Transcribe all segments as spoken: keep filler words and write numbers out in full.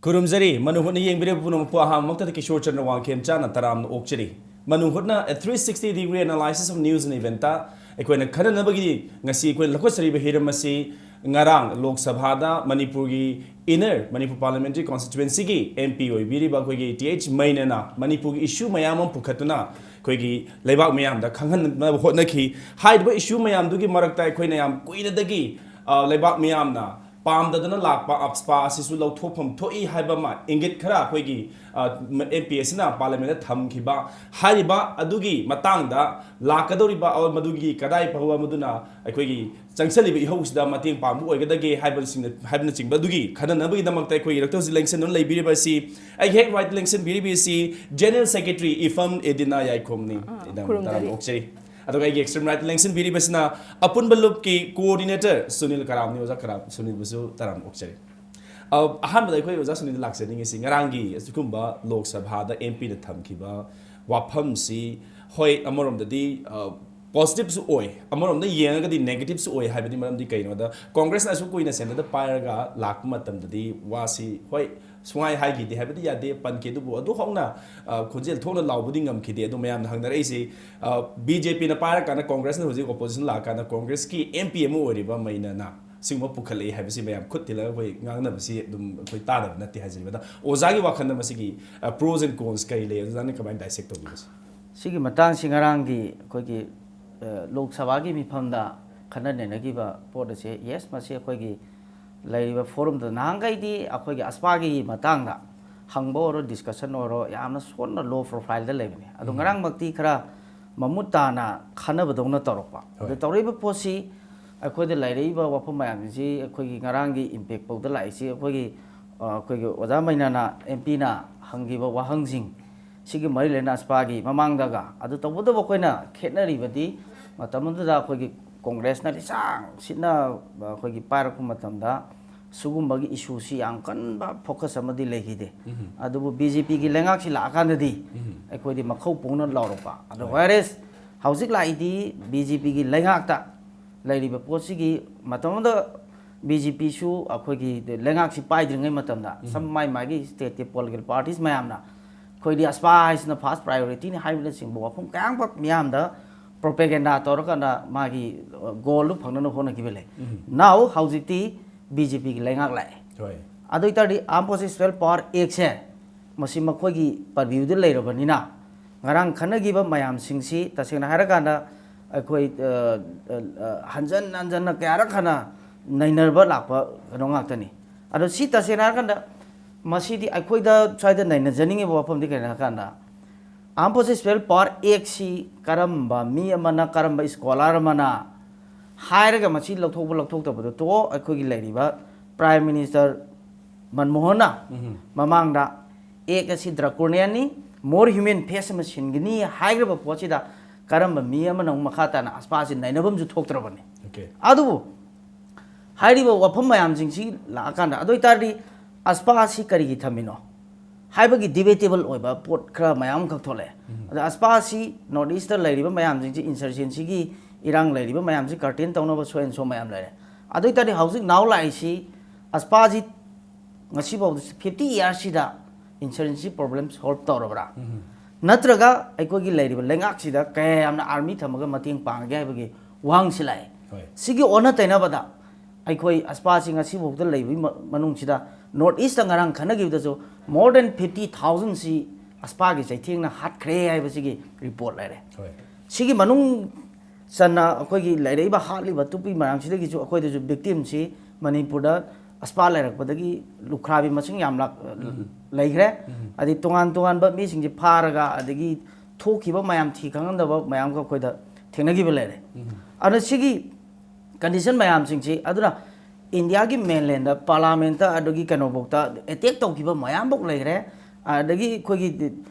ꯈꯨꯔꯨꯝꯖꯔꯤ꯫ ꯃꯅꯨ ꯍꯨꯠꯅ ꯌꯦꯡꯕꯤꯔꯤꯕ ꯄꯨꯝꯅꯃꯛꯄꯨ ꯑꯍꯥꯟꯕꯃꯛꯇꯗ ꯀꯤꯁꯣꯔ ꯆꯟꯗ꯭ꯔ ꯋꯥꯡꯈꯦꯝꯆꯥꯅ ꯇꯔꯥꯝꯅ ꯑꯣꯛꯆꯔꯤ꯫ ꯃꯅꯨ ꯍꯨꯠꯅ a three sixty degree analysis of news and event ꯑꯩꯈꯣꯏꯅ ꯈꯟꯅꯅꯕꯒꯤ ꯉꯁꯤ ꯑꯩꯈꯣꯏꯅ ꯂꯧꯈꯠꯆꯔꯤꯕ ꯍꯤꯔꯝ ꯑꯁꯤ ꯉꯔꯥꯡ ꯂꯣꯛ ꯁꯚꯥꯗ ꯃꯅꯤꯄꯨꯔꯒꯤ inner Manipur parliamentary constituencyꯒꯤ M P ꯑꯣꯏꯕꯤꯔꯤꯕ ꯑꯩꯈꯣꯏꯒꯤ T H ꯃꯩꯅꯅ ꯃꯅꯤꯄꯨꯔꯒꯤ issue ꯃꯌꯥꯝ ꯑꯃ ꯄꯨꯈꯠꯇꯨꯅ ꯑꯩꯈꯣꯏꯒꯤ ꯂꯩꯕꯥꯛ ꯃꯤꯌꯥꯝꯗ ꯈꯪꯍꯟꯅꯕ ꯍꯣꯠꯅꯈꯤ꯫ ꯍꯥꯏꯔꯤꯕ issue ꯃꯌꯥꯝꯗꯨꯒꯤ ꯃꯔꯛꯇ ꯑꯩꯈꯣꯏꯅ ꯌꯥꯝ ꯀꯨꯏꯅꯗꯒꯤ, ꯑ, ꯂꯩꯕꯥꯛ ꯃꯤꯌꯥꯝꯅ ꯄꯥꯝꯗꯗꯅ ꯂꯥꯛꯄ AFSPA ꯑꯁꯤꯁꯨ ꯂꯧꯊꯣꯛꯐꯝ ꯊꯣꯛꯏ ꯍꯥꯏꯕ ꯑꯃ ꯏꯪꯒꯤꯠ ꯈꯔ ꯑꯩꯈꯣꯏꯒꯤ, ꯑ, M P ꯑꯁꯤꯅ parliamentꯇ ꯊꯝꯈꯤꯕ꯫ ꯍꯥꯏꯔꯤꯕ ꯑꯗꯨꯒꯤ ꯃꯇꯥꯡꯗ ꯂꯥꯛꯀꯗꯧꯔꯤꯕ, ꯑ, ꯃꯗꯨꯒꯤ ꯀꯗꯥꯏ ꯐꯥꯎꯕ ꯃꯗꯨꯅ ꯑꯩꯈꯣꯏꯒꯤ ꯆꯪꯁꯜꯂꯤꯕ ꯏꯍꯧꯁꯤꯗ ꯃꯇꯦꯡ ꯄꯥꯡꯕ ꯑꯣꯏꯒꯗꯒꯦ ꯍꯥꯏꯕꯁꯤꯡꯅ-, ꯍꯥꯏꯕꯅꯆꯤꯡꯕ ꯑꯗꯨꯒꯤ ꯈꯟꯅꯅꯕꯒꯤꯗꯃꯛꯇ ꯑꯩꯈꯣꯏꯒꯤ ꯏꯔꯛꯇ ꯍꯧꯖꯤꯛ ꯂꯦꯡꯁꯤꯟꯗꯨꯅ ꯂꯩꯕꯤꯔꯤꯕ ꯑꯁꯤ ꯑꯩꯒꯤ ꯍꯦꯛ right ꯂꯦꯡꯁꯤꯟꯕꯤꯔꯤꯕ ꯑꯁꯤ General Secretary ꯏꯐꯝ ꯑꯦꯗꯤꯅꯥ ꯌꯥꯏꯈꯣꯝꯅꯤ꯫ ꯎꯝ, ꯏꯗꯝ ꯈꯨꯔꯨꯝꯖꯔꯤ꯫ ꯇꯔꯥꯝꯅ ꯑꯣꯛꯆꯔꯤ꯫ ꯑꯗꯨꯒ ꯑꯩꯒꯤ extreme right ꯂꯦꯡꯁꯤꯟꯕꯤꯔꯤꯕꯁꯤꯅ ꯑꯄꯨꯟꯕ ꯂꯨꯞꯀꯤ coordinator ꯁꯨꯅꯤꯜ ꯀꯔꯥꯝꯅꯤ꯫ ꯑꯣꯖꯥ ꯀꯔꯥꯝ, ꯁꯨꯅꯤꯜꯕꯨꯁꯨ ꯇꯔꯥꯝꯅ ꯑꯣꯛꯆꯔꯤ꯫ ꯑ, ꯑꯍꯥꯟꯕꯗ ꯑꯩꯈꯣꯏ ꯑꯣꯖꯥ ꯁꯨꯅꯤꯜꯗ ꯂꯥꯛꯆꯅꯤꯡꯉꯤꯁꯤ ꯉꯔꯥꯡꯒꯤ ꯑꯁꯤꯒꯨꯝꯕ ꯂꯣꯛ ꯁꯚꯥꯗ M Pꯅ ꯊꯝꯈꯤꯕ ꯋꯥꯐꯝꯁꯤ, ꯍꯣꯏ, ꯑꯃꯔꯣꯝꯗꯗꯤ, ꯑ, positiveꯁꯨ ꯑꯣꯏ, ꯑꯃꯔꯣꯝꯗ ꯌꯦꯡꯉꯒꯗꯤ negativeꯁꯨ ꯑꯣꯏ꯫ ꯍꯥꯏꯕꯗꯤ ꯃꯔꯝꯗꯤ ꯀꯩꯅꯣꯗ, Congressꯅ ꯑꯁꯨꯛ ꯀꯨꯏꯅ centreꯗ ꯄꯥꯏꯔꯒ ꯂꯥꯛꯄ ꯃꯇꯝꯗꯗꯤ ꯋꯥꯁꯤ, ꯍꯣꯏ, ꯁꯨꯡꯍꯥꯏ ꯍꯥꯏꯈꯤꯗꯦ ꯍꯥꯏꯕꯗꯤ ꯌꯥꯗꯦ, ꯄꯟꯈꯤ, ꯑꯗꯨꯕꯨ ꯑꯗꯨ ꯍꯧꯅ, ꯑ, ꯈꯣꯟꯖꯦꯜ ꯊꯣꯛꯅ ꯂꯥꯎꯕꯗꯤ ꯉꯝꯈꯤꯗꯦ꯫ ꯑꯗꯣ ꯃꯌꯥꯝꯅ ꯍꯪꯅꯔꯛꯏꯁꯤ, ꯑ, BJPꯅ ꯄꯥꯏꯔꯀꯥꯟꯗ Congressꯅ ꯍꯧꯖꯤꯛ opposition ꯂꯥꯛꯑꯀꯥꯟꯗ Congressꯀꯤ M P ꯑꯃ ꯑꯣꯏꯔꯤꯕ ꯃꯩꯅꯅ ꯁꯤꯒꯨꯝꯕ ꯄꯨꯈꯠꯂꯛꯏ ꯍꯥꯏꯕꯁꯤ ꯃꯌꯥꯝ ꯈꯨꯠ ꯊꯤꯜꯂꯒ ꯑꯩꯈꯣꯏ ꯉꯥꯡꯅꯕꯁꯤ ꯑꯗꯨꯝ ꯑꯩꯈꯣꯏ ꯇꯥꯗꯕ ꯅꯠꯇꯦ ꯍꯥꯏꯖꯔꯤꯕ꯫ ꯑꯗ ꯑꯣꯖꯥꯒꯤ ꯋꯥꯈꯜꯗ ꯃꯁꯤꯒꯤ, ꯑ, pros and cons ꯀꯔꯤ ꯂꯩ? ꯑꯣꯖꯥꯅ ꯀꯃꯥꯏꯅ dissect ꯇꯧꯕꯤꯕꯁꯤ? ꯁꯤꯒꯤ ꯃꯇꯥꯡꯁꯤ ꯉꯔꯥꯡꯒꯤ ꯑꯩꯈꯣꯏꯒꯤ, ꯑ, ꯂꯣꯛ ꯁꯚꯥꯒꯤ ꯃꯤꯐꯝꯗ ꯈꯟꯅ ꯅꯩꯅꯈꯤꯕ ꯄꯣꯠ ꯑꯁꯦ, yes, ꯃꯁꯤ ꯑꯩꯈꯣꯏꯒꯤ ꯂꯩꯔꯤꯕ forumꯗ ꯅꯍꯥꯟꯈꯩꯗꯤ ꯑꯩꯈꯣꯏꯒꯤ AFSPAꯒꯤ ꯃꯇꯥꯡꯗ ꯍꯪꯕ ꯑꯣꯏꯔꯣ, discussion ꯑꯣꯏꯔꯣ, ꯌꯥꯝꯅ ꯁꯣꯟꯅ low profileꯗ ꯂꯩꯕꯅꯤ꯫ ꯑꯗꯣ ꯎꯝ꯫ ꯉꯔꯥꯡꯃꯛꯇꯤ ꯈꯔ ꯃꯃꯨꯠ ꯇꯥꯅ ꯈꯟꯅꯕꯗꯧꯅ ꯇꯧꯔꯛꯄ꯫ ꯑꯗꯣ ꯍꯣꯏ꯫ ꯇꯧꯔꯛꯏꯕ ꯄꯣꯠꯁꯤ ꯑꯩꯈꯣꯏꯗ ꯂꯩꯔꯛꯏꯕ ꯋꯥꯐꯝ ꯃꯌꯥꯝꯁꯤ, ꯑꯩꯈꯣꯏꯒꯤ ꯉꯔꯥꯡꯒꯤ impact ꯐꯥꯎꯗ ꯂꯥꯛꯏꯁꯤ ꯑꯩꯈꯣꯏꯒꯤ, ꯑ, ꯑꯩꯈꯣꯏꯒꯤ ꯑꯣꯖꯥ ꯃꯩꯅꯥꯅ, M Pꯅ ꯍꯪꯈꯤꯕ ꯋꯥꯍꯪꯁꯤꯡ ꯁꯤꯒꯤ ꯃꯔꯤ ꯂꯩꯅꯅ AFSPAꯒꯤ ꯃꯃꯥꯡꯗꯒ꯫ ꯑꯗꯨ ꯇꯧꯕꯇꯕꯨ ꯑꯩꯈꯣꯏꯅ ꯈꯦꯠꯅꯔꯤꯕꯗꯤ ꯃꯇꯝ ꯑꯗꯨꯗ ꯑꯩꯈꯣꯏꯒꯤ Congressꯅ ꯂꯤꯁꯥꯡ ꯁꯤꯠꯅ ꯑꯩꯈꯣꯏꯒꯤ ꯄꯥꯏꯔꯛꯄ ꯃꯇꯝꯗ ꯁꯤꯒꯨꯝꯕꯒꯤ issueꯁꯤ ꯌꯥꯝ ꯀꯟꯕ focus ꯑꯃꯗꯤ ꯂꯩꯈꯤꯗꯦ꯫ ꯎꯝ꯫ ꯑꯗꯨꯕꯨ BJPꯒꯤ ꯂꯩꯉꯥꯛꯁꯤ ꯂꯥꯛꯑꯀꯥꯟꯗꯗꯤ ꯎꯝ꯫ ꯑꯩꯈꯣꯏꯗꯤ ꯃꯈꯧ ꯄꯣꯡꯅ ꯂꯥꯎꯔꯛꯄ꯫ ꯑꯗꯣ ꯍꯣꯏ꯫ Whereas ꯍꯧꯖꯤꯛ ꯂꯥꯛꯏꯗꯤ BJPꯒꯤ ꯂꯩꯉꯥꯛꯇ ꯂꯩꯔꯤꯕ ꯄꯣꯠꯁꯤꯒꯤ ꯃꯇꯝ ꯑꯃꯗ ꯕꯤ ꯖꯦ ꯄꯤꯁꯨ ꯑꯩꯈꯣꯏꯒꯤ ꯂꯩꯉꯥꯛꯁꯤ ꯄꯥꯏꯗ꯭ꯔꯤꯉꯩ ꯃꯇꯝꯗ ꯁꯝ ꯃꯥꯏ ꯃꯥꯒꯤ ꯁ꯭ꯇꯦꯠꯀꯤ ꯄꯣꯂꯤꯇꯤꯀꯦꯜ ꯄꯥꯔꯇꯤꯁ ꯃꯌꯥꯝꯅ ꯑꯩꯈꯣꯏꯗꯤ ꯑꯁꯄꯥ ꯍꯥꯏꯁꯤꯅ ꯐꯥꯔꯁ ꯄ꯭ꯔꯥꯏꯌꯣꯔꯤꯇꯤꯅꯤ ꯍꯥꯏꯕꯅꯆꯤꯡꯕ ꯋꯥꯐꯝ ꯀꯌꯥꯃꯛ ꯃꯤꯌꯥꯝꯗ ꯄ꯭ꯔꯣꯄꯦꯒꯦꯟꯗꯥ ꯇꯧꯔꯀꯥꯟꯗ ꯃꯥꯒꯤ ꯒꯣꯜꯗꯨ ꯐꯪꯅꯅꯕ ꯍꯣꯠꯅꯈꯤꯕ ꯂꯩ꯫ ꯅꯥꯎ ꯍꯧꯖꯤꯛꯇꯤ ꯕꯤ ꯖꯦ ꯄꯤꯒꯤ ꯂꯩꯉꯥꯛ ꯂꯥꯛꯑꯦ꯫ ꯍꯣꯏ꯫ ꯑꯗꯨ ꯑꯣꯏꯇꯥꯔꯗꯤ ꯑꯥꯔꯝ ꯐꯣꯔꯁꯦꯁ ꯁ꯭ꯄꯦꯁꯦꯜ ꯄꯥꯋꯔ ꯑꯦꯛꯁꯦ ꯃꯁꯤ ꯃꯈꯣꯏꯒꯤ ꯄꯔꯚ꯭ꯌꯨꯗ ꯂꯩꯔꯕꯅꯤꯅ ꯉꯔꯥꯡ ꯈꯟꯅꯈꯤꯕ ꯃꯌꯥꯝꯁꯤꯡꯁꯤ ꯇꯁꯦꯡꯅ ꯍꯥꯏꯔꯀꯥꯟꯗ ꯑꯩꯈꯣꯏ ꯑ, ꯑ, ꯑ, ꯍꯟꯖꯟ ꯍꯟꯖꯟꯅ ꯀꯌꯥꯔꯛ ꯍꯟꯅ ꯅꯩꯅꯕ ꯂꯥꯛꯄ ꯀꯩꯅꯣ ꯉꯥꯛꯇꯅꯤ꯫ ꯑꯗꯣ ꯁꯤ ꯇꯁꯦꯡꯅ ꯍꯥꯏꯔꯀꯥꯟꯗ ꯃꯁꯤꯗꯤ ꯑꯩꯈꯣꯏꯗ ꯁ꯭ꯋꯥꯏꯗ ꯅꯩꯅꯖꯅꯤꯡꯉꯤꯕ ꯋꯥꯐꯝꯗꯤ ꯀꯩꯅꯣ ꯍꯥꯏꯔꯀꯥꯟꯗ ꯑꯥꯔꯝ ꯐꯣꯔꯁꯦꯁ ꯁ꯭ꯄꯦꯁꯦꯜ ꯄꯥꯋꯔ ꯑꯦꯛꯁꯤ ꯀꯔꯝꯕ ꯃꯤ ꯑꯃꯅ ꯀꯔꯝꯕ ꯁ꯭ꯀꯣꯂꯔ ꯑꯃꯅ ꯍꯥꯏꯔꯒ ꯃꯁꯤ ꯂꯧꯊꯣꯛꯄ ꯂꯧꯊꯣꯛꯇꯕꯗꯣ ꯇꯣꯛꯑꯣ꯫ ꯑꯩꯈꯣꯏꯒꯤ ꯂꯩꯔꯤꯕ ꯄ꯭ꯔꯥꯏꯝ ꯃꯤꯅꯤꯁꯇꯔ ꯃꯟꯃꯣꯍꯟꯅ ꯃꯃꯥꯡꯗ ꯑꯦꯛ ꯑꯁꯤ ꯗ꯭ꯔꯀꯣꯅꯤꯌꯟꯅꯤ, ꯃꯣꯔ ꯍ꯭ꯌꯨꯃꯦꯟ ꯐꯦꯁ ꯑꯃ ꯁꯤꯟꯒꯅꯤ ꯍꯥꯏꯈ꯭ꯔꯕ ꯄꯣꯠꯁꯤꯗ ꯀꯔꯝꯕ ꯃꯤ ꯑꯃꯅ ꯑꯃꯨꯛ ꯃꯈꯥ ꯇꯥꯅ ꯑꯁꯄꯥꯁꯤ ꯅꯩꯅꯕ ꯑꯃꯁꯨ ꯊꯣꯛꯇ꯭ꯔꯕꯅꯤ꯫ Okay꯫ ꯑꯗꯨꯕꯨ ꯍꯥꯏꯔꯤꯕ ꯋꯥꯐꯝ ꯃꯌꯥꯝꯁꯤꯡꯁꯤ ꯂꯥꯛꯑꯀꯥꯟꯗ ꯑꯗꯨ ꯑꯣꯏꯇꯥꯔꯗꯤ ꯑꯁꯄꯥ ꯑꯁꯤ ꯀꯔꯤꯒꯤ ꯊꯝꯃꯤꯅꯣ ꯍꯥꯏꯕꯒꯤ ꯗꯤꯕꯦꯇꯦꯕꯜ ꯑꯣꯏꯕ ꯄꯣꯠ ꯈꯔ ꯃꯌꯥꯝ ꯑꯃꯈꯛ ꯊꯣꯛꯂꯛꯑꯦ꯫ ꯑꯗ ꯑꯁꯄꯥ ꯑꯁꯤ ꯅꯣꯔꯠ ꯏꯁꯇ ꯂꯩꯔꯤꯕ ꯃꯌꯥꯝꯁꯤꯡꯁꯤ ꯏꯟꯁꯔꯖꯦꯟꯁꯤꯒꯤ ꯏꯔꯥꯡ ꯂꯩꯔꯤꯕ ꯃꯌꯥꯝꯁꯤ ꯀꯔꯇꯦꯟ ꯇꯧꯅꯕ ꯁꯣ ꯑꯦꯟ ꯁꯣ ꯃꯌꯥꯝ ꯂꯩꯔꯦ꯫ ꯑꯗꯨ ꯑꯣꯏꯇꯥꯔꯗꯤ ꯍꯧꯖꯤꯛ ꯅꯥꯎ ꯂꯥꯛꯏꯁꯤ ꯑꯁꯄꯥꯁꯤ ꯉꯁꯤꯐꯥꯎꯗ ꯐꯤꯐꯇꯤ ꯏꯌꯥꯔꯁꯁꯤꯗ ꯏꯟꯁꯔꯖꯦꯟꯁꯤ ꯄ꯭ꯔꯣꯕ꯭ꯂꯦꯝ ꯁꯣꯜꯕ ꯇꯧꯔꯕ꯭ꯔꯥ? ꯅꯠꯇ꯭ꯔꯒ ꯑꯩꯈꯣꯏꯒꯤ ꯂꯩꯔꯤꯕ ꯂꯩꯉꯥꯛꯁꯤꯗ ꯀꯌꯥ ꯌꯥꯝꯅ ꯑꯥꯔꯃꯤ ꯊꯝꯃꯒ ꯃꯇꯦꯡ ꯄꯥꯡꯉꯒꯦ ꯍꯥꯏꯕꯒꯤ ꯋꯥꯍꯪꯁꯤ ꯂꯥꯛꯑꯦ꯫ ꯍꯣꯏ꯫ ꯁꯤꯒꯤ ꯑꯣꯟꯅ ꯇꯩꯅꯕꯗ ꯑꯩꯈꯣꯏ ꯑꯁꯄꯥꯁꯤ ꯉꯁꯤꯐꯥꯎꯗ ꯂꯩꯕꯒꯤ ꯃ-, ꯃꯅꯨꯡꯁꯤꯗ ꯅꯣꯔꯠ ꯏꯁꯇ ꯉꯔꯥꯡ ꯈꯟꯅꯈꯤꯕꯗꯁꯨ more than fifty thousandꯁꯤ ꯑꯁꯄꯥꯒꯤ ꯆꯩꯊꯦꯡꯅ ꯍꯥꯠꯈ꯭ꯔꯦ ꯍꯥꯏꯕꯁꯤꯒꯤ ꯔꯤꯄꯣꯔꯠ ꯂꯩꯔꯦ꯫ ꯍꯣꯏ꯫ ꯁꯤꯒꯤ ꯃꯅꯨꯡ ꯆꯟꯅ ꯑꯩꯈꯣꯏꯒꯤ ꯂꯩꯔꯛꯏꯕ ꯍꯥꯠꯂꯤꯕ ꯇꯨꯞꯄꯤ ꯃꯌꯥꯝꯁꯤꯗꯒꯤꯁꯨ ꯑꯩꯈꯣꯏꯗꯁꯨ ꯚꯤꯛꯇꯤꯝꯁꯤ ꯃꯅꯤꯄꯨꯔꯗ ꯑꯁꯄꯥ ꯂꯩꯔꯛꯄꯗꯒꯤ ꯂꯨꯈ꯭ꯔꯥꯕꯤ ꯃꯁꯤꯡ ꯌꯥꯝ ꯂꯥꯛ-, ꯂꯩꯈ꯭ꯔꯦ꯫ ꯑꯗꯩ ꯇꯣꯉꯥꯟ ꯇꯣꯉꯥꯟꯕ ꯃꯤꯁꯤꯡꯁꯤ ꯐꯥꯔꯒ ꯑꯗꯒꯤ ꯊꯣꯛꯈꯤꯕ ꯃꯌꯥꯝ ꯊꯤ ꯈꯪꯍꯟꯗꯕ ꯃꯌꯥꯝꯒ ꯑꯩꯈꯣꯏꯗ ꯊꯦꯡꯅꯈꯤꯕ ꯂꯩꯔꯦ꯫ ꯑꯗꯨꯅ ꯁꯤꯒꯤ ꯀꯟꯗꯤꯁꯟ ꯃꯌꯥꯝꯁꯤꯡꯁꯤ ꯑꯗꯨꯅ ꯏꯟꯗꯤꯌꯥꯒꯤ ꯃꯦꯟꯂꯦꯟꯗ ꯄꯥꯔꯂꯥꯃꯦꯟꯇ ꯑꯗꯒꯤ ꯀꯩꯅꯣꯐꯧꯗ ꯑꯦꯇꯦꯛ ꯇꯧꯈꯤꯕ ꯃꯌꯥꯝꯐꯧ ꯂꯩꯈ꯭ꯔꯦ꯫ ꯑꯗꯒꯤ ꯑꯩꯈꯣꯏꯒꯤ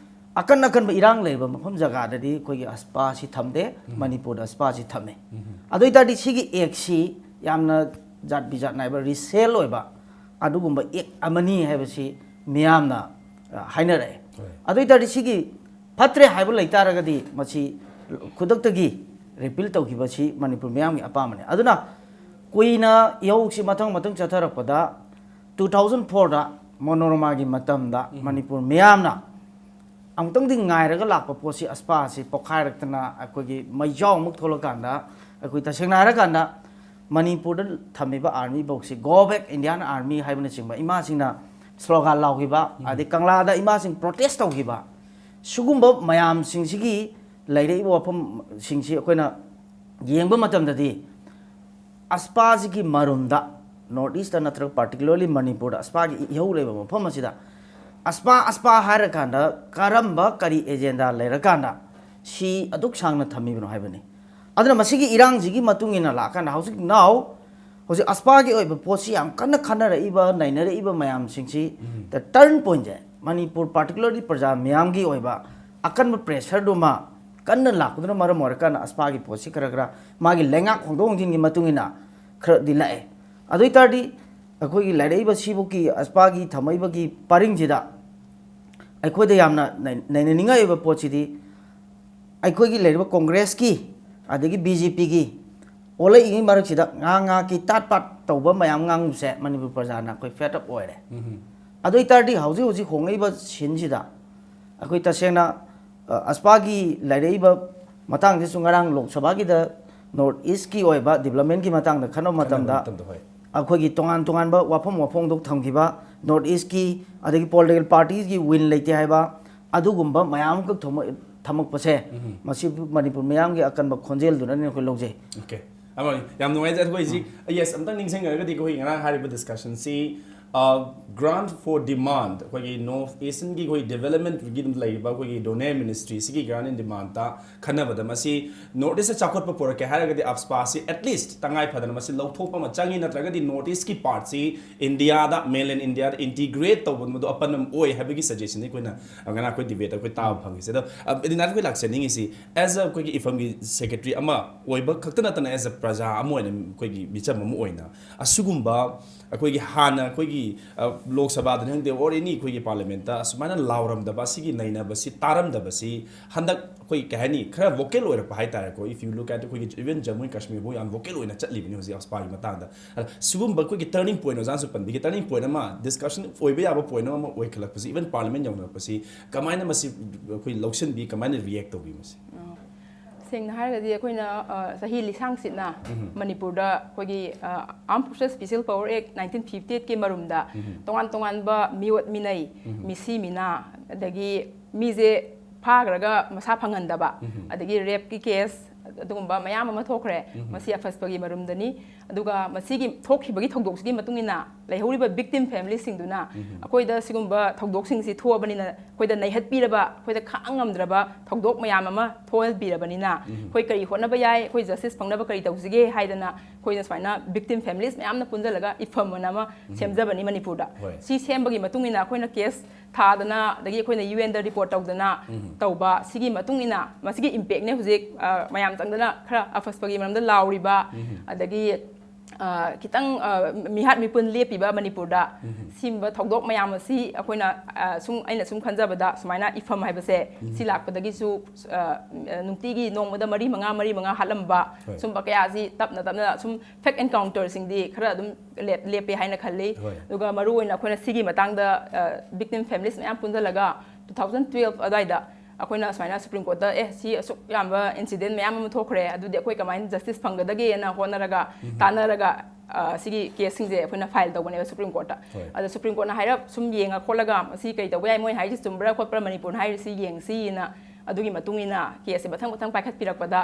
ꯑꯀꯟ ꯑꯀꯟꯕ ꯏꯔꯥꯡ ꯂꯩꯔꯕ ꯃꯐꯝ ꯖꯒꯥꯗꯗꯤ ꯑꯩꯈꯣꯏꯒꯤ ꯑꯁꯄꯥꯁꯤ ꯊꯝꯗꯦ꯫ ꯃꯅꯤꯄꯨꯔꯗ ꯑꯁꯄꯥꯁꯤ ꯊꯝꯃꯦ꯫ ꯑꯗꯨ ꯑꯣꯏꯇꯥꯔꯗꯤ ꯁꯤꯒꯤ ꯑꯦꯛꯁꯤ ꯌꯥꯝꯅ ꯖꯥꯠ ꯕꯤꯖꯥꯠ ꯅꯥꯏꯕ ꯔꯦꯁꯤꯌꯦꯜ ꯑꯣꯏꯕ ꯑꯗꯨꯒꯨꯝꯕ ꯑꯦꯛ ꯑꯃꯅꯤ ꯍꯥꯏꯕꯁꯤ ꯃꯤꯌꯥꯝꯅ ꯑ, ꯍꯥꯏꯅꯔꯛꯑꯦ꯫ ꯍꯣꯏ꯫ ꯑꯗꯨ ꯑꯣꯏꯇꯥꯔꯗꯤ ꯁꯤꯒꯤ ꯐꯠꯇ꯭ꯔꯦ ꯍꯥꯏꯕ ꯂꯩꯇꯥꯔꯒꯗꯤ ꯃꯁꯤ ꯈꯨꯗꯛꯇꯒꯤ ꯔꯤꯄꯤꯜ ꯇꯧꯈꯤꯕꯁꯤ ꯃꯅꯤꯄꯨꯔ ꯃꯤꯌꯥꯝꯒꯤ ꯑꯄꯥꯝꯕꯅꯤ꯫ ꯑꯗꯨꯅ ꯀꯨꯏꯅ ꯏꯍꯧꯁꯤ ꯃꯊꯪ ꯃꯊꯪ ꯆꯠꯊꯔꯛꯄꯗ, ꯇꯨ ꯊꯥꯎꯖꯟ ꯐꯣꯔꯗ ꯃꯣꯅꯣꯔꯃꯥꯒꯤ ꯃꯇꯝꯗ ꯃꯅꯤꯄꯨꯔ ꯃꯤꯌꯥꯝꯅ ꯑꯃꯨꯛꯇꯪꯗꯤ ꯉꯥꯏꯔꯒ ꯂꯥꯛꯄ ꯄꯣꯠꯁꯤ, ꯑꯁꯄꯥꯁꯤ ꯄꯣꯛꯈꯥꯏꯔꯛꯇꯅ ꯑꯩꯈꯣꯏꯒꯤ ꯃꯩꯖꯥꯎ ꯑꯃꯨꯛ ꯊꯣꯛꯂꯀꯥꯟꯗ, ꯑꯩꯈꯣꯏ ꯇꯁꯦꯡꯅ ꯍꯥꯏꯔꯀꯥꯟꯗ ꯃꯅꯤꯄꯨꯔꯗ ꯊꯝꯃꯤꯕ ꯑꯥꯔꯃꯤꯐꯧꯁꯤ "Go back Indian Army" ꯍꯥꯏꯕꯅꯆꯤꯡꯕ ꯏꯃꯥꯁꯤꯡꯅ ꯁ꯭ꯂꯣꯒꯥꯟ ꯂꯥꯎꯈꯤꯕ, ꯑꯗꯩ ꯀꯪꯂꯥꯗ ꯏꯃꯥꯁꯤꯡ ꯄ꯭ꯔꯣꯇꯦꯁ ꯇꯧꯈꯤꯕ, ꯁꯤꯒꯨꯝꯕ ꯃꯌꯥꯝꯁꯤꯡꯁꯤꯒꯤ ꯂꯩꯔꯛꯏꯕ ꯋꯥꯐꯝꯁꯤꯡꯁꯤ ꯑꯩꯈꯣꯏꯅ ꯌꯦꯡꯕ ꯃꯇꯝꯗꯗꯤ, ꯑꯁꯄꯥꯁꯤꯒꯤ ꯃꯔꯨꯝꯗ, ꯅꯣꯔꯠ ꯏꯁꯇ ꯅꯠꯇ꯭ꯔꯒ ꯄꯥꯔꯇꯤꯀꯨꯂꯔꯂꯤ ꯃꯅꯤꯄꯨꯔꯗ ꯑꯁꯄꯥꯒꯤ ꯏꯍꯧ ꯂꯩꯕ ꯃꯐꯝ ꯑꯁꯤꯗ, ꯑꯁꯄꯥ ꯑꯁꯄꯥ ꯍꯥꯏꯔꯀꯥꯟꯗ ꯀꯔꯝꯕ, ꯀꯔꯤ ꯑꯦꯖꯦꯟꯗꯥ ꯂꯩꯔꯀꯥꯟꯗ ꯁꯤ ꯑꯗꯨꯛ ꯁꯥꯡꯅ ꯊꯝꯃꯤꯕꯅꯣ ꯍꯥꯏꯕꯅꯤ꯫ ꯑꯗꯨꯅ ꯃꯁꯤꯒꯤ ꯏꯔꯥꯡꯁꯤꯒꯤ ꯃꯇꯨꯡ ꯏꯟꯅ ꯂꯥꯛꯑꯀꯥꯟꯗ ꯍꯧꯖꯤꯛ now, ꯍꯧꯖꯤꯛ ꯑꯁꯄꯥꯒꯤ ꯑꯣꯏꯕ ꯄꯣꯠꯁꯤ ꯌꯥꯝ ꯀꯟꯅ ꯈꯟꯅꯔꯛꯏꯕ, ꯅꯩꯅꯔꯛꯏꯕ ꯃꯌꯥꯝꯁꯤꯡꯁꯤ the turn pointꯁꯦ, ꯃꯅꯤꯄꯨꯔ ꯄꯥꯔꯇꯤꯀꯨꯂꯔꯂꯤ ꯄ꯭ꯔꯖꯥ ꯃꯤꯌꯥꯝꯒꯤ ꯑꯣꯏꯕ ꯑꯀꯟꯕ ꯄ꯭ꯔꯦꯁꯔꯗꯨꯃ ꯀꯟꯅ ꯂꯥꯛꯄꯗꯨꯅ ꯃꯔꯝ ꯑꯣꯏꯔꯀꯥꯟꯗ ꯑꯁꯄꯥꯒꯤ ꯄꯣꯠꯁꯤ ꯈꯔ ꯈꯔ ꯃꯥꯒꯤ ꯂꯩꯉꯥꯛ ꯍꯣꯡꯗꯣꯛ ꯍꯣꯡꯖꯤꯟꯒꯤ ꯃꯇꯨꯡ ꯏꯟꯅ ꯈꯔꯗꯤ ꯂꯥꯛꯑꯦ꯫ ꯑꯗꯨ ꯑꯣꯏ ꯇꯥꯔꯗꯤ ꯑꯩꯈꯣꯏꯒꯤ ꯂꯩꯔꯛꯏꯕ ꯁꯤꯐꯥꯎꯀꯤ ꯑꯁꯄꯥꯒꯤ ꯊꯝꯃꯛꯏꯕꯒꯤ ꯄꯔꯤꯡꯁꯤꯗ ꯑꯩꯈꯣꯏꯗ ꯌꯥꯝꯅ ꯅꯩ-, ꯅꯩꯅꯅꯤꯡꯉꯥꯏ ꯑꯣꯏꯕ ꯄꯣꯠꯁꯤꯗꯤ, ꯑꯩꯈꯣꯏꯒꯤ ꯂꯩꯔꯤꯕ ꯀꯣꯡꯒ꯭ꯔꯦꯁꯀꯤ ꯑꯗꯒꯤ ꯕꯤ ꯖꯦ ꯄꯤꯒꯤ ꯑꯣꯜꯂꯛꯏꯉꯩ ꯃꯔꯛꯁꯤꯗ ꯉꯥꯏꯍꯥꯛ ꯉꯥꯏꯍꯥꯛꯀꯤ ꯇꯥꯠ ꯄꯥꯠ ꯇꯧꯕ ꯃꯌꯥꯝ ꯉꯥꯡꯕꯁꯦ ꯃꯅꯤꯄꯨꯔ ꯄ꯭ꯔꯖꯥꯅ ꯑꯩꯈꯣꯏ fed up ꯑꯣꯏꯔꯦ꯫ ꯑꯗꯨ ꯑꯣꯏ ꯇꯥꯔꯗꯤ ꯍꯧꯖꯤꯛ ꯍꯧꯖꯤꯛ ꯍꯣꯡꯂꯛꯏꯕ ꯁꯤꯟꯁꯤꯗ ꯑꯩꯈꯣꯏ ꯇꯁꯦꯡꯅ, ꯑ, ꯑꯁꯄꯥꯒꯤ ꯂꯩꯔꯛꯏꯕ ꯃꯇꯥꯡꯁꯤꯁꯨ ꯉꯔꯥꯡ ꯂꯣꯛ ꯁꯚꯥꯒꯤꯗ ꯅꯣꯔꯠ ꯏꯁꯀꯤ ꯑꯣꯏꯕ ꯗꯤꯕ꯭ꯂꯞꯃꯦꯟꯒꯤ ꯃꯇꯥꯡꯗ ꯈꯟꯅꯕ ꯈꯟꯅꯕ ꯃꯇꯝꯗ ꯃꯇꯝꯗ, ꯍꯣꯏ꯫ ꯑꯩꯈꯣꯏꯒꯤ ꯇꯣꯉꯥꯟ ꯇꯣꯉꯥꯟꯕ ꯋꯥꯐꯝ ꯋꯥꯐꯣꯡꯗꯣ ꯊꯝꯈꯤꯕ, ꯅꯣꯔꯠ ꯏꯁꯀꯤ ꯑꯗꯒꯤ ꯄꯣꯂꯤꯇꯤꯀꯦꯜ ꯄꯥꯔꯇꯤꯁꯀꯤ ꯋꯤꯟ ꯂꯩꯇꯦ ꯍꯥꯏꯕ, ꯑꯗꯨꯒꯨꯝꯕ ꯃꯌꯥꯝ ꯑꯃꯈꯛ ꯊꯝꯃ-, ꯊꯝꯃꯛꯄꯁꯦ, ꯃꯁꯤ ꯃꯅꯤꯄꯨꯔ ꯃꯤꯌꯥꯝꯒꯤ ꯑꯀꯟꯕ ꯈꯣꯟꯖꯦꯜꯗꯨꯅꯅꯦ ꯑꯩꯈꯣꯏ ꯂꯧꯖꯩ꯫ Okay꯫ ꯑꯃ, ꯌꯥꯝ ꯅꯨꯡꯉꯥꯏꯖꯩ꯫ ꯑꯩꯈꯣꯏ ꯍꯧꯖꯤꯛ, yes, ꯑꯝꯇꯪ ꯅꯤꯡꯁꯤꯡꯉꯒꯗꯤ ꯑꯩꯈꯣꯏ ꯉꯔꯥꯡ ꯍꯥꯏꯔꯤꯕ ꯗꯤꯁꯀꯁꯟꯁꯤ, ꯑ, grant for demand, ꯑꯩꯈꯣꯏꯒꯤ ꯅꯣꯔꯠ ꯏꯁꯇꯔꯟꯒꯤ ꯑꯩꯈꯣꯏ ꯗꯤꯕꯦꯂꯞꯃꯦꯟꯒꯤ ꯑꯗꯨꯝ ꯂꯩꯔꯤꯕ ꯑꯩꯈꯣꯏꯒꯤ ꯗꯣꯅꯔ ꯃꯤꯅꯤꯁꯇ꯭ꯔꯤꯁꯤꯒꯤ grant in demandꯇ ꯈꯟꯅꯕꯗ ꯃꯁꯤ ꯅꯣꯔꯠ ꯏꯁꯇ ꯆꯥꯎꯈꯠꯄ ꯄꯨꯔꯛꯀꯦ ꯍꯥꯏꯔꯒꯗꯤ ꯑꯁꯄꯥꯁꯤ at least ꯇꯉꯥꯏ ꯐꯗꯅ ꯃꯁꯤ ꯂꯧꯊꯣꯛꯄ ꯑꯃ ꯆꯪꯉꯤ, ꯅꯠꯇ꯭ꯔꯒꯗꯤ ꯅꯣꯔꯠ ꯏꯁꯀꯤ ꯄꯥꯔꯠꯁꯤ ꯏꯟꯗꯤꯌꯥꯗ, mainland ꯏꯟꯗꯤꯌꯥꯗ integrate ꯇꯧꯕ ꯃꯗꯨ ꯑꯄꯟ ꯑꯃ ꯑꯣꯏ ꯍꯥꯏꯕꯒꯤ ꯁꯖꯦꯁꯟꯅꯤ ꯑꯩꯈꯣꯏꯅ ꯉꯔꯥꯡ ꯑꯩꯈꯣꯏ ꯗꯤꯕꯦꯠꯇ ꯑꯩꯈꯣꯏ ꯇꯥꯕ ꯐꯪꯉꯤꯁꯦ꯫ ꯑꯗꯣ, ꯑ, ꯑꯗꯨꯅ ꯑꯩꯈꯣꯏ ꯂꯥꯛꯆꯅꯤꯡꯉꯤꯁꯤ, as a ꯑꯩꯈꯣꯏꯒꯤ ꯏꯐꯝꯒꯤ ꯁꯦꯀ꯭ꯔꯦꯇꯔꯤ ꯑꯃ ꯑꯣꯏꯕ ꯈꯛꯇ ꯅꯠꯇꯅ, as a ꯄ꯭ꯔꯖꯥ ꯑꯃ ꯑꯣꯏꯅ, ꯑꯩꯈꯣꯏꯒꯤ ꯃꯤꯆꯝ ꯑꯃ ꯑꯣꯏꯅ, ꯑꯁꯤꯒꯨꯝꯕ ꯑꯩꯈꯣꯏꯒꯤ ꯍꯥꯟꯅ ꯑꯩꯈꯣꯏꯒꯤ, ꯑ, ꯂꯣꯛ ꯁꯚꯥꯗꯅꯤ ꯈꯪꯗꯦ, or any ꯑꯩꯈꯣꯏꯒꯤ ꯄꯥꯔꯂꯤꯌꯥꯃꯦꯟꯠꯇ ꯑꯁꯨꯃꯥꯏꯅ ꯂꯥꯎꯔꯝꯗꯕ, ꯑꯁꯤꯒꯤ ꯅꯩꯅꯕꯁꯤ ꯇꯥꯔꯝꯗꯕꯁꯤ ꯍꯟꯗꯛ ꯑꯩꯈꯣꯏ ꯀꯩ ꯍꯥꯏꯅꯤ, ꯈꯔ vocal ꯑꯣꯏꯔꯛꯄ ꯍꯥꯏꯇꯥꯔꯦꯀꯣ꯫ If you look at ꯑꯩꯈꯣꯏꯒꯤ even Jammu and Kashmir ꯐꯥꯎ ꯌꯥꯝ vocal ꯑꯣꯏꯅ ꯆꯠꯂꯤꯕꯅꯤ ꯍꯧꯖꯤꯛ AFSPAꯒꯤ ꯃꯇꯥꯡꯗ꯫ ꯑꯗ ꯁꯤꯒꯨꯝꯕ ꯑꯩꯈꯣꯏꯒꯤ turning point, ꯑꯣꯖꯥꯅꯁꯨ ꯄꯟꯕꯤꯒꯦ, turning point ꯑꯃ, discussion ꯑꯣꯏꯕ ꯌꯥꯕ point ꯑꯃ ꯑꯣꯏꯈꯠꯂꯛꯄꯁꯤ, even parliament ꯌꯧꯅꯔꯛꯄꯁꯤ, ꯀꯃꯥꯏꯅ ꯃꯁꯤ ꯑꯩꯈꯣꯏ ꯂꯧꯁꯤꯟꯕꯤ, ꯀꯃꯥꯏꯅ react ꯇꯧꯕꯤ ꯃꯁꯤ? ꯁꯦꯡꯅ ꯍꯥꯏꯔꯒꯗꯤ ꯑꯩꯈꯣꯏꯅ ꯑ, ꯆꯍꯤ ꯂꯤꯁꯥꯡꯁꯤꯠꯅ ꯃꯅꯤꯄꯨꯔꯗ ꯑꯩꯈꯣꯏꯒꯤ Armed Forces Special Power Act nineteen fifty eight ꯀꯤ ꯃꯔꯨꯝꯗ ꯇꯣꯉꯥꯟ ꯇꯣꯉꯥꯟꯕ ꯃꯤꯑꯣꯠ ꯃꯤꯅꯩ, ꯃꯤꯁꯤ ꯃꯤꯅꯥ, ꯑꯗꯒꯤ ꯃꯤꯁꯦ ꯐꯥꯈ꯭ꯔꯒ ꯃꯁꯥ ꯐꯪꯍꯟꯗꯕ, ꯑꯗꯒꯤ rape ꯀꯤ case, ꯑꯗꯨꯒꯨꯝꯕ ꯃꯌꯥꯝ ꯑꯃ ꯊꯣꯛꯈ꯭ꯔꯦ꯫ ꯃꯁꯤ AFSPAꯒꯤ ꯃꯔꯨꯝꯗꯅꯤ꯫ ꯑꯗꯨꯒ ꯃꯁꯤꯒꯤ ꯊꯣꯛꯈꯤꯕꯒꯤ ꯊꯧꯗꯣꯛꯁꯤꯒꯤ ꯃꯇꯨꯡ ꯏꯟꯅ ꯂꯩꯍꯧꯔꯤꯕ victim family ꯁꯤꯡꯗꯨꯅ ꯑꯩꯈꯣꯏꯗ ꯁꯤꯒꯨꯝꯕ ꯊꯧꯗꯣꯛꯁꯤꯡꯁꯤ ꯊꯣꯛꯑꯕꯅꯤꯅ ꯑꯩꯈꯣꯏꯗ ꯅꯩꯍꯠꯄꯤꯔꯕ, ꯑꯩꯈꯣꯏꯗ ꯈꯥꯡ ꯉꯝꯗ꯭ꯔꯕ ꯊꯧꯗꯣꯛ ꯃꯌꯥꯝ ꯑꯃ ꯊꯣꯛꯍꯟꯕꯤꯔꯕꯅꯤꯅ ꯑꯩꯈꯣꯏ ꯀꯔꯤ ꯍꯣꯠꯅꯕ ꯌꯥꯏ, ꯑꯩꯈꯣꯏ justice ꯐꯪꯅꯕ ꯀꯔꯤ ꯇꯧꯁꯤꯒꯦ ꯍꯥꯏꯗꯅ ꯑꯩꯈꯣꯏꯅ ꯁꯨꯃꯥꯏꯅ victim families ꯃꯌꯥꯝꯅ ꯄꯨꯟꯁꯤꯜꯂꯒ ꯏꯐꯝ ꯑꯅ ꯑꯃ ꯁꯦꯝꯖꯕꯅꯤ ꯃꯅꯤꯄꯨꯔꯗ꯫ ꯍꯣꯏ꯫ ꯁꯤ ꯁꯦꯝꯕꯒꯤ ꯃꯇꯨꯡ ꯏꯟꯅ ꯑꯩꯈꯣꯏꯅ case ꯊꯥꯗꯅ, ꯑꯗꯒꯤ ꯑꯩꯈꯣꯏꯅ UN ꯗ report ꯇꯧꯗꯅ ꯇꯧꯕ ꯁꯤꯒꯤ ꯃꯇꯨꯡ ꯏꯟꯅ ꯃꯁꯤꯒꯤ impact ꯅꯦ ꯍꯧꯖꯤꯛ ꯑ, ꯃꯌꯥꯝ ꯆꯪꯗꯅ ꯈꯔ AFSPAꯒꯤ ꯃꯔꯝꯗ ꯂꯥꯎꯔꯤꯕ, ꯑꯗꯒꯤ ꯑ, ꯈꯤꯇꯪ ꯑ, ꯃꯤꯍꯥꯠ ꯃꯤꯄꯨꯟ ꯂꯦꯞꯄꯤꯕ ꯃꯅꯤꯄꯨꯔꯗ꯫ ꯁꯤꯒꯨꯝꯕ ꯊꯧꯗꯣꯛ ꯃꯌꯥꯝ ꯑꯁꯤ ꯑꯩꯈꯣꯏꯅ ꯑ, ꯁꯨꯝ, ꯑꯩꯅ ꯁꯨꯝ ꯈꯟꯖꯕꯗ ꯁꯨꯃꯥꯏꯅ ꯏꯐꯝ ꯍꯥꯏꯕꯁꯦ ꯁꯤ ꯂꯥꯛꯄꯗꯒꯤꯁꯨ ꯑ, ꯅꯨꯡꯇꯤꯒꯤ ꯅꯣꯡꯃꯗ ꯃꯔꯤ ꯃꯉꯥ ꯃꯔꯤ ꯃꯉꯥ ꯍꯥꯠꯂꯝꯕ, ꯍꯣꯏ꯫ ꯁꯨꯝꯕ ꯀꯌꯥꯁꯤ ꯇꯞꯅ ꯇꯞꯅ ꯁꯨꯝ fake encounter ꯁꯤꯡꯗꯤ ꯈꯔ ꯑꯗꯨꯝ ꯂꯦꯞ- ꯂꯦꯞꯄꯦ ꯍꯥꯏꯅ ꯈꯜꯂꯤ꯫ ꯍꯣꯏ꯫ ꯑꯗꯨꯒ ꯃꯔꯨꯑꯣꯏꯅ ꯑꯩꯈꯣꯏꯅ ꯁꯤꯒꯤ ꯃꯇꯥꯡꯗ ꯑ, victim families ꯃꯌꯥꯝ ꯄꯨꯟꯁꯤꯜꯂꯒ two thousand twelve ꯑꯗꯨꯋꯥꯏꯗ ꯑꯩꯈꯣꯏꯅ ꯁꯨꯃꯥꯏꯅ Supreme Court ꯇ, "ꯑꯦ, ꯁꯤ ꯑꯁꯨꯛ ꯌꯥꯝꯕ incident ꯃꯌꯥꯝ ꯑꯃ ꯊꯣꯛꯈ꯭ꯔꯦ, ꯑꯗꯨꯗꯤ ꯑꯩꯈꯣꯏ ꯀꯃꯥꯏꯅ justice ꯐꯪꯒꯗꯒꯦꯅ" ꯍꯣꯠꯅꯔꯒ, ꯇꯥꯟꯅꯔꯒ ꯑ, ꯁꯤꯒꯤ case ꯁꯤꯡꯁꯦ ꯑꯩꯈꯣꯏꯅ file ꯇꯧꯕꯅꯦꯕ Supreme Court ꯇ꯫ ꯍꯣꯏ꯫ ꯑꯗ Supreme Court ꯅ ꯍꯥꯏꯔꯞ ꯁꯨꯝ ꯌꯦꯡꯉ ꯈꯣꯠꯂꯒ ꯃꯁꯤ ꯀꯩ ꯇꯧꯕ ꯌꯥꯏ, ꯃꯣꯏ ꯍꯥꯏꯔꯤꯁꯤ ꯆꯨꯝꯕ꯭ꯔꯥ ꯈꯣꯠꯄ꯭ꯔꯥ, ꯃꯅꯤꯄꯨꯔꯅ ꯍꯥꯏꯔꯤꯁꯤ ꯌꯦꯡꯁꯤꯅ ꯑꯗꯨꯒꯤ ꯃꯇꯨꯡ ꯏꯟꯅ case ꯁꯦ ꯃꯊꯪ ꯃꯊꯪ ꯄꯥꯏꯈꯠꯄꯤꯔꯛꯄꯗ,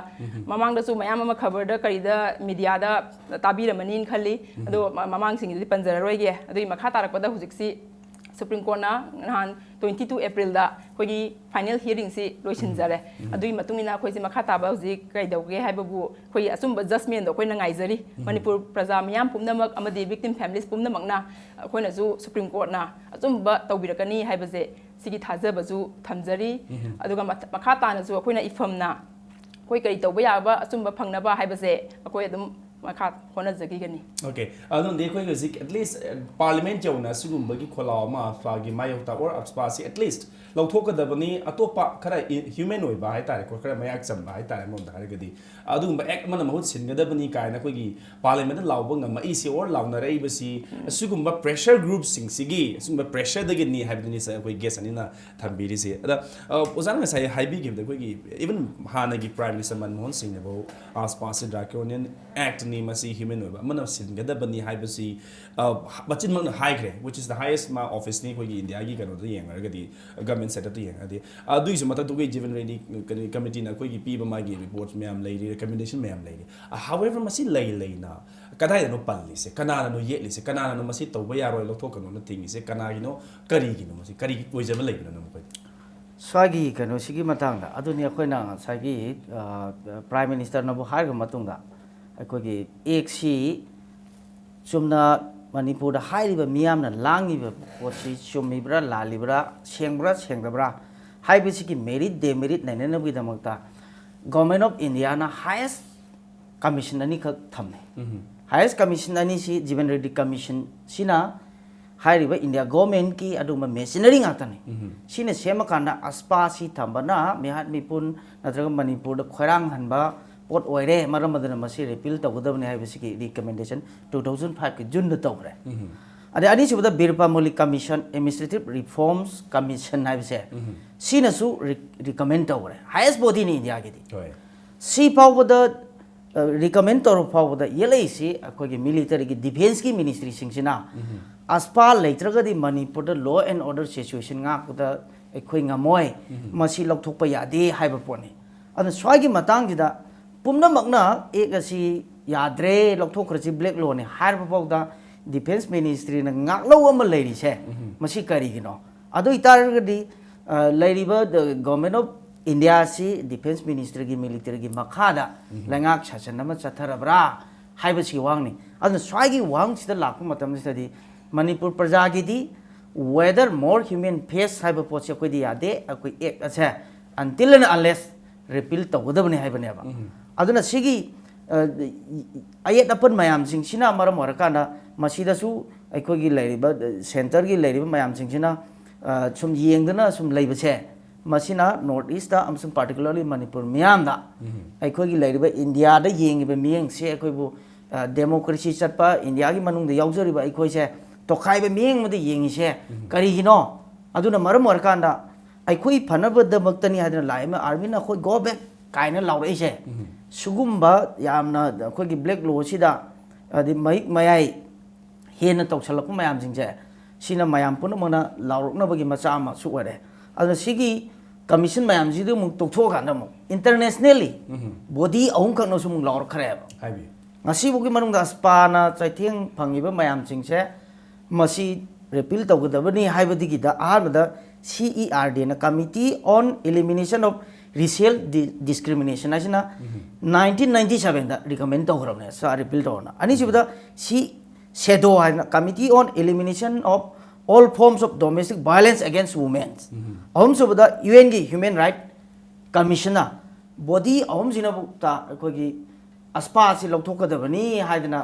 ꯃꯃꯥꯡꯗꯁꯨ ꯃꯌꯥꯝ ꯑꯃ ꯈꯕꯔꯗ ꯀꯔꯤꯗ media ꯗ ꯇꯥꯕꯤꯔꯝꯃꯅꯤꯅ ꯈꯜꯂꯤ꯫ ꯑꯗꯣ ꯃ-, ꯃꯃꯥꯡꯁꯤꯡꯒꯤꯗꯨꯗꯤ ꯄꯟꯖꯔꯔꯣꯏꯒꯦ꯫ ꯑꯗꯨꯒꯤ ꯃꯈꯥ ꯇꯥꯔꯛꯄꯗ ꯍꯧꯖꯤꯛꯁꯤ Supreme Court ꯅ ꯅꯍꯥꯟ twenty two April ꯗ ꯑꯩꯈꯣꯏꯒꯤ final hearing ꯁꯤ ꯂꯣꯏꯁꯤꯟꯖꯔꯦ꯫ ꯑꯗꯨꯒꯤ ꯃꯇꯨꯡ ꯏꯟꯅ ꯑꯩꯈꯣꯏꯁꯦ ꯃꯈꯥ ꯇꯥꯕ ꯍꯧꯖꯤꯛ ꯀꯩꯗꯧꯒꯦ ꯍꯥꯏꯕꯕꯨ ꯑꯩꯈꯣꯏꯒꯤ ꯑꯆꯨꯝꯕ judgment ꯗꯣ ꯑꯩꯈꯣꯏꯅ ꯉꯥꯏꯖꯔꯤ꯫ ꯃꯅꯤꯄꯨꯔ ꯄ꯭ꯔꯖꯥ ꯃꯤꯌꯥꯝ ꯄꯨꯝꯅꯃꯛ ꯑꯃꯗꯤ victim families ꯄꯨꯝꯅꯃꯛꯅ ꯑꯩꯈꯣꯏꯅꯁꯨ Supreme Court ꯅ ꯑꯆꯨꯝꯕ ꯇꯧꯕꯤꯔꯛꯀꯅꯤ ꯍꯥꯏꯕꯁꯦ ꯁꯤꯒꯤ ꯊꯥꯖꯕꯁꯨ ꯊꯝꯖꯔꯤ꯫ ꯑꯗꯨꯒ ꯃꯊ-, ꯃꯈꯥ ꯇꯥꯅꯁꯨ ꯑꯩꯈꯣꯏꯅ ꯏꯐꯝꯅ ꯑꯩꯈꯣꯏ ꯀꯔꯤ ꯇꯧꯕ ꯌꯥꯕ ꯑꯆꯨꯝꯕ ꯐꯪꯅꯕ ꯍꯥꯏꯕꯁꯦ ꯑꯩꯈꯣꯏ ꯑꯗꯨꯝ ꯃꯈꯥ ꯍꯣꯠꯅꯖꯈꯤꯒꯅꯤ꯫ Okay, ꯑꯗꯨꯅꯗꯤ ꯑꯩꯈꯣꯏ ꯍꯧꯖꯤꯛ at least parliament ꯌꯧꯅ ꯑꯁꯤꯒꯨꯝꯕꯒꯤ ꯈꯣꯜꯂꯥꯎ ꯑꯃ AFSPAꯒꯤ ꯃꯥꯌꯣꯛꯇ or AFSPAꯁꯤ at least ꯂꯧꯊꯣꯛꯀꯗꯕꯅꯤ, ꯑꯇꯣꯞꯄ ꯈꯔ human ꯑꯣꯏꯕ ꯍꯥꯏꯇꯥꯔꯦꯀꯣ, ꯈꯔ ꯃꯌꯥꯛ ꯆꯝꯕ ꯍꯥꯏꯇꯥꯔꯦ, ꯑꯃꯔꯣꯝꯗ ꯍꯥꯏꯔꯒꯗꯤ ꯑꯗꯨꯒꯨꯝꯕ act ꯑꯃꯅ ꯃꯍꯨꯠ ꯁꯤꯟꯒꯗꯕꯅꯤ ꯀꯥꯏꯅ ꯑꯩꯈꯣꯏꯒꯤ parliamentꯇ ꯂꯥꯎꯕ ꯉꯝꯃꯛꯏꯁꯤ or ꯂꯥꯎꯅꯔꯛꯏꯕꯁꯤ ꯑꯁꯤꯒꯨꯝꯕ pressure groupꯁꯤꯡꯁꯤꯒꯤ, ꯑꯁꯤꯒꯨꯝꯕ pressureꯗꯒꯤꯅꯤ ꯍꯥꯏꯕꯗꯨꯅꯤ ꯁꯥꯔ, ꯑꯩꯈꯣꯏ guest ꯑꯅꯤꯅ ꯊꯝꯕꯤꯔꯤꯁꯤ꯫ ꯑꯗ ꯑ, ꯑꯣꯖꯥꯅ ꯉꯁꯥꯏ ꯍꯥꯏꯕꯤꯈꯤꯕꯗ ꯑꯩꯈꯣꯏꯒꯤ even ꯍꯥꯟꯅꯒꯤ Prime Minister ꯃꯟꯃꯣꯍꯟ ꯁꯤꯡꯅꯐꯥꯎ AFSPAꯁꯤ draconian actꯅꯤ, ꯃꯁꯤ human ꯑꯣꯏꯕ ꯑꯃꯅ ꯁꯤꯟꯒꯗꯕꯅꯤ ꯍꯥꯏꯕꯁꯤ ꯑ, ꯃꯆꯤꯟꯃꯛꯅ ꯍꯥꯏꯈ꯭ꯔꯦ, which is the highest ꯃꯥ officeꯅꯤ ꯑꯩꯈꯣꯏꯒꯤ ꯏꯟꯗꯤꯌꯥꯒꯤ ꯀꯩꯅꯣꯗ ꯌꯦꯡꯉꯒꯗꯤ, government sectorꯗ ꯌꯦꯡꯉꯒꯗꯤ꯫ ꯑꯗꯨꯒꯤꯁꯨ ꯃꯊꯛꯇ ꯑꯩꯈꯣꯏ Jeevan Reddy committeeꯅ ꯑꯩꯈꯣꯏꯒꯤ ꯄꯤꯕ ꯃꯥꯒꯤ report ꯃꯌꯥꯝ ꯂꯩꯔꯤ, recommendation ꯃꯌꯥꯝ ꯂꯩꯔꯤ꯫ However, ꯃꯁꯤ ꯂꯩ ꯂꯩꯅ ꯀꯗꯥꯏꯗꯅꯣ ꯄꯜꯂꯤꯁꯦ, ꯀꯅꯥꯅꯅꯣ ꯌꯦꯠꯂꯤꯁꯦ, ꯀꯅꯥꯅꯅꯣ ꯃꯁꯤ ꯇꯧꯕ ꯌꯥꯔꯣꯏ, ꯂꯧꯊꯣꯛꯀꯅꯣꯅ ꯊꯤꯡꯉꯤꯁꯦ ꯀꯅꯥꯒꯤꯅꯣ, ꯀꯔꯤꯒꯤꯅꯣ, ꯃꯁꯤ ꯀꯔꯤ ꯑꯣꯏꯖꯕ ꯂꯩꯕꯅꯣ ꯃꯈꯣꯏꯗ? ꯁ꯭ꯋꯥꯏꯒꯤ ꯀꯩꯅꯣꯁꯤꯒꯤ ꯃꯇꯥꯡꯗ ꯑꯗꯨꯅꯤ ꯑꯩꯈꯣꯏꯅ ꯉꯁꯥꯏꯒꯤ ꯑ, Prime Ministerꯅꯕꯨ ꯍꯥꯏꯈ꯭ꯔ ꯃꯇꯨꯡꯗ ꯑꯩꯈꯣꯏꯒꯤ actꯁꯤ ꯆꯨꯝꯅ ꯃꯅꯤꯄꯨꯔꯗ ꯍꯥꯏꯔꯤꯕ ꯃꯤꯌꯥꯝꯅ ꯂꯥꯡꯉꯤꯕ ꯄꯣꯠꯁꯤ ꯆꯨꯝꯃꯤꯕ꯭ꯔꯥ, ꯂꯥꯜꯂꯤꯕ꯭ꯔꯥ, ꯁꯦꯡꯕ꯭ꯔꯥ, ꯁꯦꯡꯗꯕ꯭ꯔꯥ ꯍꯥꯏꯕꯁꯤꯒꯤ merit demerit ꯅꯩꯅꯅꯕꯒꯤꯗꯃꯛꯇ Government of Indiaꯅ highest commission ꯑꯅꯤꯈꯛ ꯊꯝꯃꯦ꯫ Highest commission ꯑꯅꯤꯁꯤ Jeevan Reddy Commission ꯁꯤꯅ ꯍꯥꯏꯔꯤꯕ ꯏꯟꯗꯤꯌꯥ ꯒꯣꯔꯃꯦꯟꯀꯤ ꯑꯗꯨꯒꯨꯝꯕ machinery ꯉꯥꯛꯇꯅꯤ꯫ ꯁꯤꯅ ꯁꯦꯝꯃꯀꯥꯟꯗ AFSPAꯁꯤ ꯊꯝꯕꯅ ꯃꯤꯍꯥꯠ ꯃꯤꯄꯨꯟ ꯅꯠꯇ꯭ꯔꯒ ꯃꯅꯤꯄꯨꯔꯗ ꯈꯣꯏꯔꯥꯡꯍꯟꯕ ꯄꯣꯠ ꯑꯣꯏꯔꯦ, ꯃꯔꯝ ꯑꯗꯨꯅ ꯃꯁꯤ repeal ꯇꯧꯒꯗꯕꯅꯤ ꯍꯥꯏꯕꯁꯤꯒꯤ recommendation two thousand fiveꯀꯤ Juneꯗ ꯇꯧꯈ꯭ꯔꯦ꯫ ꯑꯗꯩ ꯑꯅꯤꯁꯨꯕꯗ ꯕꯤꯔꯄꯥ ꯃꯣꯂꯤ Commission, Administrative Reforms Commission ꯍꯥꯏꯕꯁꯦ, ꯁꯤꯅꯁꯨ re-, recommend ꯇꯧꯈ꯭ꯔꯦ꯫ Highest bodyꯅꯤ ꯏꯟꯗꯤꯌꯥꯒꯤꯗꯤ꯫ ꯍꯣꯏ꯫ ꯁꯤ ꯐꯥꯎꯕꯗ recommend ꯇꯧꯔ ꯐꯥꯎꯕꯗ ꯌꯦꯠꯂꯛꯏꯁꯤ ꯑꯩꯈꯣꯏꯒꯤ militaryꯒꯤ defenceꯀꯤ ministryꯁꯤꯡꯁꯤꯅ AFSPA ꯂꯩꯇ꯭ꯔꯒꯗꯤ ꯃꯅꯤꯄꯨꯔꯗ law and order situation ꯉꯥꯛꯄꯗ ꯑꯩꯈꯣꯏ ꯉꯝꯃꯣꯏ, ꯃꯁꯤ ꯂꯧꯊꯣꯛꯄ ꯌꯥꯗꯦ ꯍꯥꯏꯕ ꯄꯣꯠꯅꯤ꯫ ꯑꯗꯨꯅ ꯁ꯭ꯋꯥꯏꯒꯤ ꯃꯇꯥꯡꯁꯤꯗ ꯄꯨꯝꯅꯃꯛꯅ act ꯑꯁꯤ ꯌꯥꯗ꯭ꯔꯦ, ꯂꯧꯊꯣꯛꯈ꯭ꯔꯁꯤ, black lawꯅꯤ ꯍꯥꯏꯔꯕ ꯐꯥꯎꯗ defence ministryꯅ ꯉꯥꯛꯂꯧ ꯑꯃ ꯂꯩꯔꯤꯁꯦ ꯃꯁꯤ ꯀꯔꯤꯒꯤꯅꯣ? ꯑꯗꯨ ꯑꯣꯏꯇꯥꯔꯒꯗꯤ ꯑ, ꯂꯩꯔꯤꯕ the Government of Indiaꯁꯤ defence ministryꯒꯤ militaryꯒꯤ ꯃꯈꯥꯗ ꯂꯩꯉꯥꯛ ꯁꯥꯁꯟ ꯑꯃ ꯆꯠꯊꯔꯕ꯭ꯔꯥ ꯍꯥꯏꯕꯁꯤꯒꯤ ꯋꯥꯍꯪꯅꯤ꯫ ꯑꯗꯨꯅ ꯁ꯭ꯋꯥꯏꯒꯤ ꯋꯥꯍꯪꯁꯤꯗ ꯂꯥꯛꯄ ꯃꯇꯝꯁꯤꯗꯗꯤ Manipur ꯄ꯭ꯔꯖꯥꯒꯤꯗꯤ whether more human face ꯍꯥꯏꯕ ꯄꯣꯠꯁꯦ ꯑꯩꯈꯣꯏꯗꯤ ꯌꯥꯗꯦ꯫ ꯑꯩꯈꯣꯏ act ꯑꯁꯦ until and unless repeal ꯇꯧꯒꯗꯕꯅꯤ ꯍꯥꯏꯕꯅꯦꯕ꯫ ꯑꯗꯨꯅ ꯁꯤꯒꯤ ꯑ, ꯑꯌꯦꯠ ꯑꯄꯟ ꯃꯌꯥꯝꯁꯤꯡꯁꯤꯅ ꯃꯔꯝ ꯑꯣꯏꯔꯀꯥꯟꯗ ꯃꯁꯤꯗꯁꯨ ꯑꯩꯈꯣꯏꯒꯤ ꯂꯩꯔꯤꯕ, ꯁꯦꯟꯇꯔꯒꯤ ꯂꯩꯔꯤꯕ ꯃꯌꯥꯝꯁꯤꯡꯁꯤꯅ, ꯑ, ꯁꯨꯝ ꯌꯦꯡꯗꯅ ꯁꯨꯝ ꯂꯩꯕꯁꯦ, ꯃꯁꯤꯅ ꯅꯣꯔꯠ ꯏꯁꯇ ꯑꯃꯁꯨꯡ ꯄꯥꯔꯇꯤꯀꯨꯂꯔꯂꯤ ꯃꯅꯤꯄꯨꯔ ꯃꯤꯌꯥꯝꯗ, ꯑꯩꯈꯣꯏꯒꯤ ꯂꯩꯔꯤꯕ ꯏꯟꯗꯤꯌꯥꯗ ꯌꯦꯡꯉꯤꯕ ꯃꯤꯠꯌꯦꯡꯁꯦ, ꯑꯩꯈꯣꯏꯕꯨ, ꯑ, ꯗꯦꯃꯣꯀ꯭ꯔꯦꯁꯤ ꯆꯠꯄ ꯏꯟꯗꯤꯌꯥꯒꯤ ꯃꯅꯨꯡꯗ ꯌꯥꯎꯖꯔꯤꯕ ꯑꯩꯈꯣꯏꯁꯦ ꯇꯣꯈꯥꯏꯕ ꯃꯤꯠꯌꯦꯡ ꯑꯃꯗ ꯌꯦꯡꯉꯤꯁꯦ ꯀꯔꯤꯒꯤꯅꯣ? ꯑꯗꯨꯅ ꯃꯔꯝ ꯑꯣꯏꯔꯀꯥꯟꯗ ꯑꯩꯈꯣꯏ ꯐꯅꯕꯗꯃꯛꯇꯅꯤ ꯍꯥꯏꯗꯅ ꯂꯥꯛꯏꯕ army ꯅ ꯑꯩꯈꯣꯏ go back ꯀꯥꯏꯅ ꯂꯥꯎꯔꯛꯏꯁꯦ꯫ ꯁꯤꯒꯨꯝꯕ ꯌꯥꯝꯅ ꯑꯩꯈꯣꯏꯒꯤ black law ꯁꯤꯗ, ꯑꯗꯩ ꯃꯍꯤꯛ ꯃꯌꯥꯏ ꯍꯦꯟꯅ ꯇꯧꯁꯜꯂꯛꯄ ꯃꯌꯥꯝꯁꯤꯡꯁꯦ, ꯁꯤꯅ ꯃꯌꯥꯝ ꯄꯨꯝꯅꯃꯛꯅ ꯂꯥꯎꯔꯛꯅꯕꯒꯤ ꯃꯆꯥꯛ ꯑꯃꯁꯨ ꯑꯣꯏꯔꯦ꯫ ꯑꯗꯨꯅ ꯁꯤꯒꯤ commission ꯃꯌꯥꯝꯁꯤꯗ ꯑꯃꯨꯛ ꯇꯣꯛꯊꯣꯛꯑꯀꯥꯟꯗ ꯑꯃꯨꯛ internationally body ꯑꯍꯨꯝꯈꯛꯅꯁꯨ ꯑꯃꯨꯛ ꯂꯥꯎꯔꯛꯈ꯭ꯔꯦꯕ꯫ ꯍꯥꯏꯕꯤꯌꯨ꯫ ꯉꯁꯤꯐꯥꯎꯒꯤ ꯃꯅꯨꯡꯗ ꯑꯁꯄꯥꯅ ꯆꯩꯊꯦꯡ ꯐꯪꯉꯤꯕ ꯃꯌꯥꯝꯁꯤꯡꯁꯦ, ꯃꯁꯤ repeal ꯇꯧꯒꯗꯕꯅꯤ ꯍꯥꯏꯕꯗꯒꯤꯗ ꯑꯍꯥꯟꯕꯗ C E R D ꯅ, Committee on Elimination of Racial Di- Discrimination ꯍꯥꯏꯁꯤꯅ, nineteen ninety seven ꯗ recommend ꯇꯧꯈ꯭ꯔꯕꯅꯦ, ꯁꯥ repeal ꯇꯧꯔꯅ꯫ ꯑꯅꯤꯁꯨꯕꯗ C CEDAW ꯍꯥꯏꯅ, Committee on Elimination of All Forms of Domestic Violence Against Women꯫ ꯑꯍꯨꯝꯁꯨꯕꯗ UN ꯒꯤ Human Right Commission ꯅ꯫ Body ꯑꯍꯨꯝꯁꯤꯅꯐꯥꯎꯗ ꯑꯩꯈꯣꯏꯒꯤ ꯑꯁꯄꯥꯁꯤ ꯂꯧꯊꯣꯛꯀꯗꯕꯅꯤ ꯍꯥꯏꯗꯅ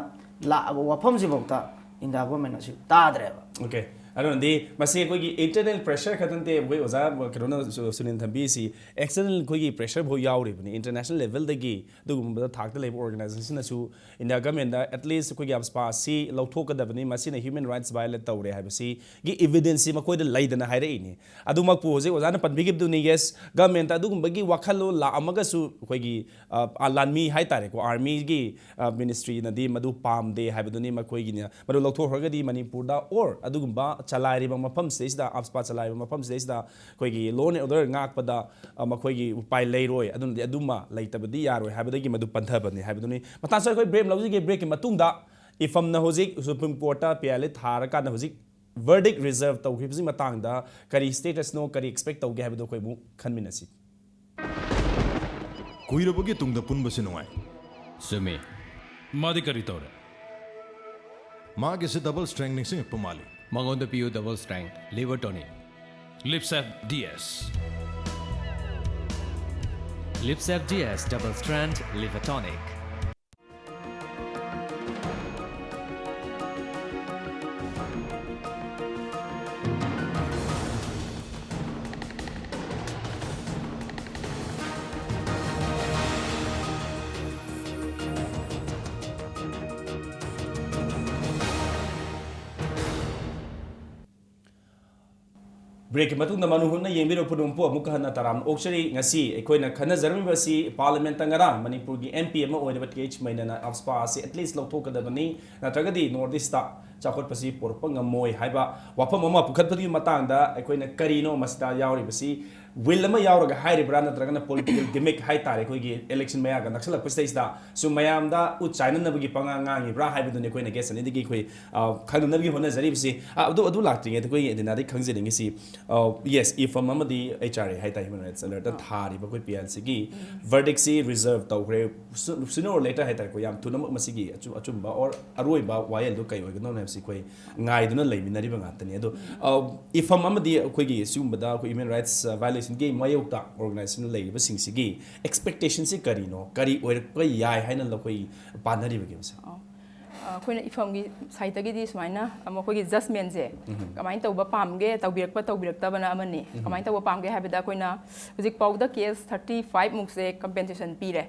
ꯂꯥꯛꯑꯕ ꯋꯥꯐꯝꯁꯤꯐꯥꯎꯗ ꯏꯟꯗꯤꯌꯥ government ꯑꯁꯤ ꯇꯥꯗ꯭ꯔꯦꯕ꯫ Okay꯫ ꯑꯗꯨꯅꯗꯤ ꯃꯁꯤ ꯑꯩꯈꯣꯏꯒꯤ internal pressure ꯈꯛꯇ ꯅꯠꯇꯦ, ꯑꯩꯈꯣꯏ ꯑꯣꯖꯥ ꯀꯩꯅꯣꯅ ꯁꯨ- ꯁꯨꯅꯤꯜ ꯊꯝꯕꯤꯁꯤ external ꯑꯩꯈꯣꯏꯒꯤ pressure ꯐꯥꯎ ꯌꯥꯎꯔꯤꯕꯅꯤ꯫ International level ꯗꯒꯤ ꯑꯗꯨꯒꯨꯝꯕ ꯊꯥꯛꯇ ꯂꯩꯕ organization ꯅꯁꯨ India government the at least ꯑꯩꯈꯣꯏꯒꯤ ꯑꯁꯄꯥꯁꯤ ꯂꯧꯊꯣꯛꯀꯗꯕꯅꯤ, ꯃꯁꯤꯅ human rights violate ꯇꯧꯔꯦ ꯍꯥꯏꯕꯁꯤꯒꯤ evidence ꯁꯤ ꯃꯈꯣꯏꯗ ꯂꯩꯗꯅ ꯍꯥꯏꯔꯛꯏꯅꯤ꯫ ꯑꯗꯨꯃꯛꯄꯨ ꯍꯧꯖꯤꯛ ꯑꯣꯖꯥꯅ ꯄꯟꯕꯤꯈꯤꯕꯗꯨꯅꯤ, yes, government ꯇ ꯑꯗꯨꯒꯨꯝꯕꯒꯤ ꯋꯥꯈꯜꯂꯣꯟ ꯂꯥꯛꯑꯝꯃꯒꯁꯨ ꯑꯩꯈꯣꯏꯒꯤ, ꯑ, ꯑ, ꯂꯥꯟꯃꯤ ꯍꯥꯏꯇꯥꯔꯦꯀꯣ, army ꯒꯤ, ꯑ, ministry ꯅꯗꯤ ꯃꯗꯨ ꯄꯥꯝꯗꯦ ꯍꯥꯏꯕꯗꯨꯅꯤ꯫ ꯃꯈꯣꯏꯒꯤꯅ ꯃꯗꯨ ꯂꯧꯊꯣꯛꯈ꯭ꯔꯒꯗꯤ ꯃꯅꯤꯄꯨꯔꯗ or ꯑꯗꯨꯒꯨꯝꯕ ꯆꯂꯥꯏꯔꯤꯕ ꯃꯐꯝꯁꯤꯗꯩꯁꯤꯗ, ꯑꯁꯄꯥ ꯆꯂꯥꯏꯔꯤꯕ ꯃꯐꯝꯁꯤꯗꯩꯁꯤꯗ ꯑꯩꯈꯣꯏꯒꯤ law and order ꯉꯥꯛꯄꯗ, ꯑ, ꯃꯈꯣꯏꯒꯤ ꯎꯄꯥꯏ ꯂꯩꯔꯣꯏ꯫ ꯑꯗꯨꯅꯗꯤ ꯑꯗꯨꯃ ꯂꯩꯇꯕꯗꯤ ꯌꯥꯔꯣꯏ ꯍꯥꯏꯕꯗꯒꯤ ꯃꯗꯨ ꯄꯟꯊꯕꯅꯤ ꯍꯥꯏꯕꯗꯨꯅꯤ꯫ ꯃꯇꯥꯡꯁꯨ ꯑꯩꯈꯣꯏ break ꯂꯧꯖꯒꯦ꯫ Break ꯀꯤ ꯃꯇꯨꯡꯗ ꯏꯐꯝꯅ ꯍꯧꯖꯤꯛ Supreme Court ꯇ ꯄꯤꯌꯥꯂꯤ ꯊꯥꯔꯀꯥꯟꯗ ꯍꯧꯖꯤꯛ verdict reserve ꯇꯧꯈꯤꯕꯁꯤ ꯃꯇꯥꯡꯗ ꯀꯔꯤ status ꯅꯣ, ꯀꯔꯤ expect ꯇꯧꯒꯦ ꯍꯥꯏꯕꯗꯨ ꯑꯩꯈꯣꯏ ꯑꯃꯨꯛ ꯈꯟꯃꯤꯟꯅꯁꯤ꯫ ꯀꯨꯏꯔꯕꯒꯤ ꯇꯨꯡꯗ ꯄꯨꯟꯕꯁꯤ ꯅꯨꯡꯉꯥꯏ꯫ ꯆꯨꯝꯃꯤ꯫ ꯃꯥꯗꯤ ꯀꯔꯤ ꯇꯧꯔꯦ? ꯃꯥꯒꯤꯁꯤ double strength ꯅꯤꯡꯁꯤꯡꯉꯛꯄ ꯃꯥꯜꯂꯤ꯫ ꯃꯉꯣꯟꯗ ꯄꯤꯌꯨ double strength liver tonic꯫ Lipsap D S꯫ Lipsap D S double strength liver tonic꯫ ꯕ꯭ꯔꯦꯛꯀꯤ ꯃꯇꯨꯡꯗ ꯃꯅꯨ ꯍꯨꯠꯅ ꯌꯦꯡꯕꯤꯔꯕ ꯄꯨꯝꯅꯃꯛꯄꯨ ꯑꯃꯨꯛꯀ ꯍꯟꯅ ꯇꯔꯥꯝꯅ ꯑꯣꯛꯆꯔꯤ꯫ ꯉꯁꯤ ꯑꯩꯈꯣꯏꯅ ꯈꯟꯅꯖꯔꯝꯃꯤꯕ ꯑꯁꯤ ꯄꯥꯔꯂꯤꯌꯥꯃꯦꯟꯠꯇ ꯉꯔꯥꯡ ꯃꯅꯤꯄꯨꯔꯒꯤ ꯑꯦꯝ ꯄꯤ ꯑꯃ ꯑꯣꯏꯔꯤꯕ ꯇꯤ ꯑꯩꯆ ꯃꯩꯅꯅ ꯑꯐꯁꯄꯥ ꯑꯁꯤ ꯑꯦꯠꯂꯤꯁ ꯂꯧꯊꯣꯛꯀꯗꯕꯅꯤ, ꯅꯠꯇ꯭ꯔꯒꯗꯤ ꯅꯣꯔꯠ ꯏꯁꯇ ꯆꯥꯎꯈꯠꯄꯁꯤ ꯄꯨꯔꯛꯄ ꯉꯝꯃꯣꯏ ꯍꯥꯏꯕ ꯋꯥꯐꯝ ꯑꯃ ꯄꯨꯈꯠꯄꯗꯨꯒꯤ ꯃꯇꯥꯡꯗ ꯑꯩꯈꯣꯏꯅ ꯀꯔꯤꯅꯣ ꯃꯁꯤꯗ ꯌꯥꯎꯔꯤꯕꯁꯤ? ꯋꯤꯜ ꯑꯃ ꯌꯥꯎꯔꯒ ꯍꯥꯏꯔꯤꯕ꯭ꯔꯥ, ꯅꯠꯇ꯭ꯔꯒꯅ ꯄꯣꯂꯤꯇꯤꯀꯦꯜ ꯒꯤꯃꯤꯛ ꯍꯥꯏꯇꯥꯔꯦ, ꯑꯩꯈꯣꯏꯒꯤ ꯏꯂꯦꯛꯁꯟ ꯃꯌꯥꯒ ꯅꯛꯁꯜꯂꯛꯄꯁꯤꯗꯩꯁꯤꯗ ꯁꯨꯝ ꯃꯌꯥꯝꯗ ꯎꯠ ꯆꯥꯏꯅꯅꯕꯒꯤ ꯄꯉꯥꯡ ꯉꯥꯡꯉꯤꯕ꯭ꯔꯥ ꯍꯥꯏꯕꯗꯨꯅꯤ ꯑꯩꯈꯣꯏꯅ ꯒꯦꯁ ꯑꯅꯤꯗꯒꯤ ꯑꯩꯈꯣꯏ, ꯑ, ꯈꯪꯅꯅꯕꯒꯤ ꯍꯣꯠꯅꯖꯔꯤꯕꯁꯤ꯫ ꯑ, ꯑꯗꯨ, ꯑꯗꯨ ꯂꯥꯛꯇ꯭ꯔꯤꯉꯩꯗ ꯑꯩꯈꯣꯏꯒꯤ ꯑꯦꯟꯇꯤꯅꯥꯗꯒꯤ ꯈꯪꯖꯅꯤꯡꯉꯤꯁꯤ, ꯑ, ꯌꯦꯁ, ꯏꯐꯝ ꯑꯃꯗꯤ ꯑꯩꯆ ꯑꯥꯔ ꯑꯦ ꯍꯥꯏꯇꯥꯔꯦ, ꯍ꯭ꯌꯨꯃꯦꯟ ꯔꯥꯏꯠꯁ ꯑꯦꯂꯔꯠꯇ ꯊꯥꯔꯤꯕ ꯑꯩꯈꯣꯏ ꯄꯤ ꯑꯦꯜ ꯁꯤꯒꯤ ꯚꯔꯗꯤꯛꯁꯤ ꯔꯤꯖꯔꯚ ꯇꯧꯈ꯭ꯔꯦ꯫ Sooner or later ꯍꯥꯏꯇꯥꯔꯦꯀꯣ, ꯌꯥꯝ ꯊꯨꯅꯃꯛ ꯃꯁꯤꯒꯤ ꯑꯆꯨ-, ꯑꯆꯨꯝꯕ ꯑꯣꯔ ꯑꯔꯣꯏꯕ ꯋꯥꯌꯦꯜꯗꯨ ꯀꯩ ꯑꯣꯏꯒꯗꯧꯅꯣ ꯍꯥꯏꯕꯁꯤ ꯑꯩꯈꯣꯏ ꯉꯥꯏꯗꯨꯅ ꯂꯩꯃꯤꯟꯅꯔꯤꯕ ꯉꯥꯛꯇꯅꯤ꯫ ꯑꯗꯣ, ꯑ, ꯏꯐꯝ ꯑꯃꯗꯤ ꯑꯩꯈꯣꯏꯒꯤ ꯁꯤꯒꯨꯝꯕꯗ ꯑꯩꯈꯣꯏ ꯍ꯭ꯌꯨꯃꯦꯟ ꯔꯥꯏꯠꯁ, ꯑ, ꯚꯥꯏꯑꯣꯂꯦꯁꯟꯒꯤ ꯃꯥꯌꯣꯛꯇ ꯑꯣꯔꯒꯅꯥꯏꯖꯦꯁꯟ ꯂꯩꯔꯤꯕꯁꯤꯡꯁꯤꯒꯤ ꯑꯦꯛꯁꯄꯦꯛꯇꯦꯁꯟꯁꯤ ꯀꯔꯤꯅꯣ? ꯀꯔꯤ ꯑꯣꯏꯔꯛꯄ ꯌꯥꯏ ꯍꯥꯏꯅ ꯑꯩꯈꯣꯏ ꯄꯥꯅꯔꯤꯕꯒꯦ ꯃꯁꯦ? ꯑꯣ꯫ ꯑ, ꯑꯩꯈꯣꯏꯅ ꯏꯐꯝꯒꯤ ꯁꯥꯏꯠꯇꯒꯤꯗꯤ ꯁꯨꯃꯥꯏꯅ, ꯑ, ꯃꯈꯣꯏꯒꯤ ꯖꯁꯃꯦꯟꯁꯦ ꯀꯃꯥꯏꯅ ꯇꯧꯕ ꯄꯥꯝꯒꯦ, ꯇꯧꯕꯤꯔꯛꯄ ꯇꯧꯕꯤꯔꯛꯇꯕꯅ ꯑꯃꯅꯤ꯫ ꯀꯃꯥꯏꯅ ꯇꯧꯕ ꯄꯥꯝꯒꯦ ꯍꯥꯏꯕꯗ, ꯑꯩꯈꯣꯏꯅ ꯍꯧꯖꯤꯛ ꯐꯥꯎꯕꯗ ꯀꯦꯁ ꯊꯥꯔꯇꯤ ꯐꯥꯏꯚ ꯃꯨꯛꯁꯦ ꯀꯝꯄꯦꯟꯁꯦꯁꯟ ꯄꯤꯔꯦ꯫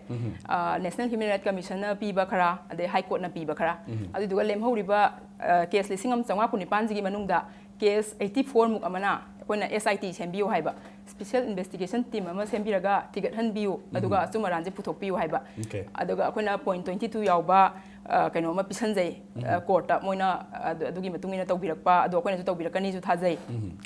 ꯑ, ꯅꯦꯁꯅꯦꯜ ꯍ꯭ꯌꯨꯃꯦꯟ ꯔꯥꯏꯠ ꯀꯃꯤꯁꯟꯅ ꯄꯤꯕ ꯈꯔ, ꯑꯗꯩ ꯍꯥꯏ ꯀꯣꯔꯠꯅ ꯄꯤꯕ ꯈꯔ, ꯑꯗꯨꯗꯨꯒ ꯂꯦꯝꯍꯧꯔꯤꯕ, ꯑ, ꯀꯦꯁ ꯂꯤꯁꯤꯡ ꯑꯃ ꯆꯥꯝꯃꯉꯥ ꯀꯨꯟꯅꯤꯄꯥꯟꯁꯤꯒꯤ ꯃꯅꯨꯡꯗ ꯀꯦꯁ ꯑꯩꯠꯇꯤ ꯐꯣꯔ ꯃꯨꯛ ꯑꯃꯅ ꯑꯩꯈꯣꯏꯅ ꯑꯦꯁ ꯑꯥꯏ ꯇꯤ ꯁꯦꯝꯕꯤꯌꯨ ꯍꯥꯏꯕ, ꯁ꯭ꯄꯦꯁꯦꯜ ꯏꯟꯚꯦꯁꯇꯤꯒꯦꯁꯟ ꯇꯤꯝ ꯑꯃ ꯁꯦꯝꯕꯤꯔꯒ ꯊꯤꯒꯠꯍꯟꯕꯤꯌꯨ, ꯑꯗꯨꯒ ꯑꯆꯨꯝ ꯑꯔꯥꯟꯁꯦ ꯄꯨꯊꯣꯛꯄꯤꯌꯨ ꯍꯥꯏꯕ꯫ ꯑꯣꯀꯦ꯫ ꯑꯗꯨꯒ ꯑꯩꯈꯣꯏꯅ ꯄꯣꯏꯟꯠ ꯇ꯭ꯋꯦꯟꯇꯤ ꯇꯨ ꯌꯥꯎꯕ, ꯑ, ꯀꯩꯅꯣ ꯑꯃ ꯄꯤꯁꯟꯖꯩ, ꯑ, ꯀꯣꯔꯠꯇ꯫ ꯃꯣꯏꯅ ꯑꯗꯨ, ꯑꯗꯨꯒꯤ ꯃꯇꯨꯡ ꯏꯟꯅ ꯇꯧꯕꯤꯔꯛꯄ, ꯑꯗꯣ ꯑꯩꯈꯣꯏꯅꯁꯨ ꯇꯧꯕꯤꯔꯛꯀꯅꯤꯁꯨ ꯊꯥꯖꯩ꯫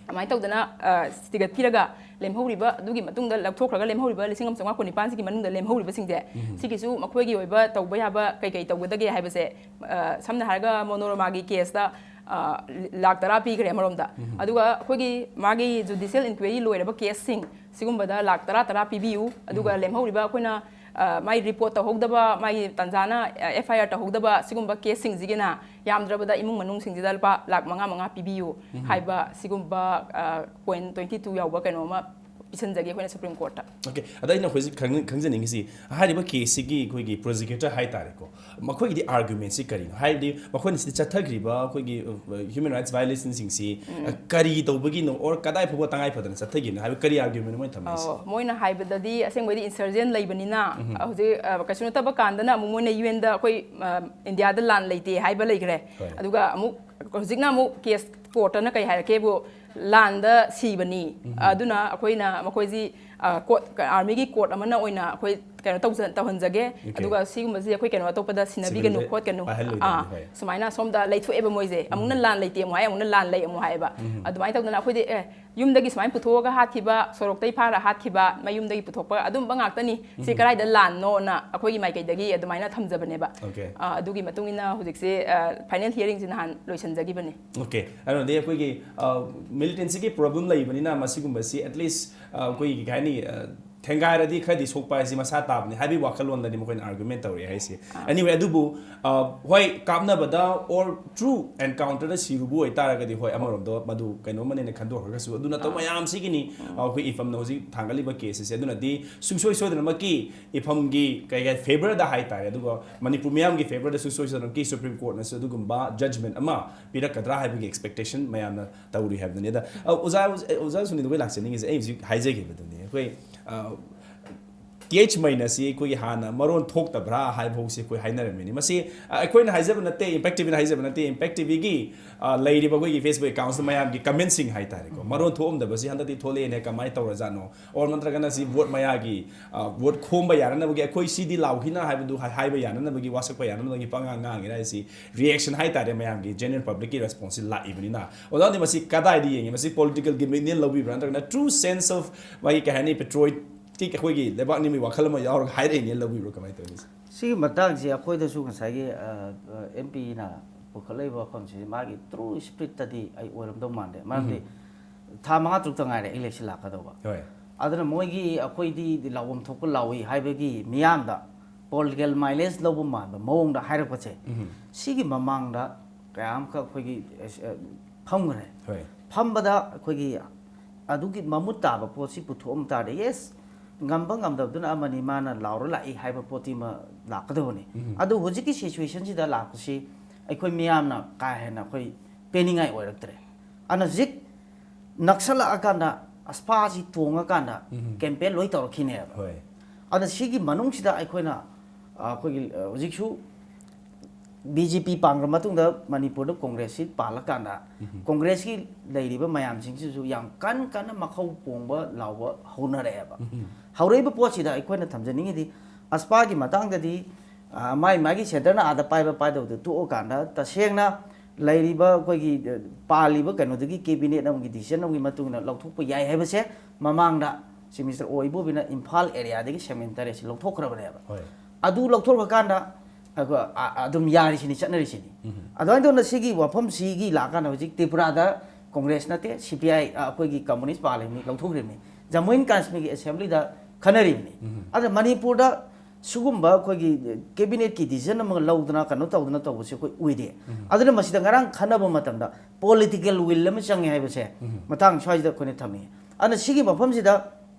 ꯑꯗꯨꯃꯥꯏꯅ ꯇꯧꯗꯅ, ꯑ, ꯊꯤꯒꯠꯄꯤꯔꯒ ꯂꯦꯝꯍꯧꯔꯤꯕ, ꯑꯗꯨꯒꯤ ꯃꯇꯨꯡꯗ ꯂꯧꯊꯣꯛꯈ꯭ꯔꯒ ꯂꯦꯝꯍꯧꯔꯤꯕ ꯂꯤꯁꯤꯡ ꯑꯃ ꯆꯥꯝꯃꯉꯥ ꯀꯨꯟꯅꯤꯄꯥꯟꯁꯤꯒꯤ ꯃꯅꯨꯡꯗ ꯂꯦꯝꯍꯧꯔꯤꯕꯁꯤꯡꯁꯦ, ꯁꯤꯒꯤꯁꯨ ꯃꯈꯣꯏꯒꯤ ꯑꯣꯏꯕ ꯇꯧꯕ ꯌꯥꯕ ꯀꯩ ꯀꯩ ꯇꯧꯒꯗꯒꯦ ꯍꯥꯏꯕꯁꯦ, ꯑ, ꯁꯝꯅ ꯍꯥꯏꯔꯒ ꯃꯣꯅꯣꯔꯃꯥꯒꯤ ꯀꯦꯁꯇ, ꯑ, ꯂꯥꯛ ꯇꯔꯥ ꯄꯤꯈ꯭ꯔꯦ ꯑꯃꯔꯣꯝꯗ꯫ ꯑꯗꯨꯒ ꯑꯩꯈꯣꯏꯒꯤ ꯃꯥꯒꯤ ꯖꯨꯗꯤꯁꯤꯌꯦꯜ ꯏꯟꯀ꯭ꯋꯥꯏꯔꯤ ꯂꯣꯏꯔꯕ ꯀꯦꯁꯁꯤꯡ ꯁꯤꯒꯨꯝꯕꯗ ꯂꯥꯛ ꯇꯔꯥ ꯇꯔꯥ ꯄꯤꯕꯤꯌꯨ, ꯑꯗꯨꯒ ꯂꯦꯝꯍꯧꯔꯤꯕ ꯑꯩꯈꯣꯏꯅ, ꯑ, ꯃꯥꯏ ꯔꯤꯄꯣꯔꯠ ꯇꯧꯍꯧꯗꯕ, ꯃꯥꯒꯤ ꯇꯥꯟꯖꯥꯅ, ꯑ, ꯑꯦꯐ ꯑꯥꯏ ꯑꯥꯔ ꯇꯧꯍꯧꯗꯕ ꯁꯤꯒꯨꯝꯕ ꯀꯦꯁꯁꯤꯡꯁꯤꯒꯤꯅ ꯌꯥꯝꯗ꯭ꯔꯕꯗ ꯏꯃꯨꯡ ꯃꯅꯨꯡꯁꯤꯡꯁꯤꯗ ꯂꯨꯄꯥ ꯂꯥꯛ ꯃꯉꯥ ꯃꯉꯥ ꯄꯤꯕꯤꯌꯨ ꯍꯥꯏꯕ ꯁꯤꯒꯨꯝꯕ, ꯑ, ꯄꯣꯏꯟꯠ ꯇ꯭ꯋꯦꯟꯇꯤ ꯇꯨ ꯌꯥꯎꯕ ꯀꯩꯅꯣ ꯑꯃ ꯄꯤꯁꯟꯖꯒꯦ ꯑꯩꯈꯣꯏꯅ ꯁꯨꯄ꯭ꯔꯤꯝ ꯀꯣꯔꯠꯇ꯫ ꯑꯣꯀꯦ, ꯑꯗ ꯑꯩꯅ ꯍꯧꯖꯤꯛ ꯈꯪꯅ-, ꯈꯪꯖꯅꯤꯡꯉꯤꯁꯤ, ꯍꯥꯏꯔꯤꯕ ꯀꯦꯁꯁꯤꯒꯤ ꯑꯩꯈꯣꯏꯒꯤ ꯄ꯭ꯔꯣꯁꯤꯀ꯭ꯌꯨꯇꯔ ꯍꯥꯏꯇꯥꯔꯦꯀꯣ, ꯃꯈꯣꯏꯒꯤꯗꯤ ꯑꯥꯔꯒ꯭ꯌꯨꯃꯦꯟꯁꯤ ꯀꯔꯤꯅꯣ? ꯍꯥꯏꯕꯗꯤ ꯃꯈꯣꯏꯅ ꯁꯤꯗ ꯆꯠꯊꯈ꯭ꯔꯤꯕ ꯑꯩꯈꯣꯏꯒꯤ, ꯑ, ꯍ꯭ꯌꯨꯃꯦꯟ ꯔꯥꯏꯠꯁ ꯚꯥꯏꯑꯣꯂꯦꯁꯟꯁꯤꯡꯁꯤ, ꯑ, ꯀꯔꯤ ꯇꯧꯕꯒꯤꯅꯣ, ꯑꯣꯔ ꯀꯗꯥꯏ ꯐꯥꯎꯕ ꯇꯉꯥꯏ ꯐꯗꯅ ꯆꯠꯊꯈꯤꯕꯅꯣ ꯍꯥꯏꯕ ꯀꯔꯤ ꯑꯥꯔꯒ꯭ꯌꯨꯃꯦꯟ ꯃꯣꯏꯅ ꯊꯝꯃꯛꯏꯁꯦ? ꯑꯣ, ꯃꯣꯏꯅ ꯍꯥꯏꯕꯗꯗꯤ ꯑꯁꯦꯡꯕꯩꯗꯤ ꯏꯟꯁꯔꯖꯦꯟ ꯂꯩꯕꯅꯤꯅ, ꯑ, ꯍꯧꯖꯤꯛ, ꯑ, ꯀꯩꯁꯨ ꯅꯠꯇꯕ ꯀꯥꯟꯗꯅ ꯑꯃꯨꯛ ꯃꯣꯏꯅ ꯌꯨ ꯑꯦꯟꯗ ꯑꯩꯈꯣꯏ, ꯑ, ꯏꯟꯗꯤꯌꯥꯗ ꯂꯥꯟ ꯂꯩꯇꯦ ꯍꯥꯏꯕ ꯂꯩꯈ꯭ꯔꯦ꯫ ꯍꯣꯏ꯫ ꯑꯗꯨꯒ ꯑꯃꯨꯛ ꯍꯧꯖꯤꯛꯅ ꯑꯃꯨꯛ ꯀꯦꯁ ꯀꯣꯔꯠꯇꯅ ꯀꯩ ꯍꯥꯏꯔꯛꯀꯦꯕꯨ, ꯂꯥꯟꯗ ꯁꯤꯕꯅꯤ꯫ ꯑꯗꯨꯅ ꯑꯩꯈꯣꯏꯅ ꯃꯈꯣꯏꯁꯤ, ꯑ, court, armyꯒꯤ court ꯑꯃꯅ ꯑꯣꯏꯅ ꯑꯩꯈꯣꯏ ꯀꯩꯅꯣ ꯇꯧꯖ-, ꯇꯧꯍꯟꯖꯒꯦ꯫ ꯑꯗꯨꯒ ꯁꯤꯒꯨꯝꯕꯁꯤ ꯑꯩꯈꯣꯏ ꯀꯩꯅꯣ ꯑꯇꯣꯞꯄꯗ ꯁꯤꯟꯅꯕꯤꯒꯅꯨ, civilꯗ ꯈꯣꯠꯀꯅꯨ꯫ ꯄꯥꯏꯍꯜꯂꯣꯏꯗꯕꯅꯤ, ꯑꯥ, ꯍꯣꯏ꯫ ꯁꯨꯃꯥꯏꯅ ꯁꯣꯝꯗ ꯂꯩꯊꯣꯛꯑꯦꯕ ꯃꯣꯏꯁꯦ꯫ ꯑꯃꯨꯛꯅ ꯂꯥꯟ ꯂꯩꯇꯦ ꯑꯃꯨꯛ ꯍꯥꯏ, ꯑꯃꯨꯛꯅ ꯂꯥꯟ ꯂꯩ ꯑꯃꯨꯛ ꯍꯥꯏꯌꯦꯕ꯫ ꯑꯗꯨꯃꯥꯏꯅ ꯇꯧꯗꯅ ꯑꯩꯈꯣꯏꯗꯤ, ꯑꯦ, ꯌꯨꯝꯗꯒꯤ ꯁꯨꯃꯥꯏꯅ ꯄꯨꯊꯣꯛꯑꯒ ꯍꯥꯠꯈꯤꯕ, ꯁꯣꯔꯣꯛꯇꯒꯤ ꯐꯥꯔ ꯍꯥꯠꯈꯤꯕ, ꯃꯌꯨꯝꯗꯒꯤ ꯄꯨꯊꯣꯛꯄ ꯑꯗꯨꯝꯕ ꯉꯥꯛꯇꯅꯤ꯫ ꯁꯤ ꯀꯗꯥꯏꯗ ꯂꯥꯟꯅꯣꯅ ꯑꯩꯈꯣꯏꯒꯤ ꯃꯥꯏꯀꯩꯗꯒꯤ ꯑꯗꯨꯃꯥꯏꯅ ꯊꯝꯖꯕꯅꯦꯕ꯫ ꯑꯣꯀꯦ꯫ ꯑ, ꯑꯗꯨꯒꯤ ꯃꯇꯨꯡ ꯏꯟꯅ ꯍꯧꯖꯤꯛꯁꯦ, ꯑ, final hearingꯁꯤ ꯅꯍꯥꯟ ꯂꯣꯏꯁꯤꯟꯖꯈꯤꯕꯅꯦ꯫ ꯑꯣꯀꯦ꯫ ꯑꯗꯨꯅꯗꯤ ꯑꯩꯈꯣꯏꯒꯤ, ꯑ, militantꯁꯤꯒꯤ problem ꯂꯩꯕꯅꯤꯅ ꯃꯁꯤꯒꯨꯝꯕꯁꯤ at least, ꯑ, ꯑꯩꯈꯣꯏꯒꯤ ꯀꯩ ꯍꯥꯏꯅꯤ, ꯑ, ꯊꯦꯡꯒꯥꯏꯔꯗꯤ ꯈꯔꯗꯤ ꯁꯣꯛꯄ ꯍꯥꯏꯁꯤ ꯃꯁꯥ ꯇꯥꯕꯅꯤ ꯍꯥꯏꯕꯒꯤ ꯋꯥꯈꯜꯂꯣꯟꯗꯅꯤ ꯃꯈꯣꯏꯅ argument ꯇꯧꯔꯤ ꯍꯥꯏꯁꯤ꯫ ꯑꯥ꯫ Anyway, ꯑꯗꯨꯕꯨ, ꯑ, ꯍꯣꯏ, ꯀꯥꯞꯅꯕꯗ or true encounterꯗ ꯁꯤꯔꯨꯕ ꯑꯣꯏꯇꯥꯔꯒꯗꯤ, ꯍꯣꯏ, ꯑꯃꯔꯣꯝꯗ ꯃꯗꯨ ꯀꯩꯅꯣꯝꯃꯅꯦꯅ ꯈꯟꯗꯣꯛꯈ꯭ꯔꯒꯁꯨ, ꯑꯗꯨ ꯅꯠꯇꯕ ꯑꯥ꯫ ꯃꯌꯥꯝꯁꯤꯒꯤꯅꯤ, ꯎꯝ꯫ ꯑ, ꯑꯩꯈꯣꯏ ꯏꯐꯝꯅ ꯍꯧꯖꯤꯛ ꯊꯥꯡꯒꯠꯂꯤꯕ case ꯑꯁꯦ꯫ ꯑꯗꯨꯅꯗꯤ ꯁꯨꯡꯁꯣꯏ ꯁꯣꯏꯗꯅꯃꯛꯀꯤ ꯏꯐꯝꯒꯤ ꯀꯩ ꯍꯥꯏ favourꯗ ꯍꯥꯏꯇꯥꯔꯦ, ꯑꯗꯨꯒ ꯃꯅꯤꯄꯨꯔ ꯃꯤꯌꯥꯝꯒꯤ favourꯗꯁꯨ ꯁꯣꯏ ꯁꯣꯏꯗꯅꯃꯛꯀꯤ Supreme Courtꯅꯁꯨ ꯑꯗꯨꯒꯨꯝꯕ judgment ꯑꯃ ꯄꯤꯔꯛꯀꯗ꯭ꯔꯥ ꯍꯥꯏꯕꯒꯤ expectation ꯃꯌꯥꯝꯅ ꯇꯧꯔꯤ ꯍꯥꯏꯕꯗꯨꯅꯤ꯫ ꯑꯗ, ꯑ, ꯑꯣꯖꯥ, ꯑꯣꯖꯥ ꯁꯨꯅꯤꯜ, ꯑꯩꯈꯣꯏ ꯂꯥꯛꯆꯅꯤꯡꯉꯤꯁꯦ, ꯑꯩ ꯍꯧꯖꯤꯛ ꯍꯥꯏꯖꯈꯤꯕꯗꯨꯅꯤ꯫ ꯑꯩꯈꯣꯏ, ꯑ, ꯇꯤ ꯑꯩꯆ ꯃꯩꯅꯁꯤ ꯑꯩꯈꯣꯏꯒꯤ ꯍꯥꯟꯅ ꯃꯔꯣꯟ ꯊꯣꯛꯇꯕ꯭ꯔꯥ ꯍꯥꯏꯕ ꯐꯥꯎꯁꯤ ꯑꯩꯈꯣꯏ ꯍꯥꯏꯅꯔꯝꯃꯤꯅꯤ꯫ ꯃꯁꯤ, ꯑ, ꯑꯩꯈꯣꯏꯅ ꯍꯥꯏꯖꯕ ꯅꯠꯇꯦ, Impact TVꯅ ꯍꯥꯏꯖꯕ ꯅꯠꯇꯦ, Impact TVꯒꯤ, ꯑ, ꯂꯩꯔꯤꯕ ꯑꯩꯈꯣꯏꯒꯤ Facebook accountꯁꯤꯗ ꯃꯌꯥꯝꯒꯤ commentꯁꯤꯡ ꯍꯥꯏꯇꯥꯔꯦꯀꯣ, ꯃꯔꯣꯟ ꯊꯣꯛꯑꯝꯗꯕꯁꯤ ꯍꯟꯗꯛꯇꯤ ꯊꯣꯛꯂꯛꯑꯦꯅꯦ, ꯀꯃꯥꯏꯅ ꯇꯧꯔꯖꯥꯠꯅꯣ? Or ꯅꯠꯇ꯭ꯔꯒꯅ ꯁꯤ vote ꯃꯌꯥꯒꯤ, ꯑ, vote ꯈꯣꯝꯕ ꯌꯥꯅꯅꯕꯒꯤ, ꯑꯩꯈꯣꯏ ꯁꯤꯗꯤ ꯂꯥꯎꯈꯤꯅ ꯍꯥꯏꯕꯗꯨ ꯍꯥꯏ-, ꯍꯥꯏꯕ ꯌꯥꯅꯅꯕꯒꯤ, ꯋꯥꯁꯛꯄ ꯌꯥꯅꯅꯕꯒꯤ ꯄꯉꯥꯡ ꯉꯥꯡꯉꯤꯔ ꯍꯥꯏꯁꯤ reaction ꯍꯥꯏꯇꯥꯔꯦ, ꯃꯌꯥꯝꯒꯤ general publicꯀꯤ responseꯁꯤ ꯂꯥꯛꯏꯕꯅꯤꯅ꯫ ꯑꯣꯖꯥꯗꯤ ꯃꯁꯤ ꯀꯗꯥꯏꯗ ꯌꯦꯡꯉꯤ? ꯃꯁꯤ political gimmickꯅꯦꯅ ꯂꯧꯕꯤꯕ꯭ꯔꯥ, ꯅꯠꯇ꯭ꯔꯒꯅ true sense of ꯃꯥꯒꯤ ꯀꯩ ꯍꯥꯏꯅꯤ, patriotic ꯑꯩꯈꯣꯏꯒꯤ ꯂꯩꯕꯥꯛ ꯅꯤꯡꯕꯒꯤ ꯋꯥꯈꯜ ꯑꯃ ꯌꯥꯎꯔꯒ ꯍꯥꯏꯔꯛꯏꯅꯦꯅ ꯂꯧꯕꯤꯕ꯭ꯔꯥ, ꯀꯃꯥꯏꯅ ꯇꯧꯔꯤ? ꯁꯤꯒꯤ ꯃꯇꯥꯡꯁꯤ ꯑꯩꯈꯣꯏꯗꯁꯨ ꯉꯁꯥꯏꯒꯤ, ꯑ, ꯑ, M Pꯅ ꯄꯨꯈꯠꯂꯛꯏꯕ ꯋꯥꯐꯝꯁꯤ ꯃꯥꯒꯤ true spiritꯇꯗꯤ ꯑꯩ ꯑꯣꯏꯔꯝꯗꯧ ꯃꯥꯟꯗꯦ꯫ ꯃꯔꯝꯗꯤ ꯎꯝ꯫ ꯊꯥ ꯃꯉꯥ ꯇꯔꯨꯛꯇ ꯉꯥꯏꯔꯦ election ꯂꯥꯛꯀꯗꯧꯕ꯫ ꯍꯣꯏ꯫ ꯑꯗꯨꯅ ꯃꯣꯏꯒꯤ ꯑꯩꯈꯣꯏꯗꯤ ꯂꯥꯎꯐꯝ ꯊꯣꯛꯄ ꯂꯥꯎꯏ ꯍꯥꯏꯕꯒꯤ ꯃꯤꯌꯥꯝꯗ political mileage ꯂꯧꯕ ꯃꯥꯟꯕ ꯃꯑꯣꯡꯗ ꯍꯥꯏꯔꯛꯄꯁꯦ, ꯎꯝ꯫ ꯁꯤꯒꯤ ꯃꯃꯥꯡꯗ ꯀꯌꯥ ꯑꯃꯈꯛ ꯑꯩꯈꯣꯏꯒꯤ, ꯑ, ꯐꯝꯈ꯭ꯔꯦ꯫ ꯍꯣꯏ꯫ ꯐꯝꯕꯗ ꯑꯩꯈꯣꯏꯒꯤ ꯑꯗꯨꯒꯤ ꯃꯃꯨꯠ ꯇꯥꯕ ꯄꯣꯠꯁꯤ ꯄꯨꯊꯣꯛꯑꯝ ꯇꯥꯔꯗꯤ, yes, ꯉꯝꯕ ꯉꯝꯗꯕꯗꯨꯅ ꯑꯃꯅꯤ, ꯃꯥꯅ ꯂꯥꯎꯔ ꯂꯥꯛꯏ ꯍꯥꯏꯕ ꯄꯣꯠꯇꯤ ꯑꯃ ꯂꯥꯛꯀꯗꯕꯅꯤ꯫ ꯎꯝ꯫ ꯑꯗꯨ ꯍꯧꯖꯤꯛꯀꯤ situationꯁꯤꯗ ꯂꯥꯛꯄꯁꯤ ꯑꯩꯈꯣꯏ ꯃꯤꯌꯥꯝꯅ ꯀꯥ ꯍꯦꯟꯅ ꯑꯩꯈꯣꯏ ꯄꯦꯟꯅꯤꯡꯉꯥꯏ ꯑꯣꯏꯔꯛꯇ꯭ꯔꯦ꯫ ꯑꯗꯨꯅ ꯍꯧꯖꯤꯛ ꯅꯛꯁꯜꯂꯛꯑꯀꯥꯟꯗ ꯑꯁꯐꯥꯁꯤ ꯇꯣꯡꯉꯀꯥꯟꯗ ꯎꯝ꯫ Campaign ꯂꯣꯏ ꯇꯧꯔꯛꯈꯤꯅꯦꯕ꯫ ꯍꯣꯏ꯫ ꯑꯗꯨꯅ ꯁꯤꯒꯤ ꯃꯅꯨꯡꯁꯤꯗ ꯑꯩꯈꯣꯏꯅ, ꯑ, ꯑꯩꯈꯣꯏꯒꯤ, ꯑ, ꯍꯧꯖꯤꯛꯁꯨ ꯕꯤ ꯖꯦ ꯄꯤ ꯄꯥꯟꯈ꯭ꯔ ꯃꯇꯨꯡꯗ ꯃꯅꯤꯄꯨꯔꯗ ꯀꯣꯡꯒ꯭ꯔꯦꯁꯁꯤ ꯄꯥꯜꯂꯀꯥꯟꯗ ꯀꯣꯡꯒ꯭ꯔꯦꯁꯀꯤ ꯂꯩꯔꯤꯕ ꯃꯌꯥꯝꯁꯤꯡꯁꯤꯁꯨ ꯌꯥꯝ ꯀꯟ ꯀꯟꯅ ꯃꯈꯧ ꯄꯣꯡꯕ ꯂꯥꯎꯕ ꯍꯧꯅꯔꯛꯑꯦꯕ꯫ ꯍꯧꯔꯛꯏꯕ ꯄꯣꯠꯁꯤꯗ ꯑꯩꯈꯣꯏꯅ ꯊꯝꯖꯅꯤꯡꯉꯤꯗꯤ, ꯑꯁꯄꯥꯒꯤ ꯃꯇꯥꯡꯗꯗꯤ, ꯑ, ꯃꯥꯏ ꯃꯥꯒꯤ ꯁꯦꯟꯇꯔꯅ ꯑꯥꯗ ꯄꯥꯏꯕ ꯄꯥꯏꯗꯕꯗꯨ ꯇꯣꯛꯑꯀꯥꯟꯗ, ꯇꯁꯦꯡꯅ ꯂꯩꯔꯤꯕ ꯑꯩꯈꯣꯏꯒꯤ, ꯑ, ꯄꯥꯜꯂꯤꯕ ꯀꯩꯅꯣꯗꯨꯒꯤ ꯀꯦꯕꯤꯅꯦꯠ ꯑꯃꯒꯤ ꯗꯤꯁꯤꯖꯟ ꯑꯃꯒꯤ ꯃꯇꯨꯡ ꯏꯟꯅ ꯂꯧꯊꯣꯛꯄ ꯌꯥꯏ ꯍꯥꯏꯕꯁꯦ ꯃꯃꯥꯡꯗ ꯆꯤꯐ ꯃꯤꯅꯤꯁꯇꯔ ꯑꯣ ꯏꯕꯣꯕꯤꯅ ꯏꯝꯐꯥꯜ ꯑꯦꯔꯤꯌꯥꯗꯒꯤ ꯁꯦꯛꯁꯟ ꯇꯔꯦꯠꯁꯤ ꯂꯧꯊꯣꯛꯈ꯭ꯔꯕꯅꯦꯕ꯫ ꯍꯣꯏ꯫ ꯑꯗꯨ ꯂꯧꯊꯣꯛꯈ꯭ꯔꯀꯥꯟꯗ ꯑꯩꯈꯣꯏ, ꯑ, ꯑ, ꯑꯗꯨꯝ ꯌꯥꯔꯤꯁꯤꯅꯤ, ꯆꯠꯅꯔꯤꯁꯤꯅꯤ꯫ ꯑꯗꯨꯃꯥꯏꯅ ꯇꯧꯅ ꯁꯤꯒꯤ ꯋꯥꯐꯝꯁꯤꯒꯤ ꯂꯥꯛꯀꯥꯟꯗ ꯍꯧꯖꯤꯛ ꯇ꯭ꯔꯤꯄꯨꯔꯥꯗ ꯀꯣꯡꯒ꯭ꯔꯦꯁ ꯅꯠꯇꯦ, ꯁꯤ ꯄꯤ ꯑꯥꯏ, ꯑ, ꯑꯩꯈꯣꯏꯒꯤ ꯀꯝꯃꯨꯅꯤꯁ ꯄꯥꯜꯂꯤꯕꯅꯤ, ꯂꯧꯊꯣꯛꯈ꯭ꯔꯤꯕꯅꯤ꯫ ꯖꯝꯃꯨ ꯑꯦꯟ ꯀꯥꯁꯃꯤꯔꯒꯤ ꯑꯦꯁꯦꯝꯕ꯭ꯂꯤꯗ ꯈꯟꯅꯔꯤꯕꯅꯤ꯫ ꯑꯗ ꯃꯅꯤꯄꯨꯔꯗ ꯁꯤꯒꯨꯝꯕ ꯑꯩꯈꯣꯏꯒꯤ ꯀꯦꯕꯤꯅꯦꯠꯀꯤ ꯗꯤꯁꯤꯖꯟ ꯑꯃ ꯂꯧꯗꯅ ꯀꯩꯅꯣ ꯇꯧꯗꯅ ꯇꯧꯕꯁꯦ ꯑꯩꯈꯣꯏ ꯎꯏꯗꯦ꯫ ꯑꯗꯨꯅ ꯃꯁꯤꯗ ꯉꯔꯥꯡ ꯈꯟꯅꯕ ꯃꯇꯝꯗ ꯄꯣꯂꯤꯇꯤꯀꯦꯜ ꯋꯤꯜ ꯑꯃ ꯆꯪꯉꯦ ꯍꯥꯏꯕꯁꯦ ꯃꯇꯥꯡ ꯁ꯭ꯋꯥꯏꯁꯤꯗ ꯑꯩꯈꯣꯏꯅ ꯊꯝꯅꯤꯡꯉꯤ꯫ ꯑꯗꯨꯅ ꯁꯤꯒꯤ ꯃꯐꯝꯁꯤꯗ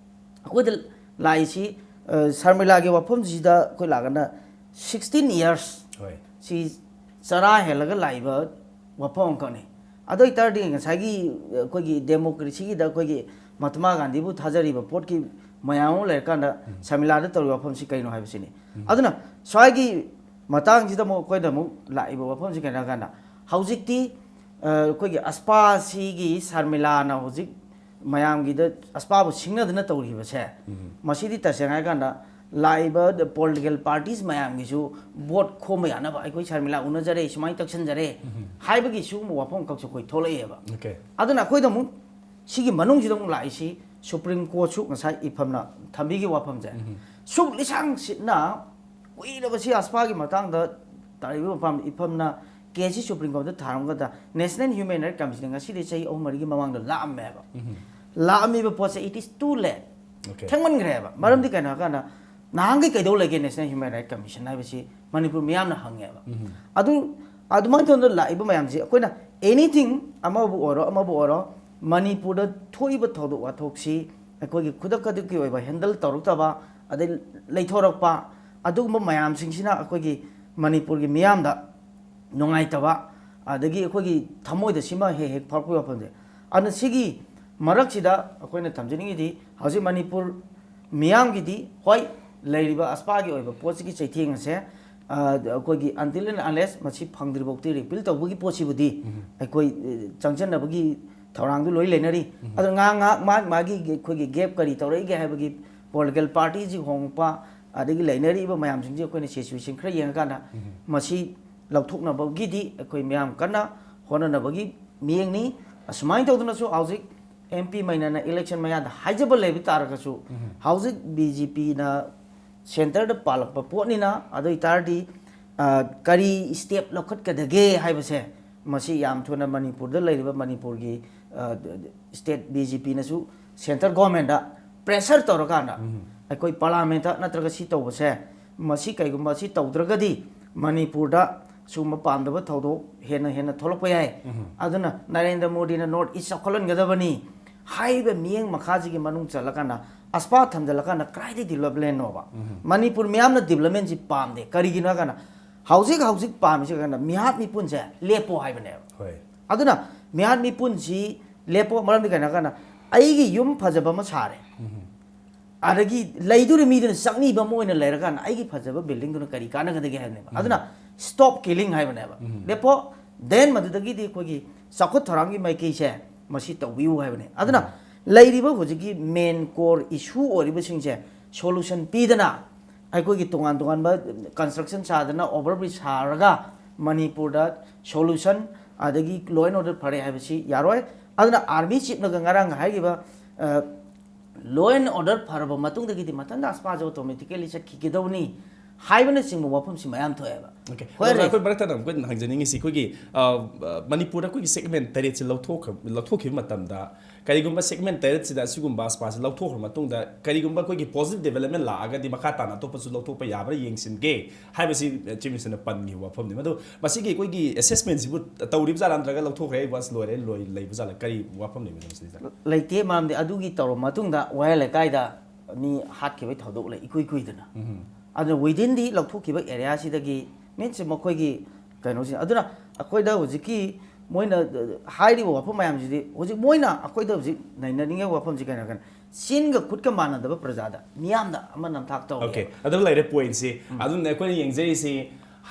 ꯑꯩꯈꯣꯏꯗ ꯂꯥꯛꯏꯁꯤ, ꯑ, ꯁꯔꯃꯤꯂꯥꯒꯤ ꯋꯥꯐꯝꯁꯤꯗ ꯑꯩꯈꯣꯏ ꯂꯥꯛꯀꯥꯟꯗ ꯁꯤꯛꯁꯇꯤꯟ ꯏꯌꯔꯁ ꯍꯣꯏ꯫ ꯁꯤ ꯆꯔꯥ ꯍꯦꯜꯂꯒ ꯂꯥꯛꯏꯕ ꯋꯥꯐꯝ ꯑꯃꯈꯛꯅꯤ꯫ ꯑꯗꯨ ꯑꯣꯏꯇꯥꯔꯗꯤ ꯉꯁꯥꯏꯒꯤ ꯑꯩꯈꯣꯏꯒꯤ ꯗꯦꯃꯣꯀ꯭ꯔꯦꯁꯤꯒꯤꯗ ꯑꯩꯈꯣꯏꯒꯤ ꯃꯍꯥꯇꯃꯥ ꯒꯥꯟꯙꯤꯕꯨ ꯊꯥꯖꯔꯤꯕ ꯄꯣꯠꯀꯤ ꯃꯌꯥꯝ ꯑꯃ ꯂꯩꯔꯀꯥꯟꯗ ꯁꯔꯃꯤꯂꯥꯗ ꯇꯧꯔꯤꯕ ꯋꯥꯐꯝꯁꯤ ꯀꯩꯅꯣ ꯍꯥꯏꯕꯁꯤꯅꯤ꯫ ꯑꯗꯨꯅ ꯁ꯭ꯋꯥꯏꯒꯤ ꯃꯇꯥꯡꯁꯤꯗ ꯑꯃꯨꯛ ꯑꯩꯈꯣꯏꯗ ꯑꯃꯨꯛ ꯂꯥꯛꯏꯕ ꯋꯥꯐꯝꯁꯤ ꯀꯩꯅꯣ ꯍꯥꯏꯔꯀꯥꯟꯗ, ꯍꯧꯖꯤꯛꯇꯤ, ꯑ, ꯑꯩꯈꯣꯏꯒꯤ ꯑꯁꯄꯥꯁꯤꯒꯤ ꯁꯔꯃꯤꯂꯥꯅ ꯍꯧꯖꯤꯛ ꯃꯌꯥꯝꯒꯤꯗ ꯑꯁꯄꯥꯕꯨ ꯁꯤꯡꯅꯗꯅ ꯇꯧꯔꯤꯕꯁꯦ, ꯃꯁꯤꯗꯤ ꯇꯁꯦꯡꯅ ꯍꯥꯏꯔꯀꯥꯟꯗ ꯂꯥꯛꯏꯕ ꯄꯣꯂꯤꯇꯤꯀꯦꯜ ꯄꯥꯔꯇꯤꯁ ꯃꯌꯥꯝꯒꯤꯁꯨ ꯚꯣꯠ ꯈꯣꯝꯕ ꯌꯥꯅꯕ ꯑꯩꯈꯣꯏ ꯁꯔꯃꯤꯂꯥ ꯎꯅꯖꯔꯦ, ꯁꯨꯃꯥꯏꯅ ꯇꯧꯁꯟꯖꯔꯦ ꯍꯥꯏꯕꯒꯤ ꯁꯤꯒꯨꯝꯕ ꯋꯥꯐꯝ ꯈꯛꯁꯨ ꯑꯩꯈꯣꯏ ꯊꯣꯛꯂꯛꯑꯦꯕ꯫ Okay. ꯑꯗꯨꯅ ꯑꯩꯈꯣꯏꯗ ꯑꯃꯨꯛ ꯁꯤꯒꯤ ꯃꯅꯨꯡꯁꯤꯗ ꯑꯃꯨꯛ ꯂꯥꯛꯏꯁꯤ ꯁꯨꯄ꯭ꯔꯤꯝ ꯀꯣꯔꯠꯁꯨ ꯉꯁꯥꯏ ꯏꯐꯝꯅ ꯊꯝꯕꯤꯈꯤꯕ ꯋꯥꯐꯝꯁꯦ, ꯁꯨꯛ ꯂꯤꯁꯥꯡ ꯁꯤꯠꯅ ꯀꯨꯏꯔꯕꯁꯤ ꯑꯁꯄꯥꯒꯤ ꯃꯇꯥꯡꯗ ꯇꯥꯔꯤꯕ ꯃꯐꯝ ꯏꯐꯝꯅ ꯀꯦꯁꯁꯤ ꯁꯨꯄ꯭ꯔꯤꯝ ꯀꯣꯔꯠꯇ ꯊꯥꯔꯝꯒꯗ ꯅꯦꯁꯅꯦꯜ ꯍ꯭ꯌꯨꯃꯦꯟ ꯔꯥꯏꯠ ꯀꯃꯤꯁꯟꯅ ꯉꯁꯤꯗꯤ ꯆꯍꯤ ꯑꯍꯨꯝ ꯃꯔꯤꯒꯤ ꯃꯃꯥꯡꯗ ꯂꯥꯛꯑꯝꯃꯦꯕ꯫ ꯂꯥꯛꯑꯝꯃꯤꯕ ꯄꯣꯠꯁꯦ, it is too late. Okay. ꯊꯦꯡꯃꯟꯈ꯭ꯔꯦꯕ꯫ ꯃꯔꯝꯗꯤ ꯀꯩꯅꯣ ꯍꯥꯏꯔꯀꯥꯟꯗ ꯅꯍꯥꯟꯈꯩ ꯀꯩꯗꯧ ꯂꯩꯒꯦ ꯅꯦꯁꯅꯦꯜ ꯍ꯭ꯌꯨꯃꯦꯟ ꯔꯥꯏꯠ ꯀꯃꯤꯁꯟ ꯍꯥꯏꯕꯁꯤ ꯃꯅꯤꯄꯨꯔ ꯃꯤꯌꯥꯝꯅ ꯍꯪꯉꯦꯕ꯫ ꯑꯗꯨ ꯑꯗꯨꯃꯥꯏꯅ ꯇꯧꯗꯅ ꯂꯥꯛꯏꯕ ꯃꯌꯥꯝꯁꯤ ꯑꯩꯈꯣꯏꯅ ꯑꯦꯅꯤꯊꯤꯡ ꯑꯃꯕꯨ ꯑꯣꯏꯔꯣ ꯑꯃꯕꯨ ꯑꯣꯏꯔꯣ ꯃꯅꯤꯄꯨꯔꯗ ꯊꯣꯛꯏꯕ ꯊꯧꯗꯣꯛ ꯋꯥꯊꯣꯛꯁꯤ ꯑꯩꯈꯣꯏꯒꯤ ꯈꯨꯗꯛ ꯈꯨꯗꯛꯀꯤ ꯑꯣꯏꯕ ꯍꯦꯟꯗꯜ ꯇꯧꯔꯛꯇꯕ, ꯑꯗꯩ ꯂꯩꯊꯣꯔꯛꯄ, ꯑꯗꯨꯒꯨꯝꯕ ꯃꯌꯥꯝꯁꯤꯡꯁꯤꯅ ꯑꯩꯈꯣꯏꯒꯤ ꯃꯅꯤꯄꯨꯔꯒꯤ ꯃꯤꯌꯥꯝꯗ ꯅꯨꯡꯉꯥꯏꯇꯕ, ꯑꯗꯒꯤ ꯑꯩꯈꯣꯏꯒꯤ ꯊꯃꯣꯏꯗ ꯁꯤꯃ ꯍꯦꯛ ꯍꯦꯛ ꯐꯥꯎꯔꯛꯄꯒꯤ ꯋꯥꯐꯝꯁꯦ꯫ ꯑꯗꯨꯅ ꯁꯤꯒꯤ ꯃꯔꯛꯁꯤꯗ ꯑꯩꯈꯣꯏꯅ ꯊꯝꯖꯅꯤꯡꯉꯤꯗꯤ ꯍꯧꯖꯤꯛ ꯃꯅꯤꯄꯨꯔ ꯃꯤꯌꯥꯝꯒꯤꯗꯤ ꯍꯣꯏ ꯂꯩꯔꯤꯕ ꯑꯁꯄꯥꯒꯤ ꯑꯣꯏꯕ ꯄꯣꯠꯁꯤꯒꯤ ꯆꯩꯊꯦꯡ ꯑꯁꯦ ꯑ, ꯑꯩꯈꯣꯏꯒꯤ until and unless ꯃꯁꯤ ꯐꯪꯗ꯭ꯔꯤꯐꯥꯎꯗꯤ repeal ꯇꯧꯕꯒꯤ ꯄꯣꯠꯁꯤꯕꯨꯗꯤ ꯑꯩꯈꯣꯏ, ꯑ, ꯆꯪꯁꯤꯟꯅꯕꯒꯤ ꯊꯧꯔꯥꯡꯗꯨ ꯂꯣꯏ ꯂꯩꯅꯔꯤ꯫ ꯑꯗꯣ ꯉꯥꯏꯍꯥꯛ ꯉꯥꯏꯍꯥꯛ ꯃꯥꯒꯤ ꯃꯥꯒꯤ ꯑꯩꯈꯣꯏꯒꯤ gap ꯀꯔꯤ ꯇꯧꯔꯛꯏꯒꯦ ꯍꯥꯏꯕꯒꯤ political partyꯁꯤ ꯍꯣꯡꯉꯛꯄ, ꯑꯗꯒꯤ ꯂꯩꯅꯔꯤꯕ ꯃꯌꯥꯝꯁꯤꯡꯁꯤ ꯑꯩꯈꯣꯏꯅ situation ꯈꯔ ꯌꯦꯡꯉꯀꯥꯟꯗ ꯃꯁꯤ ꯂꯧꯊꯣꯛꯅꯕꯒꯤꯗꯤ ꯑꯩꯈꯣꯏ ꯃꯌꯥꯝ ꯀꯟꯅ ꯍꯣꯠꯅꯅꯕꯒꯤ ꯃꯤꯠꯌꯦꯡꯅꯤ꯫ ꯑꯁꯨꯃꯥꯏꯅ ꯇꯧꯗꯅꯁꯨ ꯍꯧꯖꯤꯛ MP ꯃꯩꯅꯅ election ꯃꯌꯥꯗ ꯍꯥꯏꯖꯕ ꯂꯩꯕ ꯇꯥꯔꯒꯁꯨ, ꯍꯧꯖꯤꯛ BJPꯅ centreꯗ ꯄꯥꯜꯂꯛꯄ ꯄꯣꯠꯅꯤꯅ, ꯑꯗꯨ ꯑꯣꯏꯇꯥꯔꯗꯤ, ꯑ, ꯀꯔꯤ step ꯂꯧꯈꯠꯀꯗꯒꯦ ꯍꯥꯏꯕꯁꯦ, ꯃꯁꯤ ꯌꯥꯝ ꯊꯨꯅ ꯃꯅꯤꯄꯨꯔꯗ ꯂꯩꯔꯤꯕ ꯃꯅꯤꯄꯨꯔꯒꯤ, ꯑ, state BJPꯅꯁꯨ centre governmentꯇ pressure ꯇꯧꯔꯀꯥꯟꯗ, ꯑꯩꯈꯣꯏ parliamentꯇ ꯅꯠꯇ꯭ꯔꯒ ꯁꯤ ꯇꯧꯕꯁꯦ, ꯃꯁꯤ ꯀꯩꯒꯨꯝꯕ ꯁꯤ ꯇꯧꯗ꯭ꯔꯒꯗꯤ ꯃꯅꯤꯄꯨꯔꯗ ꯁꯤꯒꯨꯝꯕ ꯄꯥꯝꯗꯕ ꯊꯧꯗꯣꯛ ꯍꯦꯟꯅ ꯍꯦꯟꯅ ꯊꯣꯛꯂꯛꯄ ꯌꯥꯏ꯫ ꯑꯗꯨꯅ ꯅꯔꯦꯟꯗ꯭ꯔ ꯃꯣꯗꯤꯅ North East ꯆꯥꯎꯈꯠꯍꯟꯒꯗꯕꯅꯤ ꯍꯥꯏꯔꯤꯕ ꯃꯤꯠꯌꯦꯡ ꯃꯈꯥꯁꯤꯒꯤ ꯃꯅꯨꯡ ꯆꯜꯂꯀꯥꯟꯗ, ꯑꯁꯄꯥ ꯊꯝꯖꯤꯜꯂꯀꯥꯟꯗ ꯀꯗꯥꯏꯗꯒꯤ developmentꯅꯣꯕ? ꯃꯅꯤꯄꯨꯔ ꯃꯤꯌꯥꯝꯅ developmentꯁꯤ ꯄꯥꯝꯗꯦ꯫ ꯀꯔꯤꯒꯤꯅꯣ ꯍꯥꯏ ꯀꯥꯟꯗ, ꯍꯧꯖꯤꯛ ꯍꯧꯖꯤꯛ ꯄꯥꯝꯃꯤꯁꯤ ꯀꯩꯅꯣ, ꯃꯤꯍꯥꯠ ꯃꯤꯄꯨꯟꯁꯦ ꯂꯦꯞꯄꯣ ꯍꯥꯏꯕꯅꯦꯕ꯫ ꯑꯗꯨꯅ ꯃꯤꯍꯥꯠ ꯃꯤꯄꯨꯟꯁꯤ ꯂꯦꯞꯄꯣ, ꯃꯔꯝꯗꯤ ꯀꯩꯅꯣ ꯍꯥꯏ ꯀꯥꯟꯗ, ꯑꯩꯒꯤ ꯌꯨꯝ ꯐꯖꯕ ꯑꯃ ꯁꯥꯔꯦ, ꯑꯗꯒꯤ ꯂꯩꯗꯣꯔꯤ ꯃꯤꯗꯨꯅ ꯆꯪꯅꯤꯡꯕ ꯑꯃ ꯑꯣꯏꯅ ꯂꯩꯔꯀꯥꯟꯗ, ꯑꯩꯒꯤ ꯐꯖꯕ buildingꯗꯨꯅ ꯀꯔꯤ ꯀꯥꯟꯅꯒꯗꯒꯦ ꯍꯥꯏꯕꯅꯦꯕ꯫ ꯑꯗꯨꯅ stop killing ꯍꯥꯏꯕꯅꯦꯕ꯫ ꯂꯦꯞꯄꯣ, then ꯃꯗꯨꯗꯒꯤꯗꯤ ꯑꯩꯈꯣꯏꯒꯤ ꯆꯥꯎꯈꯠ ꯊꯧꯔꯥꯡꯒꯤ ꯃꯥꯏꯀꯩꯁꯦ ꯃꯁꯤ ꯇꯧꯕꯤꯌꯨ ꯍꯥꯏꯕꯅꯦ꯫ ꯑꯗꯨꯅ ꯂꯩꯔꯤꯕ ꯍꯧꯖꯤꯛꯀꯤ main core issue ꯑꯣꯏꯔꯤꯕꯁꯤꯡꯁꯦ solution ꯄꯤꯗꯅ, ꯑꯩꯈꯣꯏꯒꯤ ꯇꯣꯉꯥꯟ ꯇꯣꯉꯥꯟꯕ construction ꯁꯥꯗꯅ, over bridge ꯁꯥꯔꯒ ꯃꯅꯤꯄꯨꯔꯗ solution, ꯑꯗꯒꯤ law and order ꯐꯔꯦ ꯍꯥꯏꯕꯁꯤ ꯌꯥꯔꯣꯏ꯫ ꯑꯗꯨꯅ army chiefꯅꯒ ꯉꯔꯥꯡ ꯍꯥꯏꯈꯤꯕ, ꯑ, law and order ꯐꯔꯕ ꯃꯇꯨꯡꯗꯒꯤꯗꯤ ꯃꯊꯟꯇ ꯑꯁꯄꯥꯁꯦ automatically ꯆꯠꯈꯤꯒꯗꯧꯅꯤ ꯍꯥꯏꯕꯅꯆꯤꯡꯕ ꯋꯥꯐꯝꯁꯤ ꯃꯌꯥꯝ ꯊꯣꯛꯑꯦꯕ꯫ Okay꯫ ꯍꯣꯏ, ꯑꯣꯖꯥ, ꯔꯦ꯫ ꯑꯩꯈꯣꯏ ꯃꯔꯛ ꯊꯠꯅ ꯑꯃꯨꯛꯀ ꯍꯪꯖꯅꯤꯡꯉꯤꯁꯤ, ꯑꯩꯈꯣꯏꯒꯤ, ꯑ, ꯑ, ꯃꯅꯤꯄꯨꯔꯗ ꯑꯩꯈꯣꯏꯒꯤ segment ꯇꯔꯦꯠꯁꯦ ꯂꯧꯊꯣꯛꯈ꯭ꯔ-, ꯂꯧꯊꯣꯛꯈꯤꯕ ꯃꯇꯝꯗ, ꯀꯔꯤꯒꯨꯝꯕ segment ꯇꯔꯦꯠꯁꯤꯗ ꯑꯁꯤꯒꯨꯝꯕ ꯑꯁꯄꯥꯁꯦ ꯂꯧꯊꯣꯛꯈ꯭ꯔ ꯃꯇꯨꯡꯗ ꯀꯔꯤꯒꯨꯝꯕ ꯑꯩꯈꯣꯏꯒꯤ positive development ꯂꯥꯛꯑꯒꯗꯤ ꯃꯈꯥ ꯇꯥꯅ ꯑꯇꯣꯞꯄꯁꯨ ꯂꯧꯊꯣꯛꯄ ꯌꯥꯕ꯭ꯔꯥ ꯌꯦꯡꯁꯤꯟꯒꯦ ꯍꯥꯏꯕꯁꯤ, ꯑ, Chief Ministerꯅ ꯄꯟꯈꯤꯕ ꯋꯥꯐꯝꯅꯤ꯫ ꯃꯗꯨ ꯃꯁꯤꯒꯤ ꯑꯩꯈꯣꯏꯒꯤ assessmentꯁꯤꯕꯨ ꯇꯧꯔꯤꯕ ꯖꯥꯠꯂꯥ, ꯅꯠꯇ꯭ꯔꯒ ꯂꯧꯊꯣꯛꯈ꯭ꯔꯦ, ꯑꯩ once ꯂꯣꯏꯔꯦ, ꯂꯣꯏ-, ꯂꯩꯕ ꯖꯥꯠꯂꯥ? ꯀꯔꯤ ꯋꯥꯐꯝ ꯂꯩꯕꯅꯣ ꯃꯁꯤꯗ? ꯂꯩꯇꯦ, ꯃꯔꯝꯗꯤ ꯑꯗꯨꯒꯤ ꯇꯧꯔꯕ ꯃꯇꯨꯡꯗ ꯋꯥꯍꯦꯡ ꯂꯩꯀꯥꯏꯗ ꯃꯤ ꯍꯥꯠꯈꯤꯕꯒꯤ ꯊꯧꯗꯣꯛ ꯂꯩ, ꯏꯀꯨꯏ ꯀꯨꯏꯗꯅ꯫ ꯑꯗꯨꯅ within the ꯂꯧꯊꯣꯛꯈꯤꯕ areaꯁꯤꯗꯒꯤ, means ꯃꯈꯣꯏꯒꯤ ꯀꯩꯅꯣꯁꯤ, ꯑꯗꯨꯅ ꯑꯩꯈꯣꯏꯗ ꯍꯧꯖꯤꯛꯀꯤ ꯃꯣꯏꯅ ꯍꯥꯏꯔꯤꯕ ꯋꯥꯐꯝ ꯃꯌꯥꯝꯁꯤꯗꯤ ꯍꯧꯖꯤꯛ ꯃꯣꯏꯅ ꯑꯩꯈꯣꯏꯗ ꯍꯧꯖꯤꯛ ꯅꯩꯅꯅꯤꯡꯉꯥꯏ ꯋꯥꯐꯝꯁꯤ ꯀꯩꯅꯣ ꯍꯥꯏꯔꯀꯥꯟꯗ ꯆꯤꯟꯒ ꯈꯨꯠꯀ ꯃꯥꯟꯅꯗꯕ ꯄ꯭ꯔꯖꯥꯗ ꯃꯤꯌꯥꯝꯗ ꯑꯃ ꯅꯝꯊꯥꯛ ꯇꯧꯔꯦ꯫ ꯑꯣꯀꯦ, ꯑꯗꯨ ꯂꯩꯔꯦ ꯄꯣꯏꯟꯠꯁꯤ꯫ ꯑꯗꯨꯅ ꯑꯩꯈꯣꯏꯅ ꯌꯦꯡꯖꯔꯤꯁꯤ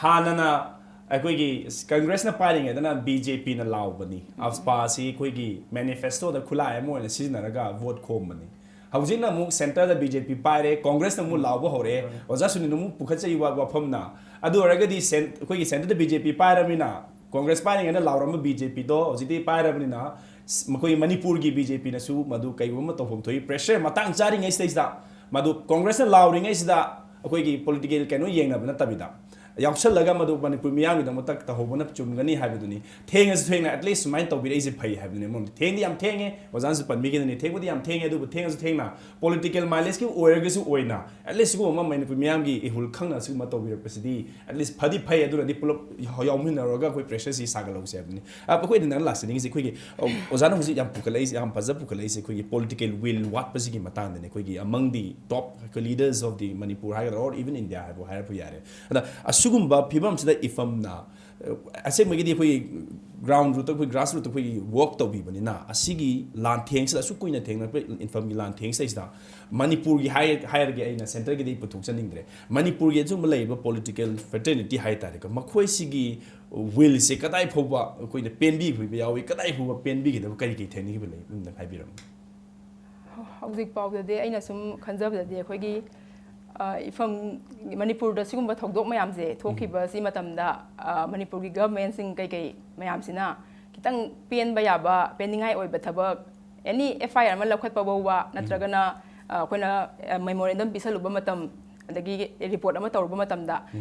ꯍꯥꯟꯅꯅ ꯑꯩꯈꯣꯏꯒꯤ ꯀꯪꯒ꯭ꯔꯦꯁꯅ ꯄꯥꯏꯔꯤꯉꯩꯗꯅ ꯕꯤ ꯖꯦ ꯄꯤꯅ ꯂꯥꯎꯕꯅꯤ, ꯑꯐꯄꯥꯁꯤ ꯑꯩꯈꯣꯏꯒꯤ ꯃꯦꯅꯤꯐꯦꯁꯇꯣꯗ ꯈꯨꯠꯂꯥꯏ ꯑꯃ ꯑꯣꯏꯅ ꯁꯤꯖꯤꯟꯅꯔꯒ ꯚꯣꯠ ꯈꯣꯝꯕꯅꯤ꯫ ꯍꯧꯖꯤꯛꯅ ꯑꯃꯨꯛ ꯁꯦꯟꯇꯔꯗ ꯕꯤ ꯖꯦ ꯄꯤ ꯄꯥꯏꯔꯦ, ꯀꯪꯒ꯭ꯔꯦꯁꯅ ꯑꯃꯨꯛ ꯂꯥꯎꯕ ꯍꯧꯔꯦ꯫ ꯑꯣꯖꯥ ꯁꯨꯅꯤꯜꯅ ꯑꯃꯨꯛ ꯄꯨꯈꯠꯆꯔꯤꯕ ꯋꯥꯐꯝꯅ, ꯑꯗꯨ ꯑꯣꯏꯔꯒꯗꯤ ꯁꯦꯟ-, ꯑꯩꯈꯣꯏꯒꯤ ꯁꯦꯟꯇꯔꯗ ꯕꯤ ꯖꯦ ꯄꯤ ꯄꯥꯏꯔꯕꯅꯤꯅ ꯀꯪꯒ꯭ꯔꯦꯁ ꯄꯥꯏꯔꯤꯉꯩꯗ ꯂꯥꯎꯔꯝꯕ ꯕꯤ ꯖꯦ ꯄꯤꯗꯣ ꯍꯧꯖꯤꯛꯇꯤ ꯄꯥꯏꯔꯕꯅꯤꯅ ꯃꯈꯣꯏ ꯃꯅꯤꯄꯨꯔꯒꯤ ꯕꯤ ꯖꯦ ꯄꯤꯅꯁꯨ ꯃꯗꯨ ꯀꯩꯒꯨꯝꯕ ꯑꯃ ꯇꯧꯐꯝ ꯊꯣꯛꯏ꯫ ꯄ꯭ꯔꯦꯁꯔ ꯃꯇꯥꯡ ꯆꯥꯔꯤꯉꯩꯁꯤꯗꯩꯁꯤꯗ, ꯃꯗꯨ ꯀꯪꯒ꯭ꯔꯦꯁꯅ ꯂꯥꯎꯔꯤꯉꯩꯁꯤꯗ ꯑꯩꯈꯣꯏꯒꯤ ꯄꯣꯂꯤꯇꯤꯀꯦꯜ ꯀꯩꯅꯣ ꯌꯦꯡꯅꯕ ꯅꯠꯇꯕꯤꯗ ꯌꯥꯎꯁꯜꯂꯒ ꯃꯗꯨ ꯃꯅꯤꯄꯨꯔ ꯃꯤꯌꯥꯝꯒꯤꯗꯃꯛꯇ ꯇꯧꯍꯧꯕꯅ ꯆꯨꯝꯒꯅꯤ ꯍꯥꯏꯕꯗꯨꯅꯤ꯫ ꯊꯦꯡꯉꯁꯨ ꯊꯦꯡꯅ at least ꯁꯨꯃꯥꯏꯅ ꯇꯧꯕꯤꯔꯛꯏꯁꯦ ꯐꯩ ꯍꯥꯏꯕꯗꯨꯅꯤ꯫ ꯑꯃꯔꯣꯝꯗ ꯊꯦꯡꯗꯤ ꯌꯥꯝ ꯊꯦꯡꯉꯦ, ꯑꯣꯖꯥꯅꯁꯨ ꯄꯟꯕꯤꯈꯤꯗꯅꯤ, ꯊꯦꯡꯕꯨꯗꯤ ꯌꯥꯝ ꯊꯦꯡꯉꯦ, ꯑꯗꯨꯕꯨ ꯊꯦꯡꯉꯁꯨ ꯊꯦꯡꯅ ꯄꯣꯂꯤꯇꯤꯀꯦꯜ ꯃꯥꯏꯂꯦꯖꯀꯤ ꯑꯣꯏꯔꯒꯁꯨ ꯑꯣꯏꯅ at least ꯁꯤꯒꯨꯝꯕ ꯑꯃ ꯃꯅꯤꯄꯨꯔ ꯃꯤꯌꯥꯝꯒꯤ ꯏꯍꯨꯜ ꯈꯪꯅ ꯁꯤꯒꯨꯝꯕ ꯇꯧꯕꯤꯔꯛꯄꯁꯤꯗꯤ at least ꯐꯗꯤ ꯐꯩ꯫ ꯑꯗꯨꯅꯗꯤ ꯄꯨꯂꯞ ꯌꯥꯎꯃꯤꯟꯅꯔꯒ ꯑꯩꯈꯣꯏ ꯄ꯭ꯔꯦꯁꯔꯁꯤ ꯁꯥꯒꯠꯍꯧꯁꯦ ꯍꯥꯏꯕꯅꯤ꯫ ꯑ, ꯑꯩꯈꯣꯏꯅ ꯅꯪ ꯂꯥꯛꯆꯅꯤꯡꯉꯤꯁꯦ ꯑꯩꯈꯣꯏꯒꯤ, ꯑ, ꯑꯣꯖꯥꯅ ꯍꯧꯖꯤꯛ ꯌꯥꯝ ꯄꯨꯈꯠꯂꯛꯏꯁꯦ, ꯌꯥꯝ ꯐꯖ ꯄꯨꯈꯠꯂꯛꯏꯁꯦ ꯑꯩꯈꯣꯏꯒꯤ ꯄꯣꯂꯤꯇꯤꯀꯦꯜ ꯋꯤꯜ ꯋꯥꯠꯄꯁꯤꯒꯤ ꯃꯇꯥꯡꯗꯅꯤ꯫ ꯑꯩꯈꯣꯏꯒꯤ among the top leaders of the Manipur ꯍꯥꯏꯒꯗ꯭ꯔꯥ, or even India ꯍꯥꯏꯕꯨ ꯍꯥꯏꯔꯕꯨ ꯌꯥꯔꯦ꯫ ꯑꯗ ꯑꯁꯤꯒꯨꯝꯕ ꯐꯤꯕꯝꯁꯤꯗ ꯏꯐꯝꯅ, ꯑ, ꯑꯁꯦꯡꯕꯒꯤꯗꯤ ꯑꯩꯈꯣꯏꯒꯤ ꯒ꯭ꯔꯥꯎꯟ ꯔꯨꯠꯇ, ꯑꯩꯈꯣꯏ ꯒ꯭ꯔꯥꯁ ꯔꯨꯠꯇ ꯑꯩꯈꯣꯏꯒꯤ ꯋꯔꯛ ꯇꯧꯕꯤꯕꯅꯤꯅ ꯑꯁꯤꯒꯤ ꯂꯥꯟꯊꯦꯡꯁꯤꯗ, ꯑꯁꯨꯛ ꯀꯨꯏꯅ ꯊꯦꯡꯅꯔꯛꯄ ꯏꯟꯐꯝꯒꯤ ꯂꯥꯟꯊꯦꯡꯁꯤꯗꯩꯁꯤꯗ ꯃꯅꯤꯄꯨꯔꯒꯤ ꯍꯥꯏ-, ꯍꯥꯏꯔꯒꯦ, ꯑꯩꯅ ꯁꯦꯟꯇꯔꯒꯤꯗꯤ ꯑꯩ ꯄꯨꯊꯣꯛꯆꯅꯤꯡꯗ꯭ꯔꯦ꯫ ꯃꯅꯤꯄꯨꯔꯒꯤ ꯑꯁꯤꯒꯨꯝꯕ ꯂꯩꯔꯤꯕ ꯄꯣꯂꯤꯇꯤꯀꯦꯜ ꯐ꯭ꯔꯦꯇꯔꯅꯤꯇꯤ ꯍꯥꯏ ꯇꯥꯔꯦꯀꯣ, ꯃꯈꯣꯏꯁꯤꯒꯤ ꯋꯤꯜꯁꯦ ꯀꯗꯥꯏ ꯐꯥꯎꯕ ꯑꯩꯈꯣꯏꯅ ꯄꯦꯟꯕꯤꯕ ꯌꯥꯎꯏ, ꯀꯗꯥꯏ ꯐꯥꯎꯕ ꯄꯦꯟꯕꯤꯒꯗꯕ ꯀꯔꯤ ꯀꯔꯤ ꯊꯦꯡꯅꯈꯤꯕ ꯂꯩ? ꯑꯝꯇꯪ ꯍꯥꯏꯕꯤꯔꯝꯃꯨ꯫ ꯍꯧꯖꯤꯛ ꯐꯥꯎꯗꯗꯤ ꯑꯩꯅ ꯁꯨꯝ ꯈꯟꯖꯕꯗꯗꯤ ꯑꯩꯈꯣꯏꯒꯤ, ꯑ, ꯏꯐꯝ, ꯃꯅꯤꯄꯨꯔꯗ ꯁꯤꯒꯨꯝꯕ ꯊꯧꯗꯣꯛ ꯃꯌꯥꯝꯁꯦ ꯊꯣꯛꯈꯤꯕꯁꯤ ꯃꯇꯝꯗ, ꯑ, ꯃꯅꯤꯄꯨꯔꯒꯤ ꯒꯚꯔꯟꯃꯦꯟꯁꯤꯡ ꯀꯩꯀꯩ ꯃꯌꯥꯝꯁꯤꯅ ꯈꯤꯇꯪ ꯄꯦꯟꯕ ꯌꯥꯕ, ꯄꯦꯟꯅꯤꯡꯉꯥꯏ ꯑꯣꯏꯕ ꯊꯕꯛ, ꯑꯦꯅꯤ ꯑꯦꯐ ꯑꯥꯏ ꯑꯥꯔ ꯑꯃ ꯂꯧꯈꯠꯄ ꯐꯥꯎꯕ, ꯅꯠꯇ꯭ꯔꯒꯅ, ꯑ, ꯑꯩꯈꯣꯏꯅ, ꯑ, ꯃꯦꯃꯣꯔꯦꯟꯗꯝ ꯄꯤꯁꯜꯂꯨꯕ ꯃꯇꯝ, ꯑꯗꯒꯤ ꯔꯤꯄꯣꯔꯠ ꯑꯃ ꯇꯧꯔꯨꯕ ꯃꯇꯝꯗ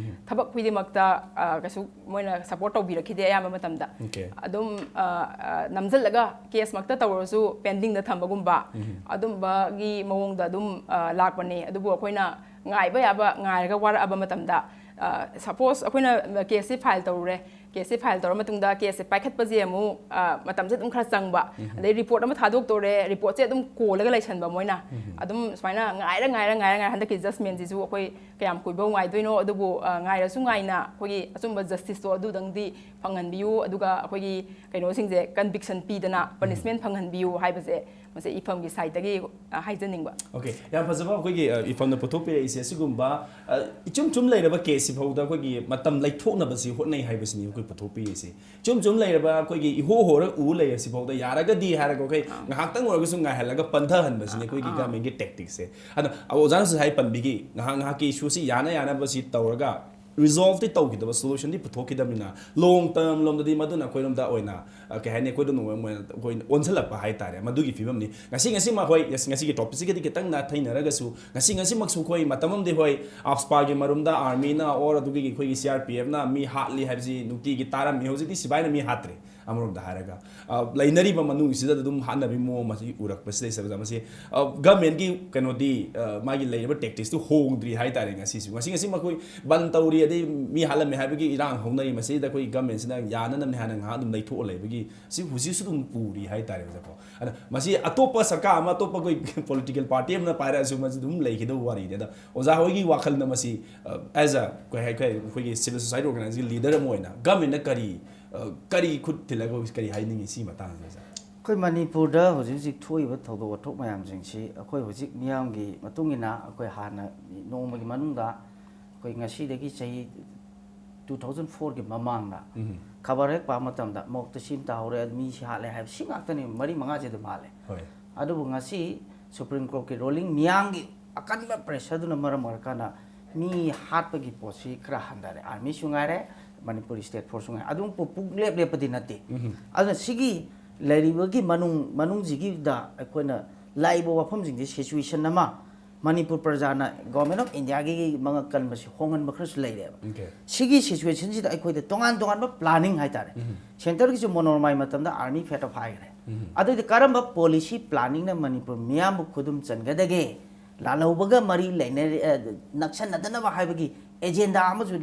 ꯊꯕꯛ ꯈꯨꯗꯤꯡꯃꯛꯇ, ꯑ, ꯀꯩꯁꯨ ꯃꯣꯏꯅ ꯁꯄꯣꯔꯠ ꯇꯧꯕꯤꯔꯛꯈꯤꯗꯦ ꯑꯌꯥꯝꯕ ꯃꯇꯝꯗ꯫ Okay. ꯑꯗꯨꯝ, ꯑ, ꯑ, ꯅꯝꯁꯤꯜꯂꯒ ꯀꯦꯁꯃꯛꯇ ꯇꯧꯔꯁꯨ ꯄꯦꯟꯗꯤꯡꯗ ꯊꯝꯕꯒꯨꯝꯕ, ꯑꯗꯨꯝꯕꯒꯤ ꯃꯑꯣꯡꯗ ꯑꯗꯨꯝ, ꯑ, ꯂꯥꯛꯄꯅꯦ꯫ ꯑꯗꯨꯕꯨ ꯑꯩꯈꯣꯏꯅ ꯉꯥꯏꯕ ꯌꯥꯕ ꯉꯥꯏꯔꯒ ꯋꯥꯔꯛꯑꯕ ꯃꯇꯝꯗ, ꯑ, ꯁꯄꯣꯁ ꯑꯩꯈꯣꯏꯅ ꯀꯦꯁꯁꯤ ꯐꯥꯏꯜ ꯇꯧꯔꯨꯔꯦ, ꯀꯦꯁꯁꯦ ꯐꯥꯏꯜ ꯇꯧꯔ ꯃꯇꯨꯡꯗ ꯀꯦꯁꯁꯦ ꯄꯥꯏꯈꯠꯄꯁꯦ ꯑꯃꯨꯛ ꯑ, ꯃꯇꯝꯁꯦ ꯑꯗꯨꯝ ꯈꯔ ꯆꯪꯕ, ꯑꯗꯩ ꯔꯤꯄꯣꯔꯠ ꯑꯃ ꯊꯥꯗꯣꯛꯇꯣꯔꯦ, ꯔꯤꯄꯣꯔꯠꯁꯦ ꯑꯗꯨꯝ ꯀꯣꯜꯂꯒ ꯂꯩꯁꯟꯕ ꯃꯣꯏꯅ꯫ ꯑꯗꯨꯝ ꯁꯨꯃꯥꯏꯅ ꯉꯥꯏꯔ ꯉꯥꯏꯔ ꯉꯥꯏꯔ ꯉꯥꯏꯔ ꯍꯟꯗꯛꯀꯤ ꯖꯁꯃꯦꯟꯁꯤꯁꯨ ꯑꯩꯈꯣꯏ ꯀꯌꯥꯝ ꯀꯨꯏꯕ ꯉꯥꯏꯗꯣꯏꯅꯣ, ꯑꯗꯨꯕꯨ ꯑ, ꯉꯥꯏꯔꯁꯨ ꯉꯥꯏꯅ ꯑꯩꯈꯣꯏꯒꯤ ꯑꯆꯨꯝꯕ ꯖꯁꯇꯤꯁꯇꯣ ꯑꯗꯨꯗꯪꯗꯤ ꯐꯪꯍꯟꯕꯤꯌꯨ, ꯑꯗꯨꯒ ꯑꯩꯈꯣꯏꯒꯤ ꯀꯩꯅꯣꯁꯤꯡꯁꯦ ꯀꯟꯚꯤꯛꯁꯟ ꯄꯤꯗꯅ ꯄꯅꯤꯁꯃꯦꯟ ꯐꯪꯍꯟꯕꯤꯌꯨ ꯍꯥꯏꯕꯁꯦ ꯃꯁꯤ ꯏꯐꯝꯒꯤ ꯁꯥꯏꯠꯇꯒꯤ ꯑ, ꯍꯥꯏꯖꯅꯤꯡꯕ꯫ ꯑꯣꯀꯦ, ꯌꯥꯝ ꯐꯖꯕ ꯑꯩꯈꯣꯏꯒꯤ ꯑ, ꯏꯐꯝꯅ ꯄꯨꯊꯣꯛꯄꯤꯔꯛꯏꯁꯦ꯫ ꯑꯁꯤꯒꯨꯝꯕ ꯑ, ꯏꯆꯨꯝ ꯆꯨꯝ ꯂꯩꯔꯕ ꯀꯦꯁꯁꯤ ꯐꯥꯎꯗ ꯑꯩꯈꯣꯏꯒꯤ ꯃꯇꯝ ꯂꯩꯊꯣꯛꯅꯕꯁꯤ ꯍꯣꯠꯅꯩ ꯍꯥꯏꯕꯁꯤꯅꯤ ꯑꯩꯈꯣꯏ ꯄꯨꯊꯣꯛꯄꯤꯔꯤꯁꯦ꯫ ꯏꯆꯨꯝ ꯆꯨꯝ ꯂꯩꯔꯕ ꯑꯩꯈꯣꯏꯒꯤ ꯏꯍꯣ ꯍꯣꯔ ꯎ ꯂꯩꯔꯁꯤ ꯐꯥꯎꯗ ꯌꯥꯔꯒꯗꯤ ꯍꯥꯏꯔꯒ ꯑꯩꯈꯣꯏ ꯉꯥꯏꯍꯥꯛꯇꯪ ꯑꯣꯏꯔꯒꯁꯨ ꯉꯥꯏꯍꯜꯂꯒ ꯄꯟꯊꯍꯟꯕꯁꯤꯅꯤ ꯑꯩꯈꯣꯏꯒꯤ ꯒꯃꯦꯟꯒꯤ ꯇꯦꯛꯇꯤꯛꯁꯦ꯫ ꯑꯗꯣ ꯑꯣꯖꯥꯅꯁꯨ ꯉꯁꯥꯏ ꯄꯟꯕꯤꯈꯤ, ꯉꯥꯏꯍꯥꯛ ꯉꯥꯏꯍꯥꯛꯀꯤ ꯏꯁꯨꯁꯤ ꯌꯥꯅ ꯌꯥꯅꯕꯁꯤ ꯇꯧꯔꯒ ꯔꯤꯖꯣꯜꯚꯇꯤ ꯇꯧꯈꯤꯗꯕ, ꯁꯣꯂꯨꯁꯟꯗꯤ ꯄꯨꯊꯣꯛꯈꯤꯗꯕꯅꯤꯅ, ꯂꯣꯡ ꯇꯔꯝ ꯂꯣꯝꯗꯗꯤ ꯃꯗꯨꯅ ꯑꯩꯈꯣꯏꯔꯣꯝꯗ ꯑꯣꯏꯅ ꯑ, ꯀꯩ ꯍꯥꯏꯅꯤ, ꯑꯩꯈꯣꯏꯗ ꯅꯣꯡꯃ ꯑꯣꯏꯅ ꯑꯩꯈꯣꯏ ꯑꯣꯟꯁꯤꯜꯂꯛꯄ ꯍꯥꯏꯇꯥꯔꯦ, ꯃꯗꯨꯒꯤ ꯐꯤꯕꯝꯅꯤ꯫ ꯉꯁꯤ ꯉꯁꯤꯃꯛ ꯍꯣꯏ, ꯉꯁꯤ- ꯉꯁꯤꯒꯤ ꯇꯣꯄꯤꯛꯁꯤꯒꯗꯤ ꯈꯤꯇꯪ ꯅꯥꯊꯩꯅꯔꯒꯁꯨ, ꯉꯁꯤ ꯉꯁꯤꯃꯛꯁꯨ ꯑꯩꯈꯣꯏ ꯃꯇꯝ ꯑꯃꯗꯤ ꯍꯣꯏ, ꯑꯞꯁꯄꯥꯒꯤ ꯃꯔꯨꯝꯗ ꯑꯥꯔꯃꯤꯅ ꯑꯣꯔ ꯑꯗꯨꯒꯤ ꯑꯩꯈꯣꯏꯒꯤ ꯁꯤ ꯑꯥꯔ ꯄꯤ ꯑꯦꯐꯅ ꯃꯤ ꯍꯥꯠꯂꯤ ꯍꯥꯏꯕꯁꯤ ꯅꯨꯡꯇꯤꯒꯤ ꯇꯥꯔꯝꯃꯤ꯫ ꯍꯧꯖꯤꯛꯇꯤ ꯁꯤꯕꯥꯏꯅ ꯃꯤ ꯍꯥꯠꯇ꯭ꯔꯦ꯫ ꯑꯃꯔꯣꯝꯗ ꯍꯥꯏꯔꯒ ꯑ, ꯂꯩꯅꯔꯤꯕ ꯃꯅꯨꯡꯁꯤꯗ ꯑꯗꯨꯝ ꯍꯥꯠꯅꯕꯒꯤ ꯃꯑꯣꯡ ꯑꯃꯁꯤ ꯎꯔꯛꯄꯁꯤꯗꯩ ꯃꯁꯤ ꯒꯃꯦꯟꯒꯤ ꯀꯩꯅꯣꯗꯤ, ꯑ, ꯃꯥꯒꯤ ꯂꯩꯔꯤꯕ ꯇꯦꯛꯇꯤꯛꯁꯇꯨ ꯍꯣꯡꯗ꯭ꯔꯤ ꯍꯥꯏꯇꯥꯔꯦ꯫ ꯉꯁꯤꯁꯨ ꯉꯁꯤ ꯉꯁꯤ ꯃꯈꯣꯏ ꯕꯟ ꯇꯧꯔꯤ, ꯑꯗꯩ ꯃꯤ ꯍꯥꯠꯂꯝꯃꯦ ꯍꯥꯏꯕꯒꯤ ꯏꯔꯥꯡ ꯍꯧꯅꯔꯤ꯫ ꯃꯁꯤꯗ ꯑꯩꯈꯣꯏ ꯒꯃꯦꯟꯁꯤꯅ ꯌꯥꯅꯅꯕꯅꯤ ꯍꯥꯏꯅ ꯉꯥꯏꯍꯥꯛ ꯑꯗꯨꯝ ꯂꯩꯊꯣꯛꯑ ꯂꯩꯕꯒꯤ ꯁꯤ ꯍꯧꯖꯤꯛꯁꯨ ꯑꯗꯨꯝ ꯄꯨꯔꯤ ꯍꯥꯏꯇꯥꯔꯦ, ꯑꯣꯖꯥꯀꯣ꯫ ꯑꯗ ꯃꯁꯤ ꯑꯇꯣꯞꯄ ꯁꯔꯀꯥꯔ ꯑꯃ, ꯑꯇꯣꯞꯄ ꯑꯩꯈꯣꯏ ꯄꯣꯂꯤꯇꯤꯀꯦꯜ ꯄꯥꯔꯇꯤ ꯑꯃꯅ ꯄꯥꯏꯔꯛꯑꯁꯨ ꯃꯁꯤ ꯑꯗꯨꯝ ꯂꯩꯒꯗꯕ ꯋꯥꯔꯤꯅꯤ꯫ ꯑꯗ ꯑꯣꯖꯥ ꯍꯣꯏꯒꯤ ꯋꯥꯈꯜꯗ ꯃꯁꯤ, ꯑ, as a, ꯑꯩꯈꯣꯏ ꯍꯥꯏ-, ꯑꯩꯈꯣꯏꯒꯤ ꯁꯤꯚꯤꯜ ꯁꯣꯁꯥꯏꯇꯤ ꯑꯣꯔꯒꯅꯥꯏꯖꯦꯁꯟꯒꯤ ꯂꯤꯗꯔ ꯑꯃ ꯑꯣꯏꯅ ꯒꯃꯦꯟꯅ ꯀꯔꯤ, ꯑ, ꯀꯔꯤ ꯈꯨꯠ ꯊꯤꯜꯂꯒ ꯀꯔꯤ ꯍꯥꯏꯅꯤꯡꯉꯤ ꯁꯤ ꯃꯇꯥꯡꯁꯤꯗ, ꯑꯣꯖꯥ? ꯑꯩꯈꯣꯏ ꯃꯅꯤꯄꯨꯔꯗ ꯍꯧꯖꯤꯛ ꯍꯧꯖꯤꯛ ꯊꯣꯛꯏꯕ ꯊꯧꯗꯣꯛ ꯋꯥꯊꯣꯛ ꯃꯌꯥꯝꯁꯤꯡꯁꯤ ꯑꯩꯈꯣꯏ ꯍꯧꯖꯤꯛ ꯃꯤꯌꯥꯝꯒꯤ ꯃꯇꯨꯡ ꯏꯟꯅ ꯑꯩꯈꯣꯏ ꯍꯥꯟꯅ ꯅꯣꯡꯃꯒꯤ ꯃꯅꯨꯡꯗ ꯑꯩꯈꯣꯏ ꯉꯁꯤꯗꯒꯤ ꯆꯍꯤ two thousand fourꯒꯤ ꯃꯃꯥꯡꯗ ꯈꯕꯔ ꯍꯦꯛ ꯄꯥꯕ ꯃꯇꯝꯗ ꯃꯣꯛꯇ ꯁꯤ ꯑꯃ ꯇꯥꯍꯧꯔꯦ, ꯃꯤ ꯁꯤ ꯍꯥꯠꯂꯦ ꯍꯥꯏꯕ ꯁꯤ ꯉꯥꯛꯇꯅꯤ, ꯃꯔꯤ ꯃꯉꯥꯁꯦ ꯑꯗꯨꯝ ꯍꯥꯠꯂꯦ꯫ ꯍꯣꯏ꯫ ꯑꯗꯨꯕꯨ ꯉꯁꯤ ꯁꯨꯄ꯭ꯔꯤꯝ ꯀꯣꯔꯠꯀꯤ ꯔꯨꯂꯤꯡ ꯃꯤꯌꯥꯝꯒꯤ ꯑꯀꯟꯕ ꯄ꯭ꯔꯦꯁꯔꯗꯨꯅ ꯃꯔꯝ ꯑꯣꯏꯔꯀꯥꯟꯗ ꯃꯤ ꯍꯥꯠꯄꯒꯤ ꯄꯣꯠꯁꯤ ꯈꯔ ꯍꯟꯊꯔꯦ꯫ ꯑꯥꯔꯃꯤꯁꯨ ꯉꯥꯏꯔꯦ, ꯃꯅꯤꯄꯨꯔ ꯁ꯭ꯇꯦꯠ ꯐꯣꯔꯁꯁꯨ ꯉꯥꯏꯔꯦ꯫ ꯑꯗꯨꯝ ꯄꯨ- ꯄꯨꯡꯂꯦꯞ ꯂꯦꯞꯄꯗꯤ ꯅꯠꯇꯦ꯫ ꯑꯗꯨꯅ ꯁꯤꯒꯤ ꯂꯩꯔꯤꯕꯒꯤ ꯃꯅꯨꯡ ꯃꯅꯨꯡꯁꯤꯒꯤꯗ ꯑꯩꯈꯣꯏꯅ ꯂꯥꯛꯏꯕ ꯋꯥꯐꯝꯁꯤꯡꯁꯤ, ꯁꯤꯆꯨꯋꯦꯁꯟ ꯑꯃ ꯃꯅꯤꯄꯨꯔ ꯄ꯭ꯔꯖꯥꯅ, ꯒꯣꯔꯃꯦꯟ ꯑꯣꯐ ꯏꯟꯗꯤꯌꯥꯒꯤ ꯃꯉꯛ ꯀꯟꯕꯁꯤ ꯍꯣꯡꯍꯟꯕ ꯈꯔꯁꯨ ꯂꯩꯔꯦꯕ꯫ Okay. ꯁꯤꯒꯤ ꯁꯤꯆꯨꯋꯦꯁꯟꯁꯤꯗ ꯑꯩꯈꯣꯏꯗ ꯇꯣꯉꯥꯟ ꯇꯣꯉꯥꯟꯕ ꯄ꯭ꯂꯥꯅꯤꯡ ꯍꯥꯏꯇꯥꯔꯦ꯫ ꯁꯦꯟꯇꯔꯒꯤꯁꯨ ꯃꯣꯅꯣꯔꯃꯥꯏ ꯃꯇꯝꯗ ꯑꯥꯔꯃꯤ ꯐꯦꯠ ꯑꯣꯐ ꯍꯥꯏꯈ꯭ꯔꯦ꯫ ꯑꯗꯨꯗꯤ ꯀꯔꯝꯕ ꯄꯣꯂꯤꯁꯤ ꯄ꯭ꯂꯥꯅꯤꯡꯅ ꯃꯅꯤꯄꯨꯔ ꯃꯤꯌꯥꯝꯕꯨ ꯈꯨꯗꯨꯝ ꯆꯟꯒꯗꯒꯦ? ꯂꯥꯜꯍꯧꯕꯒ ꯃꯔꯤ ꯂꯩꯅꯔꯤ, ꯑ, ꯅꯛꯁꯟꯅꯗꯅꯕ ꯍꯥꯏꯕꯒꯤ ꯑꯦꯖꯦꯟꯗꯥ ꯑꯃꯁꯨ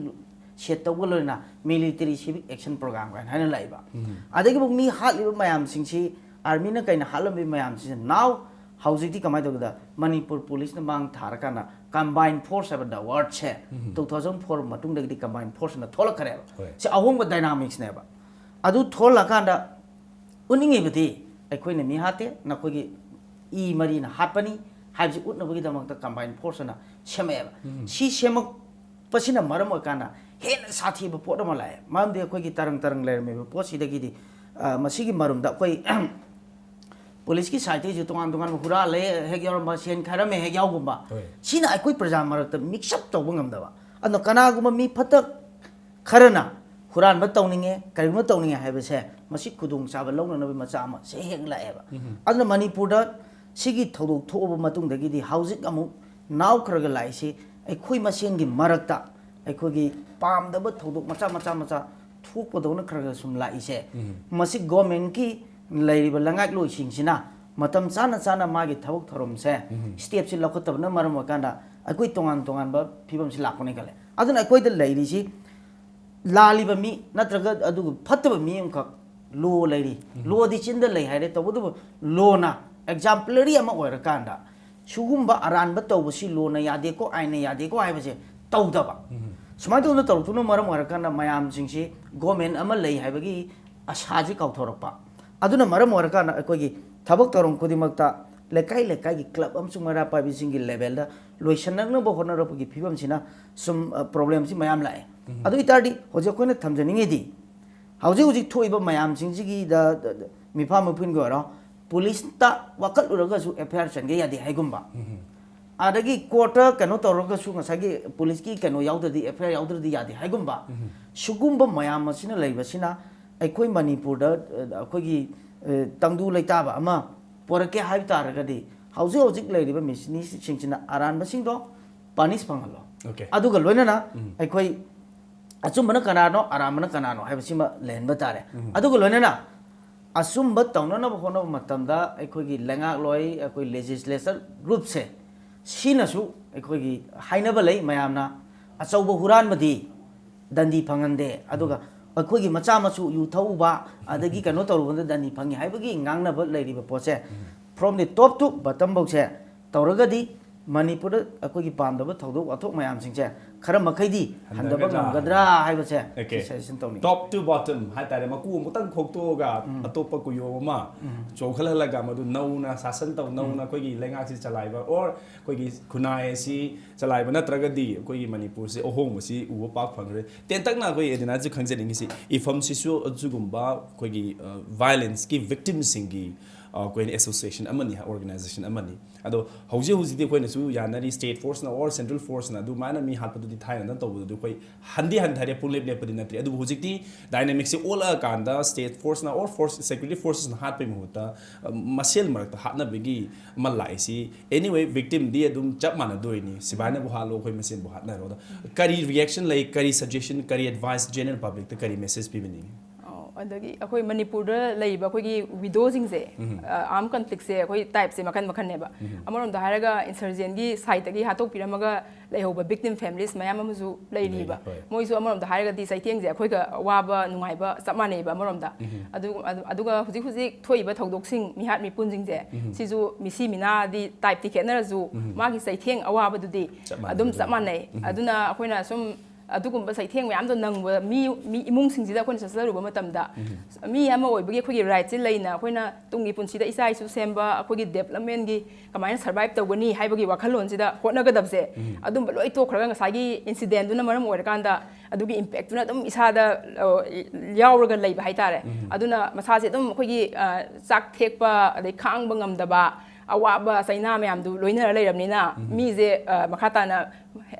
ꯁꯦꯠ ꯇꯧꯕ ꯂꯣꯏꯅ ꯃꯤꯂꯤꯇꯔꯤ ꯁꯤꯚꯤꯛ ꯑꯦꯛꯁꯟ ꯄ꯭ꯔꯣꯒ꯭ꯔꯥꯝ ꯀꯥꯏꯅ ꯍꯥꯏꯅ ꯂꯥꯛꯏꯕ꯫ ꯑꯗꯒꯤꯕꯨ ꯃꯤ ꯍꯥꯠꯂꯤꯕ ꯃꯌꯥꯝꯁꯤꯡꯁꯤ, ꯑꯥꯔꯃꯤꯅ ꯀꯩꯅ ꯍꯥꯠꯂꯝꯃꯤꯕ ꯃꯌꯥꯝꯁꯤꯡꯁꯤ now ꯍꯧꯖꯤꯛꯇꯤ ꯀꯃꯥꯏꯅ ꯇꯧꯒꯦꯗ, ꯃꯅꯤꯄꯨꯔ ꯄꯨꯂꯤꯁꯅ ꯃꯥꯡ ꯊꯥꯔꯀꯥꯟꯗ ꯀꯝꯕꯥꯏꯟ ꯐꯣꯔꯁ ꯍꯥꯏꯕ ꯗ ꯋꯥꯔꯗꯁꯦ ꯇꯨ ꯊꯥꯎꯖꯟ ꯐꯣꯔ ꯃꯇꯨꯡꯗꯒꯤꯗꯤ ꯀꯝꯕꯥꯏꯟ ꯐꯣꯔꯁ ꯑꯅ ꯊꯣꯛꯂꯛꯈ꯭ꯔꯦꯕ꯫ ꯍꯣꯏ꯫ ꯁꯤ ꯑꯍꯣꯡꯕ ꯗꯥꯏꯅꯥꯃꯤꯛꯁꯅꯦꯕ꯫ ꯑꯗꯨ ꯊꯣꯛꯂꯛꯀꯥꯟꯗ ꯎꯠꯅꯤꯡꯉꯤꯕꯗꯤ ꯑꯩꯈꯣꯏꯅ ꯃꯤ ꯍꯥꯠꯇꯦ, ꯅꯈꯣꯏꯒꯤ ꯏ ꯃꯔꯤꯅ ꯍꯥꯠꯄꯅꯤ ꯍꯥꯏꯕꯁꯤ ꯎꯠꯅꯕꯒꯤꯗꯃꯛꯇ ꯀꯝꯕꯥꯏꯟ ꯐꯣꯔꯁ ꯑꯅ ꯁꯦꯝꯃꯛꯑꯦꯕ꯫ ꯁꯤ ꯁꯦꯝꯃꯛꯄꯁꯤꯅ ꯃꯔꯝ ꯑꯣꯏꯔꯀꯥꯟꯗ ꯍꯦꯟꯅ ꯁꯥꯊꯤꯕ ꯄꯣꯠ ꯑꯃ ꯂꯥꯛꯑꯦ꯫ ꯃꯔꯝꯗꯤ ꯑꯩꯈꯣꯏꯒꯤ ꯇꯔꯪ ꯇꯔꯪ ꯂꯩꯔꯝꯃꯤꯕ ꯄꯣꯠꯁꯤꯗꯒꯤꯗꯤ, ꯑ, ꯃꯁꯤꯒꯤ ꯃꯔꯨꯝꯗ ꯑꯩꯈꯣꯏ ꯄꯨꯂꯤꯁꯀꯤ ꯁꯥꯏꯠꯇꯒꯤꯁꯨ ꯇꯣꯉꯥꯟ ꯇꯣꯉꯥꯟꯕ ꯍꯨꯔꯥꯜꯂꯦ ꯍꯦꯛ ꯌꯥꯎꯔꯝꯕ, ꯁꯦꯟ ꯈꯥꯏꯔꯝꯃꯦ ꯍꯦꯛ ꯌꯥꯎꯒꯨꯝꯕ, ꯍꯣꯏ꯫ ꯁꯤꯅ ꯑꯩꯈꯣꯏ ꯄ꯭ꯔꯖꯥ ꯃꯔꯛꯇ ꯃꯤꯛꯁ ꯑꯞ ꯇꯧꯕ ꯉꯝꯗꯕ꯫ ꯑꯗꯣ ꯀꯅꯥꯒꯨꯝꯕ ꯃꯤ ꯐꯠꯇ ꯈꯔꯅ ꯍꯨꯔꯥꯟꯕ ꯇꯧꯅꯤꯡꯉꯦ, ꯀꯔꯤꯒꯨꯝꯕ ꯇꯧꯅꯤꯡꯉꯦ ꯍꯥꯏꯕꯁꯦ, ꯃꯁꯤ ꯈꯨꯗꯣꯡꯆꯥꯕ ꯂꯧꯅꯅꯕꯒꯤ ꯃꯆꯥꯛ ꯑꯃ ꯁꯦ ꯍꯦꯛ ꯂꯥꯛꯑꯦꯕ꯫ ꯑꯗꯨꯅ ꯃꯅꯤꯄꯨꯔꯗ ꯁꯤꯒꯤ ꯊꯧꯗꯣꯛ ꯊꯣꯛꯑꯕ ꯃꯇꯨꯡꯗꯒꯤꯗꯤ ꯍꯧꯖꯤꯛ ꯑꯃꯨꯛ ꯅꯥꯎꯈ꯭ꯔꯒ ꯂꯥꯛꯏꯁꯤ ꯑꯩꯈꯣꯏ ꯃꯁꯦꯟꯒꯤ ꯃꯔꯛꯇ ꯑꯩꯈꯣꯏꯒꯤ ꯄꯥꯝꯗꯕ ꯊꯧꯗꯣꯛ ꯃꯆꯥ ꯃꯆꯥ ꯃꯆꯥ ꯊꯣꯛꯄꯗꯧꯅ ꯈꯔ ꯈꯔ ꯁꯨꯝ ꯂꯥꯛꯏꯁꯦ, ꯃꯁꯤ ꯒꯣꯔꯃꯦꯟꯒꯤ ꯂꯩꯔꯤꯕ ꯂꯩꯉꯥꯛꯂꯣꯏꯁꯤꯡꯁꯤꯅ ꯃꯇꯝ ꯆꯥꯅ ꯆꯥꯅ ꯃꯥꯒꯤ ꯊꯕꯛ ꯊꯧꯔꯝꯁꯦ, ꯁ꯭ꯇꯦꯞꯁꯤ ꯂꯧꯈꯠꯇꯕꯅ ꯃꯔꯝ ꯑꯣꯏꯔꯀꯥꯟꯗ ꯑꯩꯈꯣꯏ ꯇꯣꯉꯥꯟ ꯇꯣꯉꯥꯟꯕ ꯐꯤꯕꯝꯁꯤ ꯂꯥꯛꯄꯅꯤ ꯈꯜꯂꯦ꯫ ꯑꯗꯨꯅ ꯑꯩꯈꯣꯏꯗ ꯂꯩꯔꯤꯁꯤ ꯂꯥꯜꯂꯤꯕ ꯃꯤ ꯅꯠꯇ꯭ꯔꯒ ꯑꯗꯨꯒ ꯐꯠꯇꯕ ꯃꯤ ꯑꯃꯈꯛ ꯂꯣ ꯂꯩꯔꯤ꯫ ꯂꯣꯗꯤ ꯆꯤꯟꯗ ꯂꯩ ꯍꯥꯏꯔꯦ, ꯇꯧꯕꯇꯕꯨ ꯂꯣꯅ ꯑꯦꯛꯖꯥꯝꯄꯂꯔꯤ ꯑꯃ ꯑꯣꯏꯔꯀꯥꯟꯗ ꯁꯤꯒꯨꯝꯕ ꯑꯔꯥꯟꯕ ꯇꯧꯕꯁꯤ ꯂꯣꯅ ꯌꯥꯗꯦꯀꯣ, ꯑꯥꯏꯟꯅ ꯌꯥꯗꯦꯀꯣ ꯍꯥꯏꯕꯁꯦ ꯇꯧꯗꯕ꯫ ꯁꯨꯃꯥꯏꯅ ꯇꯧꯗꯅ ꯇꯧꯔꯛꯇꯨꯅ ꯃꯔꯝ ꯑꯣꯏꯔꯀꯥꯟꯗ ꯃꯌꯥꯝꯁꯤꯡꯁꯤ ꯒꯣꯔꯃꯦꯟ ꯑꯃ ꯂꯩ ꯍꯥꯏꯕꯒꯤ ꯑꯁꯥꯁꯤ ꯀꯥꯎꯊꯣꯔꯛꯄ꯫ ꯑꯗꯨꯅ ꯃꯔꯝ ꯑꯣꯏꯔꯀꯥꯟꯗ ꯑꯩꯈꯣꯏꯒꯤ ꯊꯕꯛ ꯊꯧꯔꯝ ꯈꯨꯗꯤꯡꯃꯛꯇ ꯂꯩꯀꯥꯏ ꯂꯩꯀꯥꯏꯒꯤ ꯀ꯭ꯂꯕ ꯑꯃꯁꯨꯡ ꯃꯩꯔꯥ ꯄꯥꯏꯕꯤꯁꯤꯡꯒꯤ ꯂꯦꯚꯦꯜꯗ ꯂꯣꯏꯁꯤꯟꯅꯅꯕ ꯍꯣꯠꯅꯔꯛꯄꯒꯤ ꯐꯤꯕꯝꯁꯤꯅ ꯁꯨꯝ, ꯑ, ꯄ꯭ꯔꯣꯕ꯭ꯂꯦꯝꯁꯤ ꯃꯌꯥꯝ ꯂꯥꯛꯑꯦ꯫ ꯑꯗꯨ ꯑꯣꯏꯇꯥꯔꯗꯤ ꯍꯧꯖꯤꯛ ꯑꯩꯈꯣꯏꯅ ꯊꯝꯖꯅꯤꯡꯉꯤꯗꯤ ꯍꯧꯖꯤꯛ ꯍꯧꯖꯤꯛ ꯊꯣꯛꯏꯕ ꯃꯌꯥꯝꯁꯤꯡꯁꯤꯒꯤꯗ ꯃꯤꯐꯥ ꯃꯤꯄꯨꯟꯒꯤ ꯑꯣꯏꯔꯣ, ꯄꯨꯂꯤꯁꯇ ꯋꯥꯀꯠꯂꯨꯔꯒꯁꯨ ꯑꯦꯐ ꯑꯥꯏ ꯑꯥꯔ ꯆꯟꯒꯦ ꯌꯥꯗꯦ ꯍꯥꯏꯒꯨꯝꯕ, ꯑꯗꯒꯤ ꯀꯣꯔꯠꯇ ꯀꯩꯅꯣ ꯇꯧꯔꯒꯁꯨ ꯉꯁꯥꯏꯒꯤ ꯄꯨꯂꯤꯁꯀꯤ ꯀꯩꯅꯣ ꯌꯥꯎꯗ꯭ꯔꯗꯤ, ꯑꯦꯐ ꯑꯥꯏ ꯑꯥꯔ ꯌꯥꯎꯗ꯭ꯔꯗꯤ ꯌꯥꯗꯦ ꯍꯥꯏꯒꯨꯝꯕ, ꯁꯤꯒꯨꯝꯕ ꯃꯌꯥꯝ ꯑꯁꯤꯅ ꯂꯩꯕꯁꯤꯅ ꯑꯩꯈꯣꯏ ꯃꯅꯤꯄꯨꯔꯗ, ꯑ, ꯑꯩꯈꯣꯏꯒꯤ, ꯑ, ꯇꯪꯗꯨ ꯂꯩꯇꯥꯕ ꯑꯃ ꯄꯣꯔꯛꯀꯦ ꯍꯥꯏꯕ ꯇꯥꯔꯒꯗꯤ ꯍꯧꯖꯤꯛ ꯍꯧꯖꯤꯛ ꯂꯩꯔꯤꯕ ꯃꯤꯁꯤꯡꯁꯤꯅ ꯑꯔꯥꯟꯕꯁꯤꯡꯗꯣ ꯄꯅꯤꯁ ꯐꯪꯍꯜꯂꯣ꯫ Okay. ꯑꯗꯨꯒ ꯂꯣꯏꯅꯅ ꯑꯩꯈꯣꯏ ꯑꯆꯨꯝꯕꯅ ꯀꯅꯥꯅꯣ, ꯑꯔꯥꯟꯕꯅ ꯀꯅꯥꯅꯣ ꯍꯥꯏꯕꯁꯤꯃ ꯂꯩꯍꯟꯕ ꯇꯥꯔꯦ꯫ ꯑꯗꯨꯒ ꯂꯣꯏꯅꯅ ꯑꯆꯨꯝꯕ ꯇꯧꯅꯅꯕ ꯍꯣꯠꯅꯕ ꯃꯇꯝꯗ ꯑꯩꯈꯣꯏꯒꯤ ꯂꯩꯉꯥꯛꯂꯣꯏ, ꯑꯩꯈꯣꯏ ꯂꯦꯖꯤꯁꯂꯦꯆꯔ ꯒ꯭ꯔꯨꯞꯁꯦ, ꯁꯤꯅꯁꯨ ꯑꯩꯈꯣꯏꯒꯤ ꯍꯥꯏꯅꯕ ꯂꯩ ꯃꯌꯥꯝꯅ, "ꯑꯆꯧꯕ ꯍꯨꯔꯥꯟꯕꯗꯤ ꯗꯟꯗꯤ ꯐꯪꯍꯟꯗꯦ꯫ ꯑꯗꯨꯒ ꯑꯩꯈꯣꯏꯒꯤ ꯃꯆꯥ ꯃꯁꯨ ꯌꯨ ꯊꯛꯎꯕ, ꯑꯗꯒꯤ ꯀꯩꯅꯣ ꯇꯧꯔꯨꯕꯗ ꯗꯟꯗꯤ ꯐꯪꯉꯤ ꯍꯥꯏꯕꯒꯤ ꯉꯥꯡꯅꯕ ꯂꯩꯔꯤꯕ ꯄꯣꯠꯁꯦ, from the top to bottom ꯐꯥꯎꯁꯦ ꯇꯧꯔꯒꯗꯤ, ꯃꯅꯤꯄꯨꯔꯗ ꯑꯩꯈꯣꯏꯒꯤ ꯄꯥꯝꯗꯕ ꯊꯧꯗꯣꯛ ꯋꯥꯊꯣꯛ ꯃꯌꯥꯝꯁꯤꯡꯁꯦ ꯈꯔ ꯃꯈꯩꯗꯤ ꯍꯟꯊꯕ ꯍꯟꯊꯒꯗ꯭ꯔꯥ? ꯉꯝꯒꯗ꯭ꯔꯥ ꯍꯥꯏꯕꯁꯦ Okay. Suggestion ꯇꯧꯅꯤꯡꯉꯤ꯫ Top to bottom ꯍꯥꯏ ꯇꯥꯔꯦ, ꯃꯀꯨ ꯑꯃꯨꯛꯇꯪ ꯈꯣꯛꯇꯣꯛꯑꯒ ꯎꯝ꯫ ꯑꯇꯣꯞꯄ ꯀꯨꯌꯣꯝ ꯑꯃ ꯎꯝ꯫ ꯆꯣꯡꯈꯠꯍꯜꯂꯒ ꯃꯗꯨ ꯅꯧꯅ ꯁꯥꯁꯟ ꯇꯧ, ꯅꯧꯅ ꯎꯝ꯫ ꯑꯩꯈꯣꯏꯒꯤ ꯂꯩꯉꯥꯛꯁꯤ ꯆꯂꯥꯏꯕ, or ꯑꯩꯈꯣꯏꯒꯤ ꯈꯨꯟꯅꯥꯏ ꯑꯁꯤ ꯆꯂꯥꯏꯕ ꯅꯠꯇ꯭ꯔꯒꯗꯤ ꯑꯩꯈꯣꯏꯒꯤ ꯃꯅꯤꯄꯨꯔꯁꯤ ꯑꯍꯣꯡꯕꯁꯤ ꯎꯕ ꯄꯥꯛ ꯐꯪꯉꯔꯣꯏ꯫ ꯇꯦꯟꯇꯛꯅ ꯑꯩꯈꯣꯏ ꯑꯦꯗꯤꯅꯥꯁꯨ ꯈꯪꯖꯅꯤꯡꯉꯤꯁꯤ, ꯏꯐꯝꯁꯤꯁꯨ ꯑꯗꯨꯒꯨꯝꯕ ꯑꯩꯈꯣꯏꯒꯤ, ꯑ, violence ꯀꯤ victim ꯁꯤꯡꯒꯤ, ꯑ, ꯑꯩꯈꯣꯏꯅ association ꯑꯃꯅꯤ, organization ꯑꯃꯅꯤ꯫ ꯑꯗꯣ ꯍꯧꯖꯤꯛ ꯍꯧꯖꯤꯛꯇꯤ ꯑꯩꯈꯣꯏꯅꯁꯨ ꯌꯥꯅꯔꯤ, state force ꯅ or central force ꯅ ꯑꯗꯨꯃꯥꯏꯅ ꯃꯤ ꯍꯥꯠꯄꯗꯨꯗꯤ ꯊꯥꯏꯅ ꯇꯧꯕꯗꯨꯗꯤ ꯑꯩꯈꯣꯏ ꯍꯟꯗꯤ ꯍꯟꯊꯔꯦ, ꯄꯨꯡꯂꯦꯞ ꯂꯦꯞꯄꯗꯤ ꯅꯠꯇ꯭ꯔꯤ꯫ ꯑꯗꯨꯕꯨ ꯍꯧꯖꯤꯛꯇꯤ dynamic ꯁꯦ ꯑꯣꯜꯂꯛꯑꯀꯥꯟꯗ state force ꯅ or force, security force ꯅ ꯍꯥꯠꯄꯒꯤ ꯃꯍꯨꯠꯇ, ꯑ, ꯃꯁꯦꯜ ꯃꯔꯛꯇ ꯍꯥꯠꯅꯕꯒꯤ ꯑꯃ ꯂꯥꯛꯏꯁꯤ꯫ Anyway, victim ꯗꯤ ꯑꯗꯨꯝ ꯆꯞ ꯃꯥꯟꯅꯗꯣꯏꯅꯤ, ꯁꯤꯕꯥꯏꯅꯕꯨ ꯍꯥꯠꯂꯣ, ꯑꯩꯈꯣꯏ ꯃꯁꯦꯟꯕꯨ ꯍꯥꯠꯅꯔꯣ꯫ ꯑꯗꯣ ꯀꯔꯤ reaction ꯂꯩ, ꯀꯔꯤ suggestion, ꯀꯔꯤ advice general public ꯇ ꯀꯔꯤ message ꯄꯤꯕꯤꯅꯤꯡꯉꯤ? ꯑꯣ, ꯑꯗꯒꯤ ꯑꯩꯈꯣꯏ ꯃꯅꯤꯄꯨꯔꯗ ꯂꯩꯔꯤꯕ ꯑꯩꯈꯣꯏꯒꯤ ꯋꯤꯗꯣꯁꯤꯡꯁꯦ, ꯎꯝ꯫ ꯑ, armed conflict ꯁꯦ ꯑꯩꯈꯣꯏ type ꯁꯦ ꯃꯈꯟ ꯃꯈꯟꯅꯦꯕ꯫ ꯎꯝ꯫ ꯑꯃꯔꯣꯝꯗ ꯍꯥꯏꯔꯒ insurgent ꯒꯤ side ꯇꯒꯤ ꯍꯥꯠꯇꯣꯛꯄꯤꯔꯝꯃꯒ ꯂꯩꯍꯧꯕ victim families ꯃꯌꯥꯝ ꯑꯃꯁꯨ ꯂꯩꯔꯤꯕ꯫ ꯂꯩꯔꯤ, ꯍꯣꯏ꯫ ꯃꯣꯏꯁꯨ ꯑꯃꯔꯣꯝꯗ ꯍꯥꯏꯔꯒꯗꯤ ꯆꯩꯊꯦꯡꯁꯦ ꯑꯩꯈꯣꯏꯒ ꯑꯋꯥꯕ ꯅꯨꯡꯉꯥꯏꯕ ꯆꯞ ꯃꯥꯟꯅꯩꯕ ꯑꯃꯔꯣꯝꯗ꯫ ꯎꯝ꯫ ꯑꯗꯨ-, ꯑꯗꯨ-, ꯑꯗꯨꯒ ꯍꯧꯖꯤꯛ ꯍꯧꯖꯤꯛ ꯊꯣꯛꯏꯕ ꯊꯧꯗꯣꯛꯁꯤꯡ, ꯃꯤꯍꯥꯠ ꯃꯤꯄꯨꯟꯁꯤꯡꯁꯦ, ꯎꯝ꯫ ꯁꯤꯁꯨ ꯃꯤꯁꯤ ꯃꯤꯅꯥꯗꯤ type ꯇꯤ ꯈꯦꯠꯅꯔꯁꯨ, ꯎꯝ꯫ ꯃꯥꯒꯤ ꯆꯩꯊꯦꯡ ꯑꯋꯥꯕꯗꯨꯗꯤ ꯆꯞ ꯃꯥꯟꯅꯩ ꯑꯗꯨꯝ ꯑꯗꯨꯝ꯫ ꯆꯞ ꯃꯥꯟꯅꯩ꯫ ꯎꯝ꯫ ꯑꯗꯨꯅ ꯑꯩꯈꯣꯏꯅ ꯁꯨꯝ ꯑꯗꯨꯒꯨꯝꯕ ꯆꯩꯊꯦꯡ ꯃꯌꯥꯝꯗꯣ ꯅꯪꯕ ꯃꯤ, ꯃꯤ ꯏꯃꯨꯡꯁꯤꯡꯁꯤꯗ ꯑꯩꯈꯣꯏꯅ ꯆꯠꯆꯔꯨꯕ ꯃꯇꯝꯗ, ꯎꯝ꯫ ꯃꯤ ꯑꯃ ꯑꯣꯏꯕꯒꯤ ꯑꯩꯈꯣꯏꯒꯤ right ꯁꯤ ꯂꯩꯅ ꯑꯩꯈꯣꯏꯅ ꯇꯨꯡꯒꯤ ꯄꯨꯟꯁꯤꯗ ꯏꯆꯥ ꯏꯁꯨ ꯁꯦꯝꯕ, ꯑꯩꯈꯣꯏꯒꯤ development ꯀꯤ ꯀꯃꯥꯏꯅ survive ꯇꯧꯒꯅꯤ ꯍꯥꯏꯕꯒꯤ ꯋꯥꯈꯜꯂꯣꯟꯁꯤꯗ ꯍꯣꯠꯅꯒꯗꯕꯁꯦ, ꯎꯝ꯫ ꯑꯗꯨꯝꯕ ꯂꯣꯏ ꯇꯣꯛꯈ꯭ꯔꯒ ꯉꯁꯥꯏꯒꯤ incident ꯗꯨꯅ ꯃꯔꯝ ꯑꯣꯏꯔꯀꯥꯟꯗ ꯑꯗꯨꯒꯤ impact ꯇꯨꯅ ꯑꯗꯨꯝ ꯏꯁꯥꯗ, ꯑ, ꯌꯥꯎꯔꯒ ꯂꯩꯕ ꯍꯥꯏꯇꯥꯔꯦ꯫ ꯎꯝ꯫ ꯑꯗꯨꯅ ꯃꯁꯥꯁꯦ ꯑꯗꯨꯝ ꯑꯩꯈꯣꯏꯒꯤ, ꯑ, ꯆꯥꯛ ꯊꯦꯛꯄ, ꯑꯗꯩ ꯈꯥꯡꯕ ꯉꯝꯗꯕ, ꯑꯋꯥꯕ ꯆꯩꯅꯥ ꯃꯌꯥꯝꯗꯨ ꯂꯣꯏꯅꯔ ꯂꯩꯔꯕꯅꯤꯅ, ꯎꯝ꯫ ꯃꯤꯁꯦ, ꯑ, ꯃꯈꯥ ꯇꯥꯅ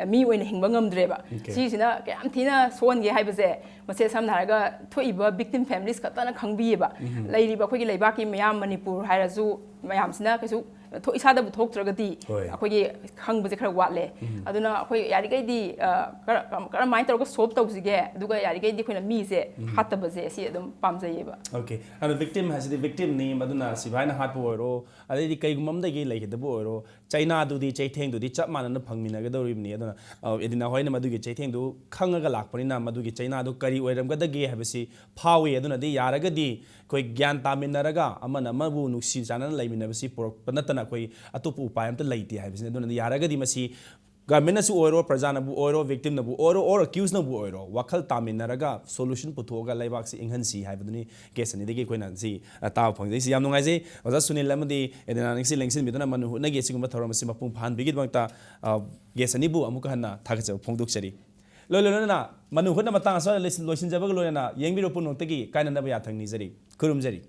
ꯃꯤ ꯑꯣꯏꯅ ꯍꯤꯡꯕ ꯉꯝꯗ꯭ꯔꯦꯕ꯫ Okay. ꯁꯤꯁꯤꯅ ꯀꯌꯥꯝ ꯊꯤꯅ ꯁꯣꯛꯍꯟꯒꯦ ꯍꯥꯏꯕꯁꯦ, ꯃꯁꯦ ꯁꯝꯅ ꯍꯥꯏꯔꯒ ꯊꯣꯛꯏꯕ victim families ꯈꯛꯇꯅ ꯈꯪꯕꯤꯌꯦꯕ꯫ ꯎꯝ꯫ ꯂꯩꯔꯤꯕ ꯑꯩꯈꯣꯏꯒꯤ ꯂꯩꯕꯥꯛꯀꯤ ꯃꯤꯌꯥꯝ ꯃꯅꯤꯄꯨꯔ ꯍꯥꯏꯔꯁꯨ, ꯃꯌꯥꯝꯁꯤꯅ ꯀꯩꯁꯨ ꯊꯣꯛ-, ꯏꯁꯥꯗꯕꯨ ꯊꯣꯛꯇ꯭ꯔꯒꯗꯤ ꯍꯣꯏ꯫ ꯑꯩꯈꯣꯏꯒꯤ ꯈꯪꯕꯁꯦ ꯈꯔ ꯋꯥꯠꯂꯦ꯫ ꯎꯝ꯫ ꯑꯗꯨꯅ ꯑꯩꯈꯣꯏ ꯌꯥꯔꯤꯈꯩꯗꯤ, ꯑ, ꯀꯔ-, ꯀꯔꯝꯍꯥꯏꯅ ꯇꯧꯔꯒ solve ꯇꯧꯁꯤꯒꯦ, ꯑꯗꯨꯒ ꯌꯥꯔꯤꯈꯩꯗꯤ ꯑꯩꯈꯣꯏꯅ ꯃꯤꯁꯦ ꯎꯝ꯫ ꯍꯥꯠꯇꯕꯁꯦ, ꯁꯤ ꯑꯗꯨꯝ ꯄꯥꯝꯖꯩꯌꯦꯕ꯫ Okay. ꯑꯗꯣ victim ꯍꯥꯏꯁꯤꯗꯤ victim ꯅꯤ, ꯃꯗꯨꯅ ꯁꯤꯐꯥꯏꯅ ꯍꯥꯠꯄ ꯑꯣꯏꯔꯣ, ꯑꯗꯩꯗꯤ ꯀꯩꯒꯨꯝꯕ ꯑꯃꯗꯒꯤ ꯂꯩꯈꯤꯗꯕ ꯑꯣꯏꯔꯣ, ꯆꯩꯅꯥꯗꯨꯗꯤ, ꯆꯩꯊꯦꯡꯗꯨꯗꯤ ꯆꯞ ꯃꯥꯟꯅꯅ ꯐꯪꯃꯤꯟꯅꯒꯗꯧꯔꯤꯕꯅꯤ꯫ ꯑꯗꯨꯅ ꯑꯦꯗꯤꯅꯥ ꯍꯣꯏꯅ ꯃꯗꯨꯒꯤ ꯆꯩꯊꯦꯡꯗꯨ ꯈꯪꯉꯒ ꯂꯥꯛꯄꯅꯤꯅ ꯃꯗꯨꯒꯤ ꯆꯩꯅꯥꯗꯨ ꯀꯔꯤ ꯑꯣꯏꯔꯝꯒꯗꯒꯦ ꯍꯥꯏꯕꯁꯤ ꯐꯥꯎꯏ꯫ ꯑꯗꯨꯅꯗꯤ ꯌꯥꯔꯒꯗꯤ ꯑꯩꯈꯣꯏ ꯒ꯭ꯌꯥꯟ ꯇꯥꯃꯤꯟꯅꯔꯒ ꯑꯃꯅ ꯑꯃꯕꯨ ꯅꯨꯡꯁꯤ ꯆꯥꯟꯅꯅ ꯂꯩꯃꯤꯟꯅꯕꯁꯤ ꯄꯨꯔꯛꯄ ꯅꯠꯇꯅ ꯑꯩꯈꯣꯏ ꯑꯇꯣꯞꯄ ꯎꯄꯥꯏ ꯑꯝꯇ ꯂꯩꯇꯦ ꯍꯥꯏꯕꯁꯤꯅꯤ꯫ ꯑꯗꯨꯅꯗꯤ ꯌꯥꯔꯒꯗꯤ ꯃꯁꯤ ꯒꯚꯔꯟꯃꯦꯟꯅꯁꯨ ꯑꯣꯏꯔꯣ, ꯄ꯭ꯔꯖꯥꯅꯕꯨ ꯑꯣꯏꯔꯣ, ꯚꯤꯛꯇꯤꯝꯅꯕꯨ ꯑꯣꯏꯔꯣ, ꯑꯣꯔ ꯑꯦꯀ꯭ꯌꯨꯁꯅꯕꯨ ꯑꯣꯏꯔꯣ, ꯋꯥꯈꯜ ꯇꯥꯃꯤꯟꯅꯔꯒ ꯁꯣꯂꯨꯁꯟ ꯄꯨꯊꯣꯛꯑꯒ ꯂꯩꯕꯥꯛꯁꯤ ꯏꯪꯍꯟꯁꯤ ꯍꯥꯏꯕꯗꯨꯅꯤ ꯒꯦꯁ ꯑꯅꯤꯗꯒꯤ ꯑꯩꯈꯣꯏꯅ ꯁꯤ ꯇꯥꯕ ꯐꯪꯖꯩ꯫ ꯁꯤ ꯌꯥꯝ ꯅꯨꯡꯉꯥꯏꯖꯩ꯫ ꯑꯣꯖꯥ ꯁꯨꯅꯤꯜ ꯑꯃꯗꯤ ꯑꯦꯗꯤꯅꯥ ꯅꯪꯁꯤ ꯂꯦꯡꯁꯤꯟꯕꯤꯗꯨꯅ ꯃꯅꯨ ꯍꯨꯠꯅꯒꯤ ꯑꯁꯤꯒꯨꯝꯕ ꯊꯧꯔꯝ ꯑꯁꯤ ꯃꯄꯨꯡ ꯐꯥꯍꯟꯕꯤꯈꯤꯕꯒꯤꯗꯃꯛꯇ ꯒꯦꯁ ꯑꯅꯤꯕꯨ ꯑꯃꯨꯛꯀ ꯍꯟꯅ ꯊꯥꯒꯠꯆꯕ ꯐꯣꯡꯗꯣꯛꯆꯔꯤ꯫ ꯂꯣꯏ ꯂꯣꯏꯅꯅ ꯃꯅꯨ ꯍꯨꯠꯅ ꯃꯇꯥꯡ ꯑꯁꯤꯗ ꯂꯣꯏꯁꯤꯟꯖꯕꯒ ꯂꯣꯏꯅꯅ ꯌꯦꯡꯕꯤꯔꯕ ꯄꯨꯝꯅꯃꯛꯇꯒꯤ ꯀꯥꯏꯅꯅꯕ ꯌꯥꯊꯪ ꯅꯤꯖꯔꯤ꯫ ꯈꯨꯔꯨꯝꯖꯔꯤ꯫